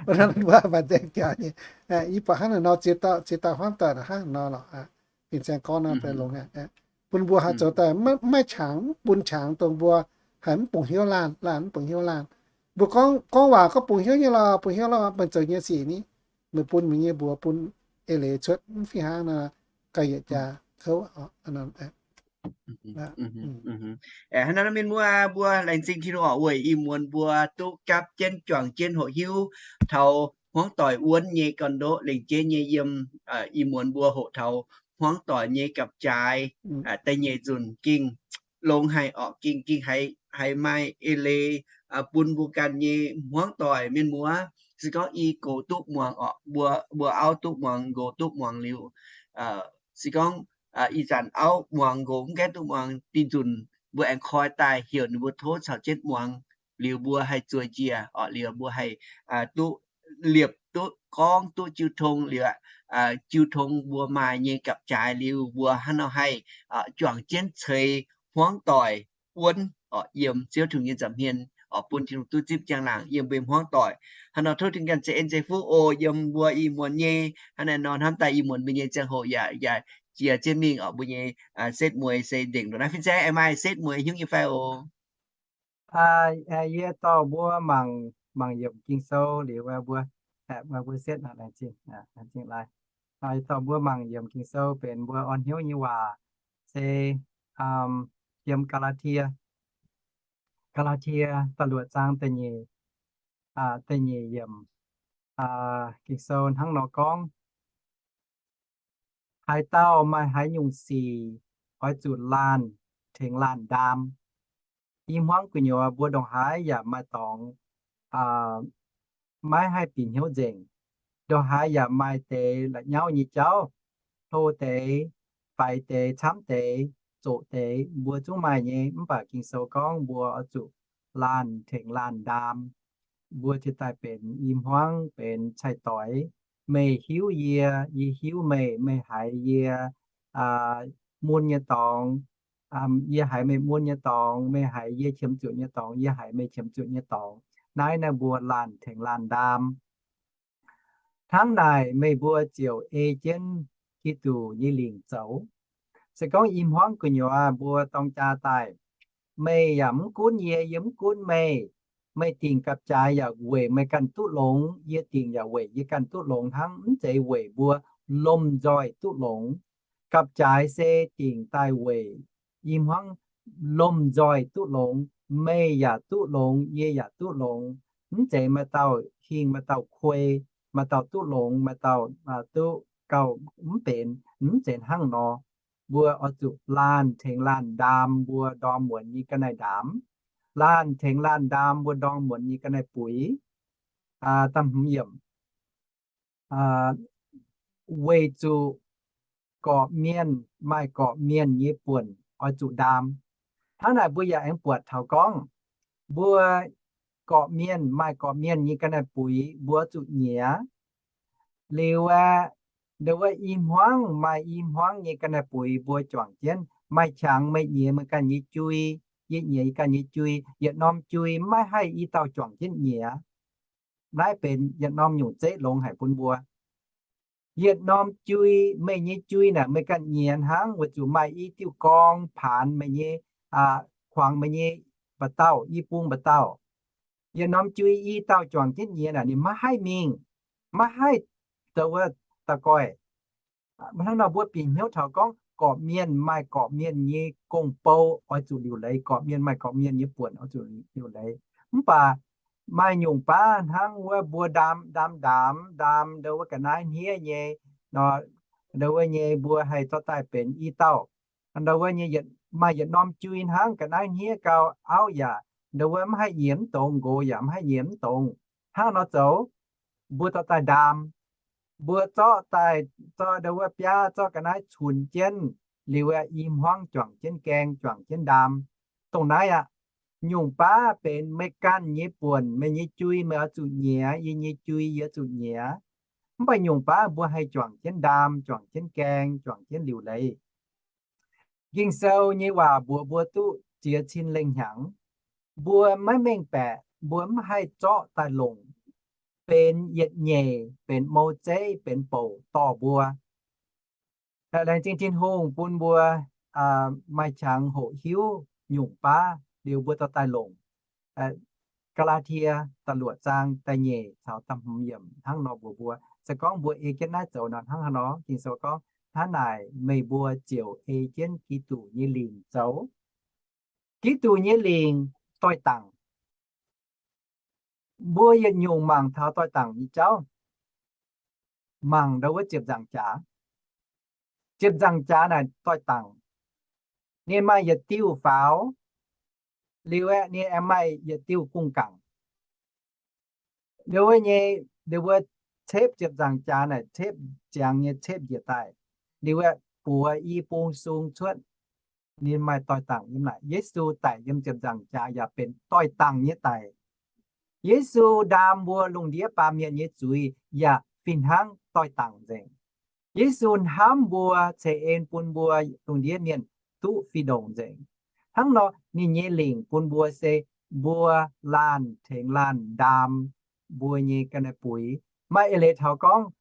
Wuov mbuo mv nzaeng jaax nyei. Yie buatc hnangv naaic nor, ziex dauh, ziex dauh hmuangv doic naaic hnangv nor lorqc. Fin-saeng gorngv naaiv deix longx aqv. Bun mbuo haih zoux daaih maiv qangx, mv bun qangx dongh mbuo haih mv bungx hnyouv laanh, laanh mv bungx hnyouv laanh. Mbuo gorngv, gorngv waac gorngv bungx hnyouv nyei lorqc, bungx hnyouv lorqc, mbuo zoux nyei sic ni, meih bun meih nyei mbuox bun eix leiz cuotv mv fih hnangv nor, gauh yietc jaax kouv. Hnangv naaiv mienh muoz mbuo, laengz zingh Tin-Hungh oc, weic ih muonz mbuo duqv gapv jienv juangc jienv hoqc hiuv taux hmuangv doic wuonv nyei gorn-ndoqv lengc jeiv nyei yiem ih muonz mbuo hoqc taux hmuangv doic nyei gapv-jaaix da'nyeic nzunc gengh longx haic orqc, gengh, gengh haiz, haiz maaih eix leiz bun mbuo ganh nyei hmuangv doic mienh muoz. Se gorngv i gox duqv muangx orqc, mbuo, mbuo auv duqv muangx, nqox duqv muangx liuz, se gorngv ih zanc auv muangx, nqox mv gaengh duqv muangx, dih nzunc mbuo aengx koi daaih heuc ninh mbuo tov caux jienv muangx, liuz mbuo haih zueiz njiec orqc, liuz mbuo haih duqv liepc, duqv gorngv, duqv jiu tong liuz, jiu tong mbuo maaih nyei gapv-jaaix liuz, mbuo hnangv nor haih juangc jienv ceix hmuangv doic wuonv orqc, yiem Ziouv Tin-Hungh nyei nza'hmien orqc, bun Tin-Hungh duqv zipv njang-laangc yiem mbuo hmuangv doic. Hnangv nor tov Tin-Hungh ganh ceix en ceix fuqv oc, yiem mbuo ih muonz nyei, hnangv naaiv nor hnamv daaih ih muonz mbuo nyei ziangh hoc yaac, yaac jiex jienv mingh orqc, mbuo nyei setv mueiz se nzengc ndongc naaiv. Fin-saeng aengx maaih setv mueiz hiuv nyei fai oc? Yie dorh mbuo mangc, mangc yiemc Ging-Sou liuz mbuo, mbuo setv laengz zingh, laengz zingh laaix. Yie dorh mbuo mangc yiemc Ging-Sou benx mbuo orn hnyouv nyei waac se yiem Gaa^laa^tie, Gaa^laa^tie da'luoqc zaang da'nyeic, da'nyeic yiemc. Ging-Sou hnangv nor gorngv, haaix dauh maaih haaix nyungc sic oix zuqc laanh tengx laanh ndaam. I hmuangv gu'nyuoz mbuo ndongc haaix yaac maaih dorngx maiv haih bieqc hnyouv nzengc. Ndongc haaix yaac maaih deix la'nyauv nyei jauv, hlo deix, faix deix, camv deix, zoqc deix, mbuo zungv maaih nyei. Mv baac Ging-Sou gorngv mbuo oix zuqc laanh tengx laanh ndaam. Mbuo cingx daaih benx i hmuangv benx cai-doix. Meih hiuv yie, yie hiuv meih, meih haiz yie mun nyei dorngx, yie haiz meih mun nyei dorngx, meih haiz yie qiemx zuqc nyei dorngx, yie haiz meih qiemx zuqc nyei dorngx. Naaiv naaiv mbuo laanh tengx laanh ndaam. Hnangv naaic meih mbuo ziouc ei jienv Giduc nyei lingc zoux. Se gorngv i hmuangv gu'nyuoz mbuo dorng jaa daaih, meih yaac mv gunv yie, yie mv gunv meih. Meih dingc gapv-jaaix yaac weic meih ganh duqv longx, yie dingc yaac weic yie ganh duqv longx hnangv, mv zeiz weic mbuo lomh nzoih duqv longx. Gapv-jaaix se dingc daaih weic i hmuangv lomh nzoih duqv longx. Meih yaac duqv longx, yie yaac duqv longx. Mv zeiz maaih dauh hingh maaih dauh kuei, maaih dauh duqv longx, maaih dauh duqv gauh mv benx. Mv zeiz hnangv nor. Mbuo oix zuqc laanh tengx laanh ndaam mbuo ndorm muonz nyei ga'naaiv ndaam, laanh tengx laanh ndaam mbuo ndorm muonz nyei ga'naaiv buix. Da'hmz yiemc, weic zuqc gorqv-mienh maaih gorqv-mienh nyei buonc oix zuqc ndaam. Hnangv naaic mbuo yaac aengx buatc taux gorngv, mbuo gorqv-mienh maaih gorqv-mienh nyei ga'naaiv buix mbuo zuqc nyiex. Liuz aeqv, ndau wuov i hmuangv maaih i hmuangv nyei ga'naaiv buix mbuo juangc jienv. Maaih qangx meih nyiex meih ganh nyei jui, yie nyiex yie ganh nyei jui. Yietc norm jui maiv haih i dauh juangc jienv nyiex. Naaiv benx yietc norm nyungc zeiv longx haic bun mbuo. Yietc norm jui, meih nyei jui naaic meih ganh nyiex hnangv, weic zuqc maaih i diuh gorng paanx meih nyei, kuangx meih nyei mba'dauh, i bung mba'dauh. Yietc norm jui i dauh juangc jienv nyiex naaic ninh maiv haih mingh, maiv haih zoux wuov da'goih. Hnangv nor mbuo bieqc hnyouv taux gorngv gorqv-mienh maaih gorqv-mienh nyei gong-bou oix zuqc liuc leiz, gorqv-mienh maaih gorqv-mienh nyei buonc oix zuqc liuc leiz. Mv baac maaih nyungc baav hnangv wuov mbuo ndaam, ndaam ndaamv, ndaam ndau wuov ga'naaiv hniev nyei, ndau wuov nyei mbuo haih zorqv daaih benx i dauh. Ndau wuov nyei maaih yietc norm jui hnangv, ga'naaiv hniev gau, auv yaac ndau wuov mv haih nyiex mv dongz, nqox yaac mv haih nyiex mv dongz. Hnangv nor zoux, mbuo zorqv daaih ndaam, mbuo zorqv daaih, zorqv ndau wuov biaav, zorqv ga'naaiv cunx jienv, liuz aeqv, i hmuangv juangc jienv gaeng, juangc jienv ndaam. Dongh naaiv aqv. Nyungc baav benx meih ganh nyei buonc, meih nyei jui meih oix zuqc nyiex, yie nyei jui yie oix zuqc nyiex. Mv baac nyungc baav mbuo haih juangc jienv ndaam, juangc jienv gaeng, juangc jienv liuc leiz. Ging-Sou nyei waac mbuox mbuo duqv ziex cin lengh hnyangx. Mbuo maiv mengh baeqc, mbuo mv haih zorqv daaih longc benx yietc nyeic, benx mou zeiv, benx bouc dorh mbuo. Laengz zingh Tin-Hungh bun mbuo maaih qangx hoqc hiuv nyungc baav liuz mbuo dorh daaih longc. Gaa^laa^tie da'luoqc zaang da'nyeic caux da'hmz yiemc hnangv nor mbuox mbuo. Se gorngv mbuo ei jienv naaiv zoux nor hnangv haaix nor, Ging-Sou gorngv, hnangv naaic meih mbuo ziouc ei jienv Giduc nyei lingc zoux. Giduc nyei lingc doix-dangc. Mbuo yietc nyungc mangc taux doix-dangc nyei jauv, mangc ndau wuov ziepc nzaangc jaax. Ziepc nzaangc jaax naaic doix-dangc. Ninh maaih yietc diuh faaux, liuz aeqv, ninh aengx maaih yietc diuh gong-gaangc. Liuz wuov nyei, liuz mbuo cepv ziepc nzaangc jaax naaic, cepv ziangx nyei cepv njiec daaih, liuz aeqv, buoz i bung sung cuotv. Ninh maaih doix-dangc yiem naaic. Yesu daic yiem ziepc nzaangc jaax yaac benx doix-dangc nyei daic. Yesu ndaam mbuo lungh ndiev baamh mienh nyei zuiz yaac fih hnangv doix-dangc nzengc. Yesu hnamv mbuo, ceix en bun mbuo lungh ndiev mienh duqv fih ndongc nzengc. Hnangv nor ninh nyei lingc bun mbuo se mbuo laanh tengx laanh ndaam mbuo nyei ga'naaiv buix. Maaih eix leiz taux gorngv,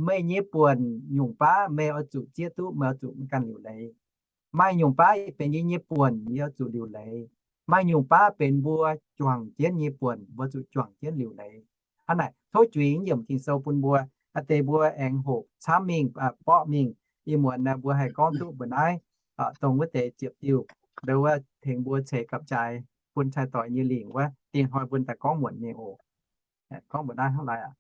meih nyei buonc nyungc baav meih oix zuqc zieqv duqv, meih oix zuqc maiv ganh liuc leiz. Maaih nyungc baav benx yie nyei buonc, yie oix zuqc liuc leiz. Maaih nyungc baav benx mbuo juangc jienv nyei buonc, mbuo zuqc juangc jienv liuc leiz. Hnangv naaic tov juiz yiem Ging-Sou bun mbuo, aa, deix mbuo aengx hoqc camv mingh, borqv mingh. Ih muonz naaiv mbuo haih gorngv duqv mbuo naaiv, dongh wuov deix ziepc diuh, ndo wuov tengx mbuo ceix gapv-jaaix bun cai-doix nyei lingc wuov, dingh hnoi bun daaih gorngv muonc nyei oc. Gorngv mbuo naaiv hnangv naaiv aqv.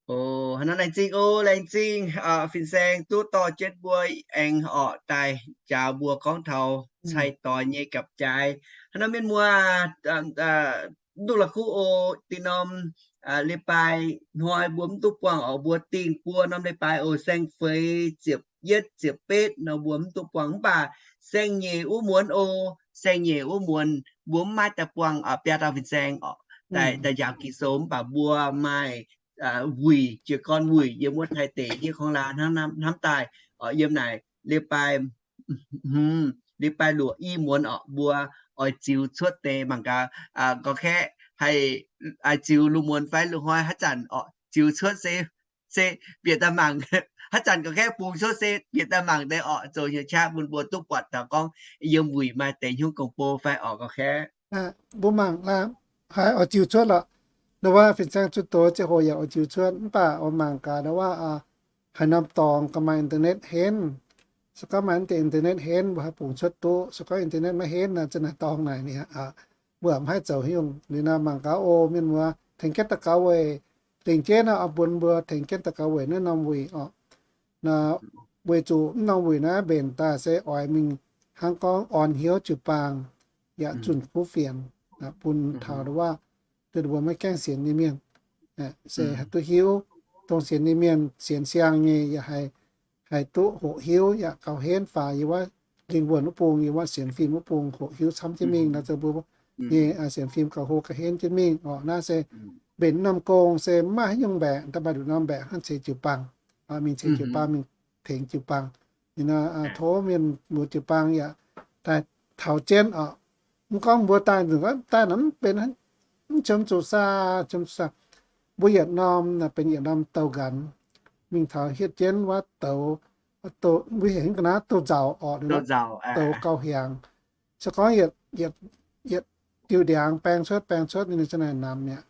O, hnangv naaiv laengz zingh o, laengz zingh fin-saeng duqv dorh jienv mbuo aengx orqc daaih njaaux mbuo gorngv taux cai-doix nyei gapv-jaaix. Hnangv naaiv mienh muoz, duqv la'kuqv o, dinh norm leiz-baaix hnoi mbuo mv duqv buangh orqc, mbuo dingh buo norm leiz-baaix o, saeng-feix, ziepc yietv, ziepc betv nor mbuo mv duqv buangh. Mv baac saeng-nyeic wuov muonz o, saeng-nyeic wuov muonz mbuo mv maaih daaih buangh biaa dauh fin-saeng orqc, daaih njaaux Ging-Sou. Mv baac mbuo maaih wuic, jiez gorn wuic yiem wuov Taiv deic ndiev gorngv laaix hnangv hnamv daaih orqc, yiem naaic leiz-baaix, leiz-baaix luoqc i muonz orqc, mbuo oix ziux cuotv deix mangc gaax, gorngv kaeqv haih, haih ziux lungh muonz fai lungh hnoi, haaix zanc orqc ziux cuotv se, se bieqc daaih mangc. Haaix zanc gorngv kaeqv bungx cuotv se bieqc daaih mangc deix orqc, zoux hnyouv qaqv bun mbuo duqv buatc taux gorngv yiem wuic maaih deix hnyouv gong-bou fai orqc gorngv kaeqv. Mbuo mangc laaix haih oix ziux cuotv lorqc. Ndo wuov fin-saeng zuqc doz ziangh hoc yaac oix ziux cuotv, mv baac oix mangc gaax ndo wuov haaix norm dorngx gauh maaih internet henv. Se gorngv maaih deix internet henv mbuo haih bungx cuotv duqv. Se gorngv internet maiv henv nor, za'naaiv dorngx naaic ninh, mbuo mv haih zoux haaix nyungc. Liuz nor mangc gaax o, mienh muoz, tengx jienv daux gaux weic, lengc jeiv nor oix bun mbuo tengx jienv daux gaux weic naaiv norm wuic orqc. Weic zuqc mv norm wuic naaiv mbenc daaih se oix mingh hnangv gorngv orn hnyouv jiu-baang, yaac zunh kuv fienx, bun taux ndo wuov, mbuo maiv gaengh sienx nyei mienh se haih duqv hiuv. Dongh sienx nyei mienh, sienx siang nyei yaac haih, haih duqv hoqc hiuv yaac gauh henv faaux yiem wuov lingh wuonh wuov bung, yiem wuov sienx fim wuov bung hoqc hiuv camv jienv mingh nor, zoux mbuo nyei sienx fim gauh hlo gauh henv jienv mingh orqc. Naaiv se mbenc norm gong se mv maaih haaix nyungc mbaeqc, da'baaih nduqc norm mbaeqc hnangv ceix jiu-baang, mingh ceix jiu-baang, mingh tengx jiu-baang. Ninh tov mienh muoz jiu-baang yaac daaih taux jienv orqc. Mv gorngv mbuo daaih nzunc daaih nor mv benx, mv qiemx zuqc saah, qiemx zuqc saah. Mbuo yietc norm benx yietc norm douz-nqanx, mingh taux hietv jienv wuov douz, mbuo heuc ga'naaiv douz-nzauc orqc, douz gauh hiaangx. Se gorngv yietc, yietc diuh ndiangx baeng cuotv baeng cuotv ninh ziouc naaic namx mi'aqv.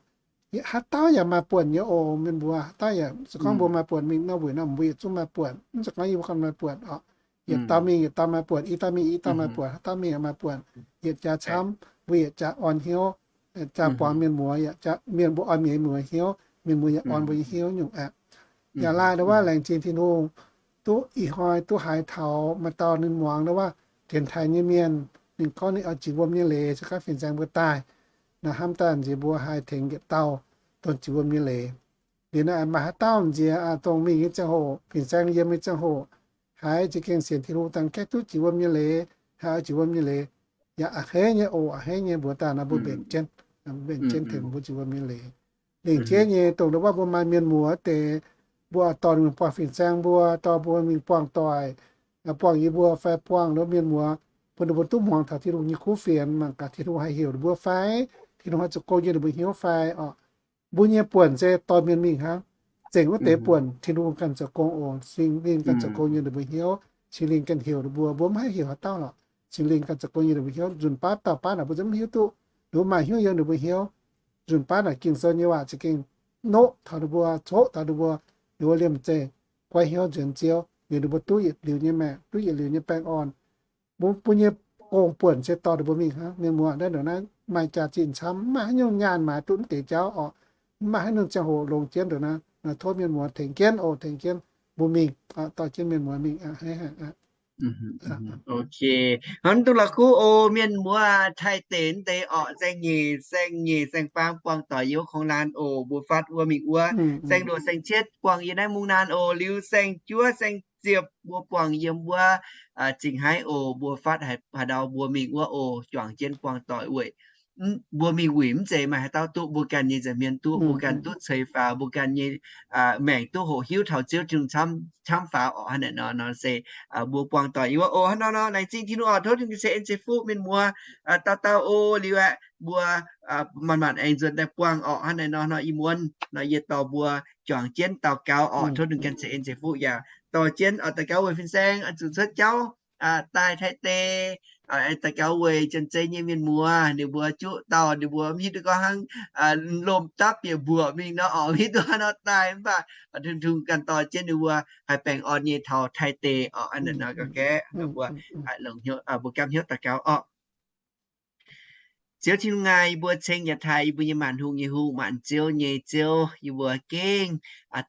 Haaix dauh yaac maaih buonc nyei oc mienh mbuo, haaix dauh yaac, se gorngv mbuo maaih buonc mingh norm wuic nor, mbuo yietc zungv maaih buonc. Mv zeiz gorngv yie mbuo ganh maaih buonc orqc. Yietc dauh mingh yietc dauh maaih buonc, i dauh mingh i dauh maaih buonc, haaix dauh mingh yaac maaih buonc. Yietc jaax camv, mbuo yietc jaax orn hnyouv, jaax buangx mienh muoz, mienh mbuo orn mienh muoz hnyouv, mienh muoz yaac orn mbuo nyei hnyouv nyungc aqv. Yaac laanh ndo wuov laengz zingh Tin-Hungh, duqv ih hnoi duqv haiz taux maaih dauh ninh muangx ndo wuov dienx taaix nyei mienh, ninh gorngv ninh oix jiex wuom nyei leiz, se gorngv fin-saeng mbuo daaih nor, hnamv daaih nziex mbuo haih tengx yietc dauh dongh jiex wuom nyei leiz. Liuz naaiv maaih haaix dauh nziex dongh mingh nyei ziangh hoc, fin-saeng yiem nyei ziangh hoc, haiz za'gengh sienx Tin-Hungh dangh gaengh duqv jiex wuom nyei leiz, haih oix jiex wuom nyei leiz. Yaac a'hneiv nyei oc, a'hneiv nyei mbuox daaih naaiv mbuo mbenc jienv, mbenc jienv tengx mbuo jiex wuom nyei leiz. Lingc jeiv nyei, dongh wuov mbuo maaih mienh muoz deix, mbuo dorh ninh mingh buangh fin-saeng mbuo, dorh mbuo mingh buangh doic, buangh yie mbuo fai buangh wuov mienh muoz, bun ninh mbuo duqv muangx taux Tin-Hungh nyei kuv fienx, mangc gaax Tin-Hungh haih heuc ninh mbuo fai, Tin-Hungh haih zoux gong yiem ninh mbuo hnyouv fai oc. Mbuo nyei buonc se dorh mienh mingh hnangv. Zengc wuov deix buonc Tin-Hungh ganh zoux gong oc. Singx Lingh ganh zoux gong yiem ninh mbuo hnyouv. Singx Lingh ganh heuc ninh mbuo, mbuo mv haih heuc haaix dauh lorqc. Singx Lingh ganh zoux gong yiem ninh mbuo hnyouv. Nzunc baav dauh baav naaic mbuo zungv mv hiuv duqv. Ninh mbuo maaih hnyouv yiem ninh mbuo hnyouv. Nzunc baav naaic Ging-Sou nyei waac za'gengh noqv taux ninh mbuo, coqv taux ninh mbuo, ninh mbuo liemh zeih goiv hnyouv nzuonx Ziouv, liuz ninh mbuo duqv yietc liuz nyei maengc, duqv yietc liuz nyei baengh orn. Mbuo, mbuo nyei gong buonc se dorh ninh mbuo mingh hnangv. Mienh muoz naaiv ndongc naaiv maaih jaax-zinh camv, mv maaih haaix nyungc nyaanh maaiz duqv mv deix jauv oc. Mv maaih haaix nyungc ziangh hoc longx jienv ndongc naaiv. Tov mienh muoz tengx jienv oc, tengx jienv mbuo mingh, dorh jienv mienh muoz mingh. Ok, hnangv duqv la'kuqv oc, mienh muoz, Taiv deic-bung deix orqc, saeng-nyeic, saeng-nyeic, saeng-faam buangh doic yiem wuov kongx laanh oc, mbuo fatv wuov mingh wuov. Saeng-luoqc, saeng-cietv buangh yiem naaiv mungv naanh oc, liuz saeng-juov, saeng-ziepc mbuo buangh yiem wuov Zingh Haaix oc, mbuo fatv haaix ndau mbuo mingh wuov oc, juangc jienv buangh doic weic mbuo mingh wuic mv zeiz maaih haaix dauh duqv, mbuo ganh nyei nza'hmien duqv, mbuo ganh duqv ceix faaux, mbuo ganh nyei maengc duqv hoqc hiuv taux Ziouv Tin-Hungh camv faaux orqc. Hnangv naaic nor, nor se mbuo buangh doic yiem wuov oc. Hnangv nor nor, laengz zingh Tin-Hungh oc, tov Tin-Hungh ceix en ceix fuqv mienh muoz dauh dauh oc. Liuz aeqv, mbuo manc-manc aengx nzuonx daaih buangh orqc. Hnangv naaic nor, nor ih muonz nor yie dorh mbuo juangc jienv daux gaux orqc, tov Tin-Hungh ganh ceix en ceix fuqv yaac dorh jienv daux gaux weic fin-saeng oix zuqc cuotv jauv daaih Taiv deic, daux gaux weic janx-zei nyei mienh muoz, ninh mbuo juqv dauh ninh mbuo mv hiuv duqv gorngv hnangv lomh dapv bieqc mbuoqc mingh nor orqc, mv hiuv duqv hnangv nor daaih, mv baac Tin-Hungh ganh dorh jienv ninh mbuo haih baengh orn nyei taux Taiv deic orqc. Hnangv naaic nor, ga'gaeqv mbuo, mbuo gapv hnyouv daux gaux orqc. Ziouv Tin-Hungh aac, yie mbuo ceng yaac taaih yie mbuo nyei maanc hungh nyei hungh, maanc ziouv nyei Ziouv. Yie mbuo gengh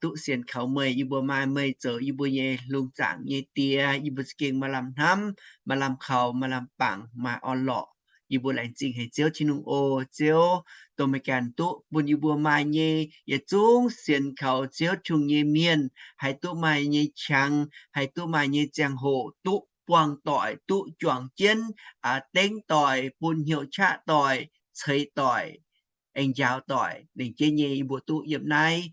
duqv sienx kaux meih, yie mbuo maaih meih zoux yie mbuo nyei lungh zaangc nyei Die. Yie mbuo za'gengh maaih lamh hnamv, maaih lamh kaux, maaih lamh bangc, maaih orn-lorqc. Yie mbuo laengz zingh haic Ziouv Tin-Hungh oc. Ziouv, dongh meih ganh duqv bun yie mbuo maaih nyei yietc zungv sienx kaux Ziouv Tin-Hungh nyei mienh haih duqv maaih nyei qangx, haih duqv maaih nyei ziangh hoc duqv buangh doic, duqv juangc jienv, dengv doic, bun hnyouv qaqv doic, ceix doic, aengx njaaux doic. Lengc jeiv nyei yie mbuo duqv yiem naaiv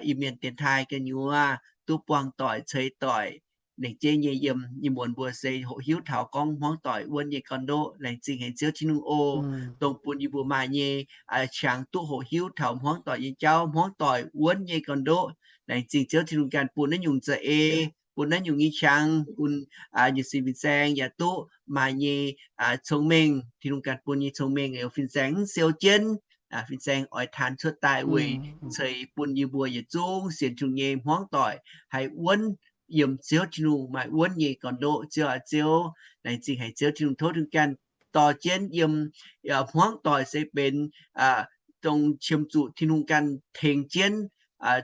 Iu-Mienh dienx taaih gu'nyuoz duqv buangh doic, ceix doic. Lengc jeiv nyei yiem ih muonz mbuo se hoqc hiuv taux gorngv hmuangv doic wuonv nyei gorn-ndoqv. Laengz zingh haic Ziouv Tin-Hungh oc, dongh bun yie mbuo maaih nyei qangx duqv hoqc hiuv taux hmuangv doic nyei jauv, hmuangv doic wuonv nyei gorn-ndoqv. Laengz zingh Ziouv Tin-Hungh ganh bun naaiv nyungc za'eix, bun naaiv nyungc nyei qangx, bun nyei sin fin-saeng yaac duqv maaih nyei cong-mengh. Tin-Hungh ganh bun nyei cong-mengh liuz fin-saeng mv siou jienv, fin-saeng oix taan cuotv daaih weic ceix bun yie mbuo yietc zungv sienx Tin-Hungh nyei hmuangv doic haih wuonv yiem Ziouv Tin-Hungh maaih wuonv nyei gorn-ndoqv. Ziouv aac Ziouv, laengz zingh haic Ziouv Tin-Hungh, tov Tin-Hungh ganh dorh jienv yiem hmuangv doic se benx dongh qiemx zuqc Tin-Hungh ganh tengx jienv.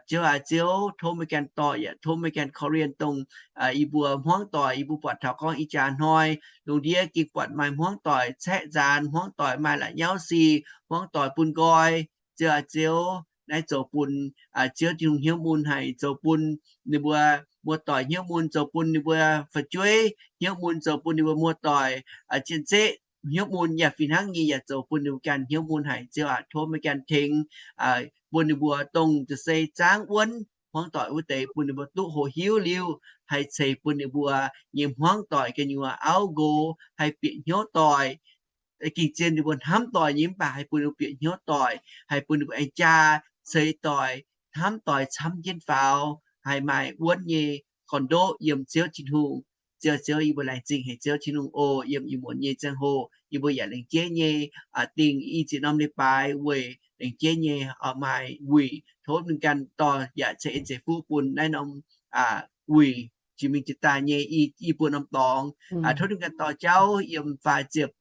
Ziouv aac Ziouv, tov meih ganh dorh yaac tov meih ganh korv-lienh dongh yie mbuo hmuangv doic, yie mbuo buatc taux gorngv ih jaax hnoi lungh ndiev gengh buatc maaih hmuangv doic caeqv nzaanx, hmuangv doic maaih la'nyauv sic, hmuangv doic bun nqoi. Ziouv aac Ziouv, naaiv zoux bun Ziouv Tin-Hungh hnyouv mun haic, zoux bun ninh mbuo muoz-doic hnyouv mun, zoux bun ninh mbuo fu'jueiv hnyouv mun, zoux bun ninh mbuo muoz-doic cien-ceqv hnyouv mun, yaac fih hnangv nyei yaac zoux bun ninh mbuo ganh hnyouv mun haic. Ziouv aac, tov meih ganh tengx bun ninh mbuo dongh za'gengh zaangv wuonv hmuangv doic wuov deix, bun ninh mbuo duqv hoqc hiuv liuz haih ceix bun ninh mbuo nyei hmuangv doic gu'nyuoz auv nqox haih bieqc hnyouv doic. Gengh zien ninh mbuo hnamv doic nyei, mv baac haih bun ninh mbuo bieqc hnyouv doic, haih bun ninh mbuo aengx jaa ceix doic, hnamv doic camv jienv faaux, haih maaih wuonv nyei gorn-ndoqv yiem Ziouv Tin-Hungh. Ziouv, Ziouv, yie mbuo laengz zingh haic Ziouv Tin-Hungh oc. Yiem ih muonz nyei ziangh hoc yie mbuo yaac lengc jeiv nyei dingh i ziex norm leiz-baaix weic lengc jeiv nyei maaih wuic. Tov ninh ganh dorh yaac ceix en ceix fuqv bun naaiv norm wuic jiex mingh jiex daaih nyei i buo norm dorngx. Tov ninh ganh dorh jauv yiem faah ziepc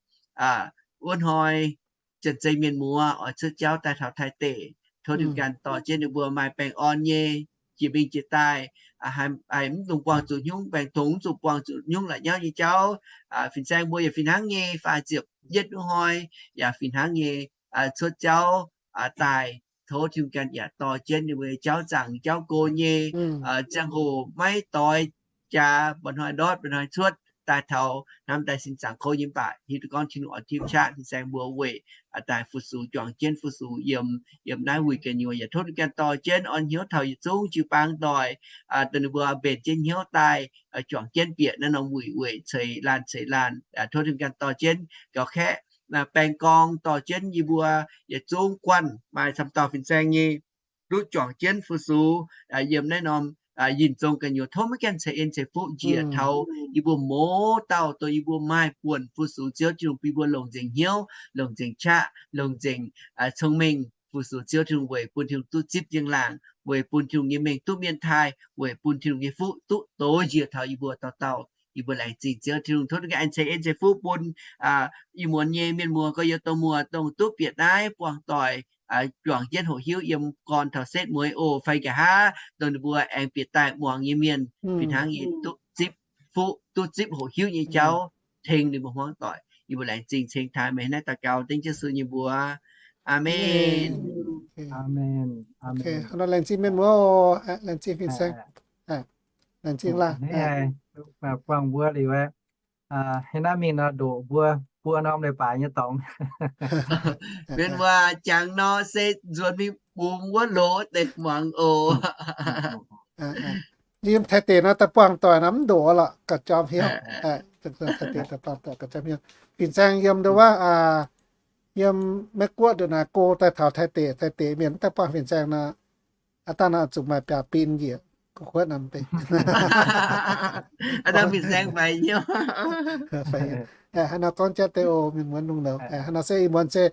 wuov hnoi, janx-zei mienh muoz oix cuotv jauv daaih taux Taiv deic. Tov ninh ganh dorh jienv ninh mbuo maaih baengh orn nyei jiex mingh jiex daaih, mv dungx buangh zuqc hnyungv baengh tongx, mv dungx buangh zuqc hnyungv la'nyauv nyei jauv. Fin-saeng mbuo yaac fih hnangv nyei, faah ziepc yietv wuov hnoi yaac fih hnangv nyei cuotv jauv daaih. Tov Tin-Hungh ganh yaac dorh jienv ninh mbuo nyei jauv zaangc jauv go nyei ziangh hoc maiv doix jaa, mba'hnoi ndortv, mba'hnoi cuotv, daaih taux hnamv daaih sin zaangc kouv nyei mv baac hiuv duqv gorngv Tin-Hungh oix tipv qaqv fin-saeng mbuo weic daaih fu-sux, juangc jienv fu-sux yiem, yiem naaiv wuic gu'nyuoz. Yaac tov Tin-Hungh ganh dorh jienv orn hnyouv taux yietc zungv jiu-baang doic, dongh ninh mbuo mbenc jienv hnyouv daaih juangc jienv bieqc naaiv norm wuic weic ceix laanh ceix laanh. Tov Tin-Hungh ganh dorh jienv gauh kaeqv baeng gorng, dorh jienv yie mbuo yietc zungv guanh maaih camv dauh fin-saeng nyei duqv juangc jienv fu-sux yiem naaiv norm yinh zong gu'nyuoz. Tov maiv gaengh ceix en ceix fuqv njiec taux yie mbuo mouz dauh, dongh yie mbuo maaih buonc fu-sux Ziouv Tin-Hungh, bun yie mbuo longc nzengc hnyouv, longc nzengc qaqv, longc nzengc cong-mengh fu-sux Ziouv Tin-Hungh weic bun Tin-Hungh duqv zipv njang-laangc, weic bun Tin-Hungh nyei mengh duqv mienh taaih, weic bun Tin-Hungh nyei fuqv duqv doz njiec taux yie mbuo dauh dauh. Yie mbuo laengz zingh Ziouv Tin-Hungh tov ninh aengx ceix en ceix fuqv bun ih muonz nyei mienh muoz gorx-youz, dongh muoz dongh duqv bieqc naaiv buangh doic juangc jienv hoqc hiuv yiem gorn taux setv mueiz oc, fai nqa'haav dongh ninh mbuo aengx bieqc daaih muangx nyei mienh fih hnangv yie duqv zipv fuqv, duqv zipv hoqc hiuv nyei jauv, tengx ninh mbuo hmuangv doic. Yie mbuo laengz zingh ceng taaih meih naaiv daux gaux dengv Yesu nyei mbuox. Aamen. Aamen. Laengz zingh mienh muoz, laengz zingh fin-saeng, laengz zingh laah. Buangh mbuo liuz aqv. Hnangv naaiv mingh nor ndoqc mbuo buo norm leiz-baaix nyei dorngx. Mienh muoz, jangx nor se nzuonx mingh bungx wuov loz deix muangx oc. Yiem Taiv deic nor daaih buangh doic nor mv ndoqc lorqc, gauh jomc hnyouv. Fin-saeng yiem nduov wuov, yiem Meiv Guoqv nduqc naaic go daaih taux Taiv deic, Taiv deic mienh mv daaih buangh fin-saeng nor, aav dangh nor zuqc maaih biaux bin njiec gu'kuotv nor deix. Hnangv nor gorngv jatv deix oc, mienh muoz lungh ndouc. Hnangv nor se ih muonz se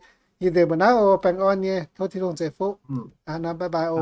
yie nzengc mbuo naaiv oc, baengh orn nyei, tov Tin-Hungh ceix fuqv. Hnangv nor bye bye oc.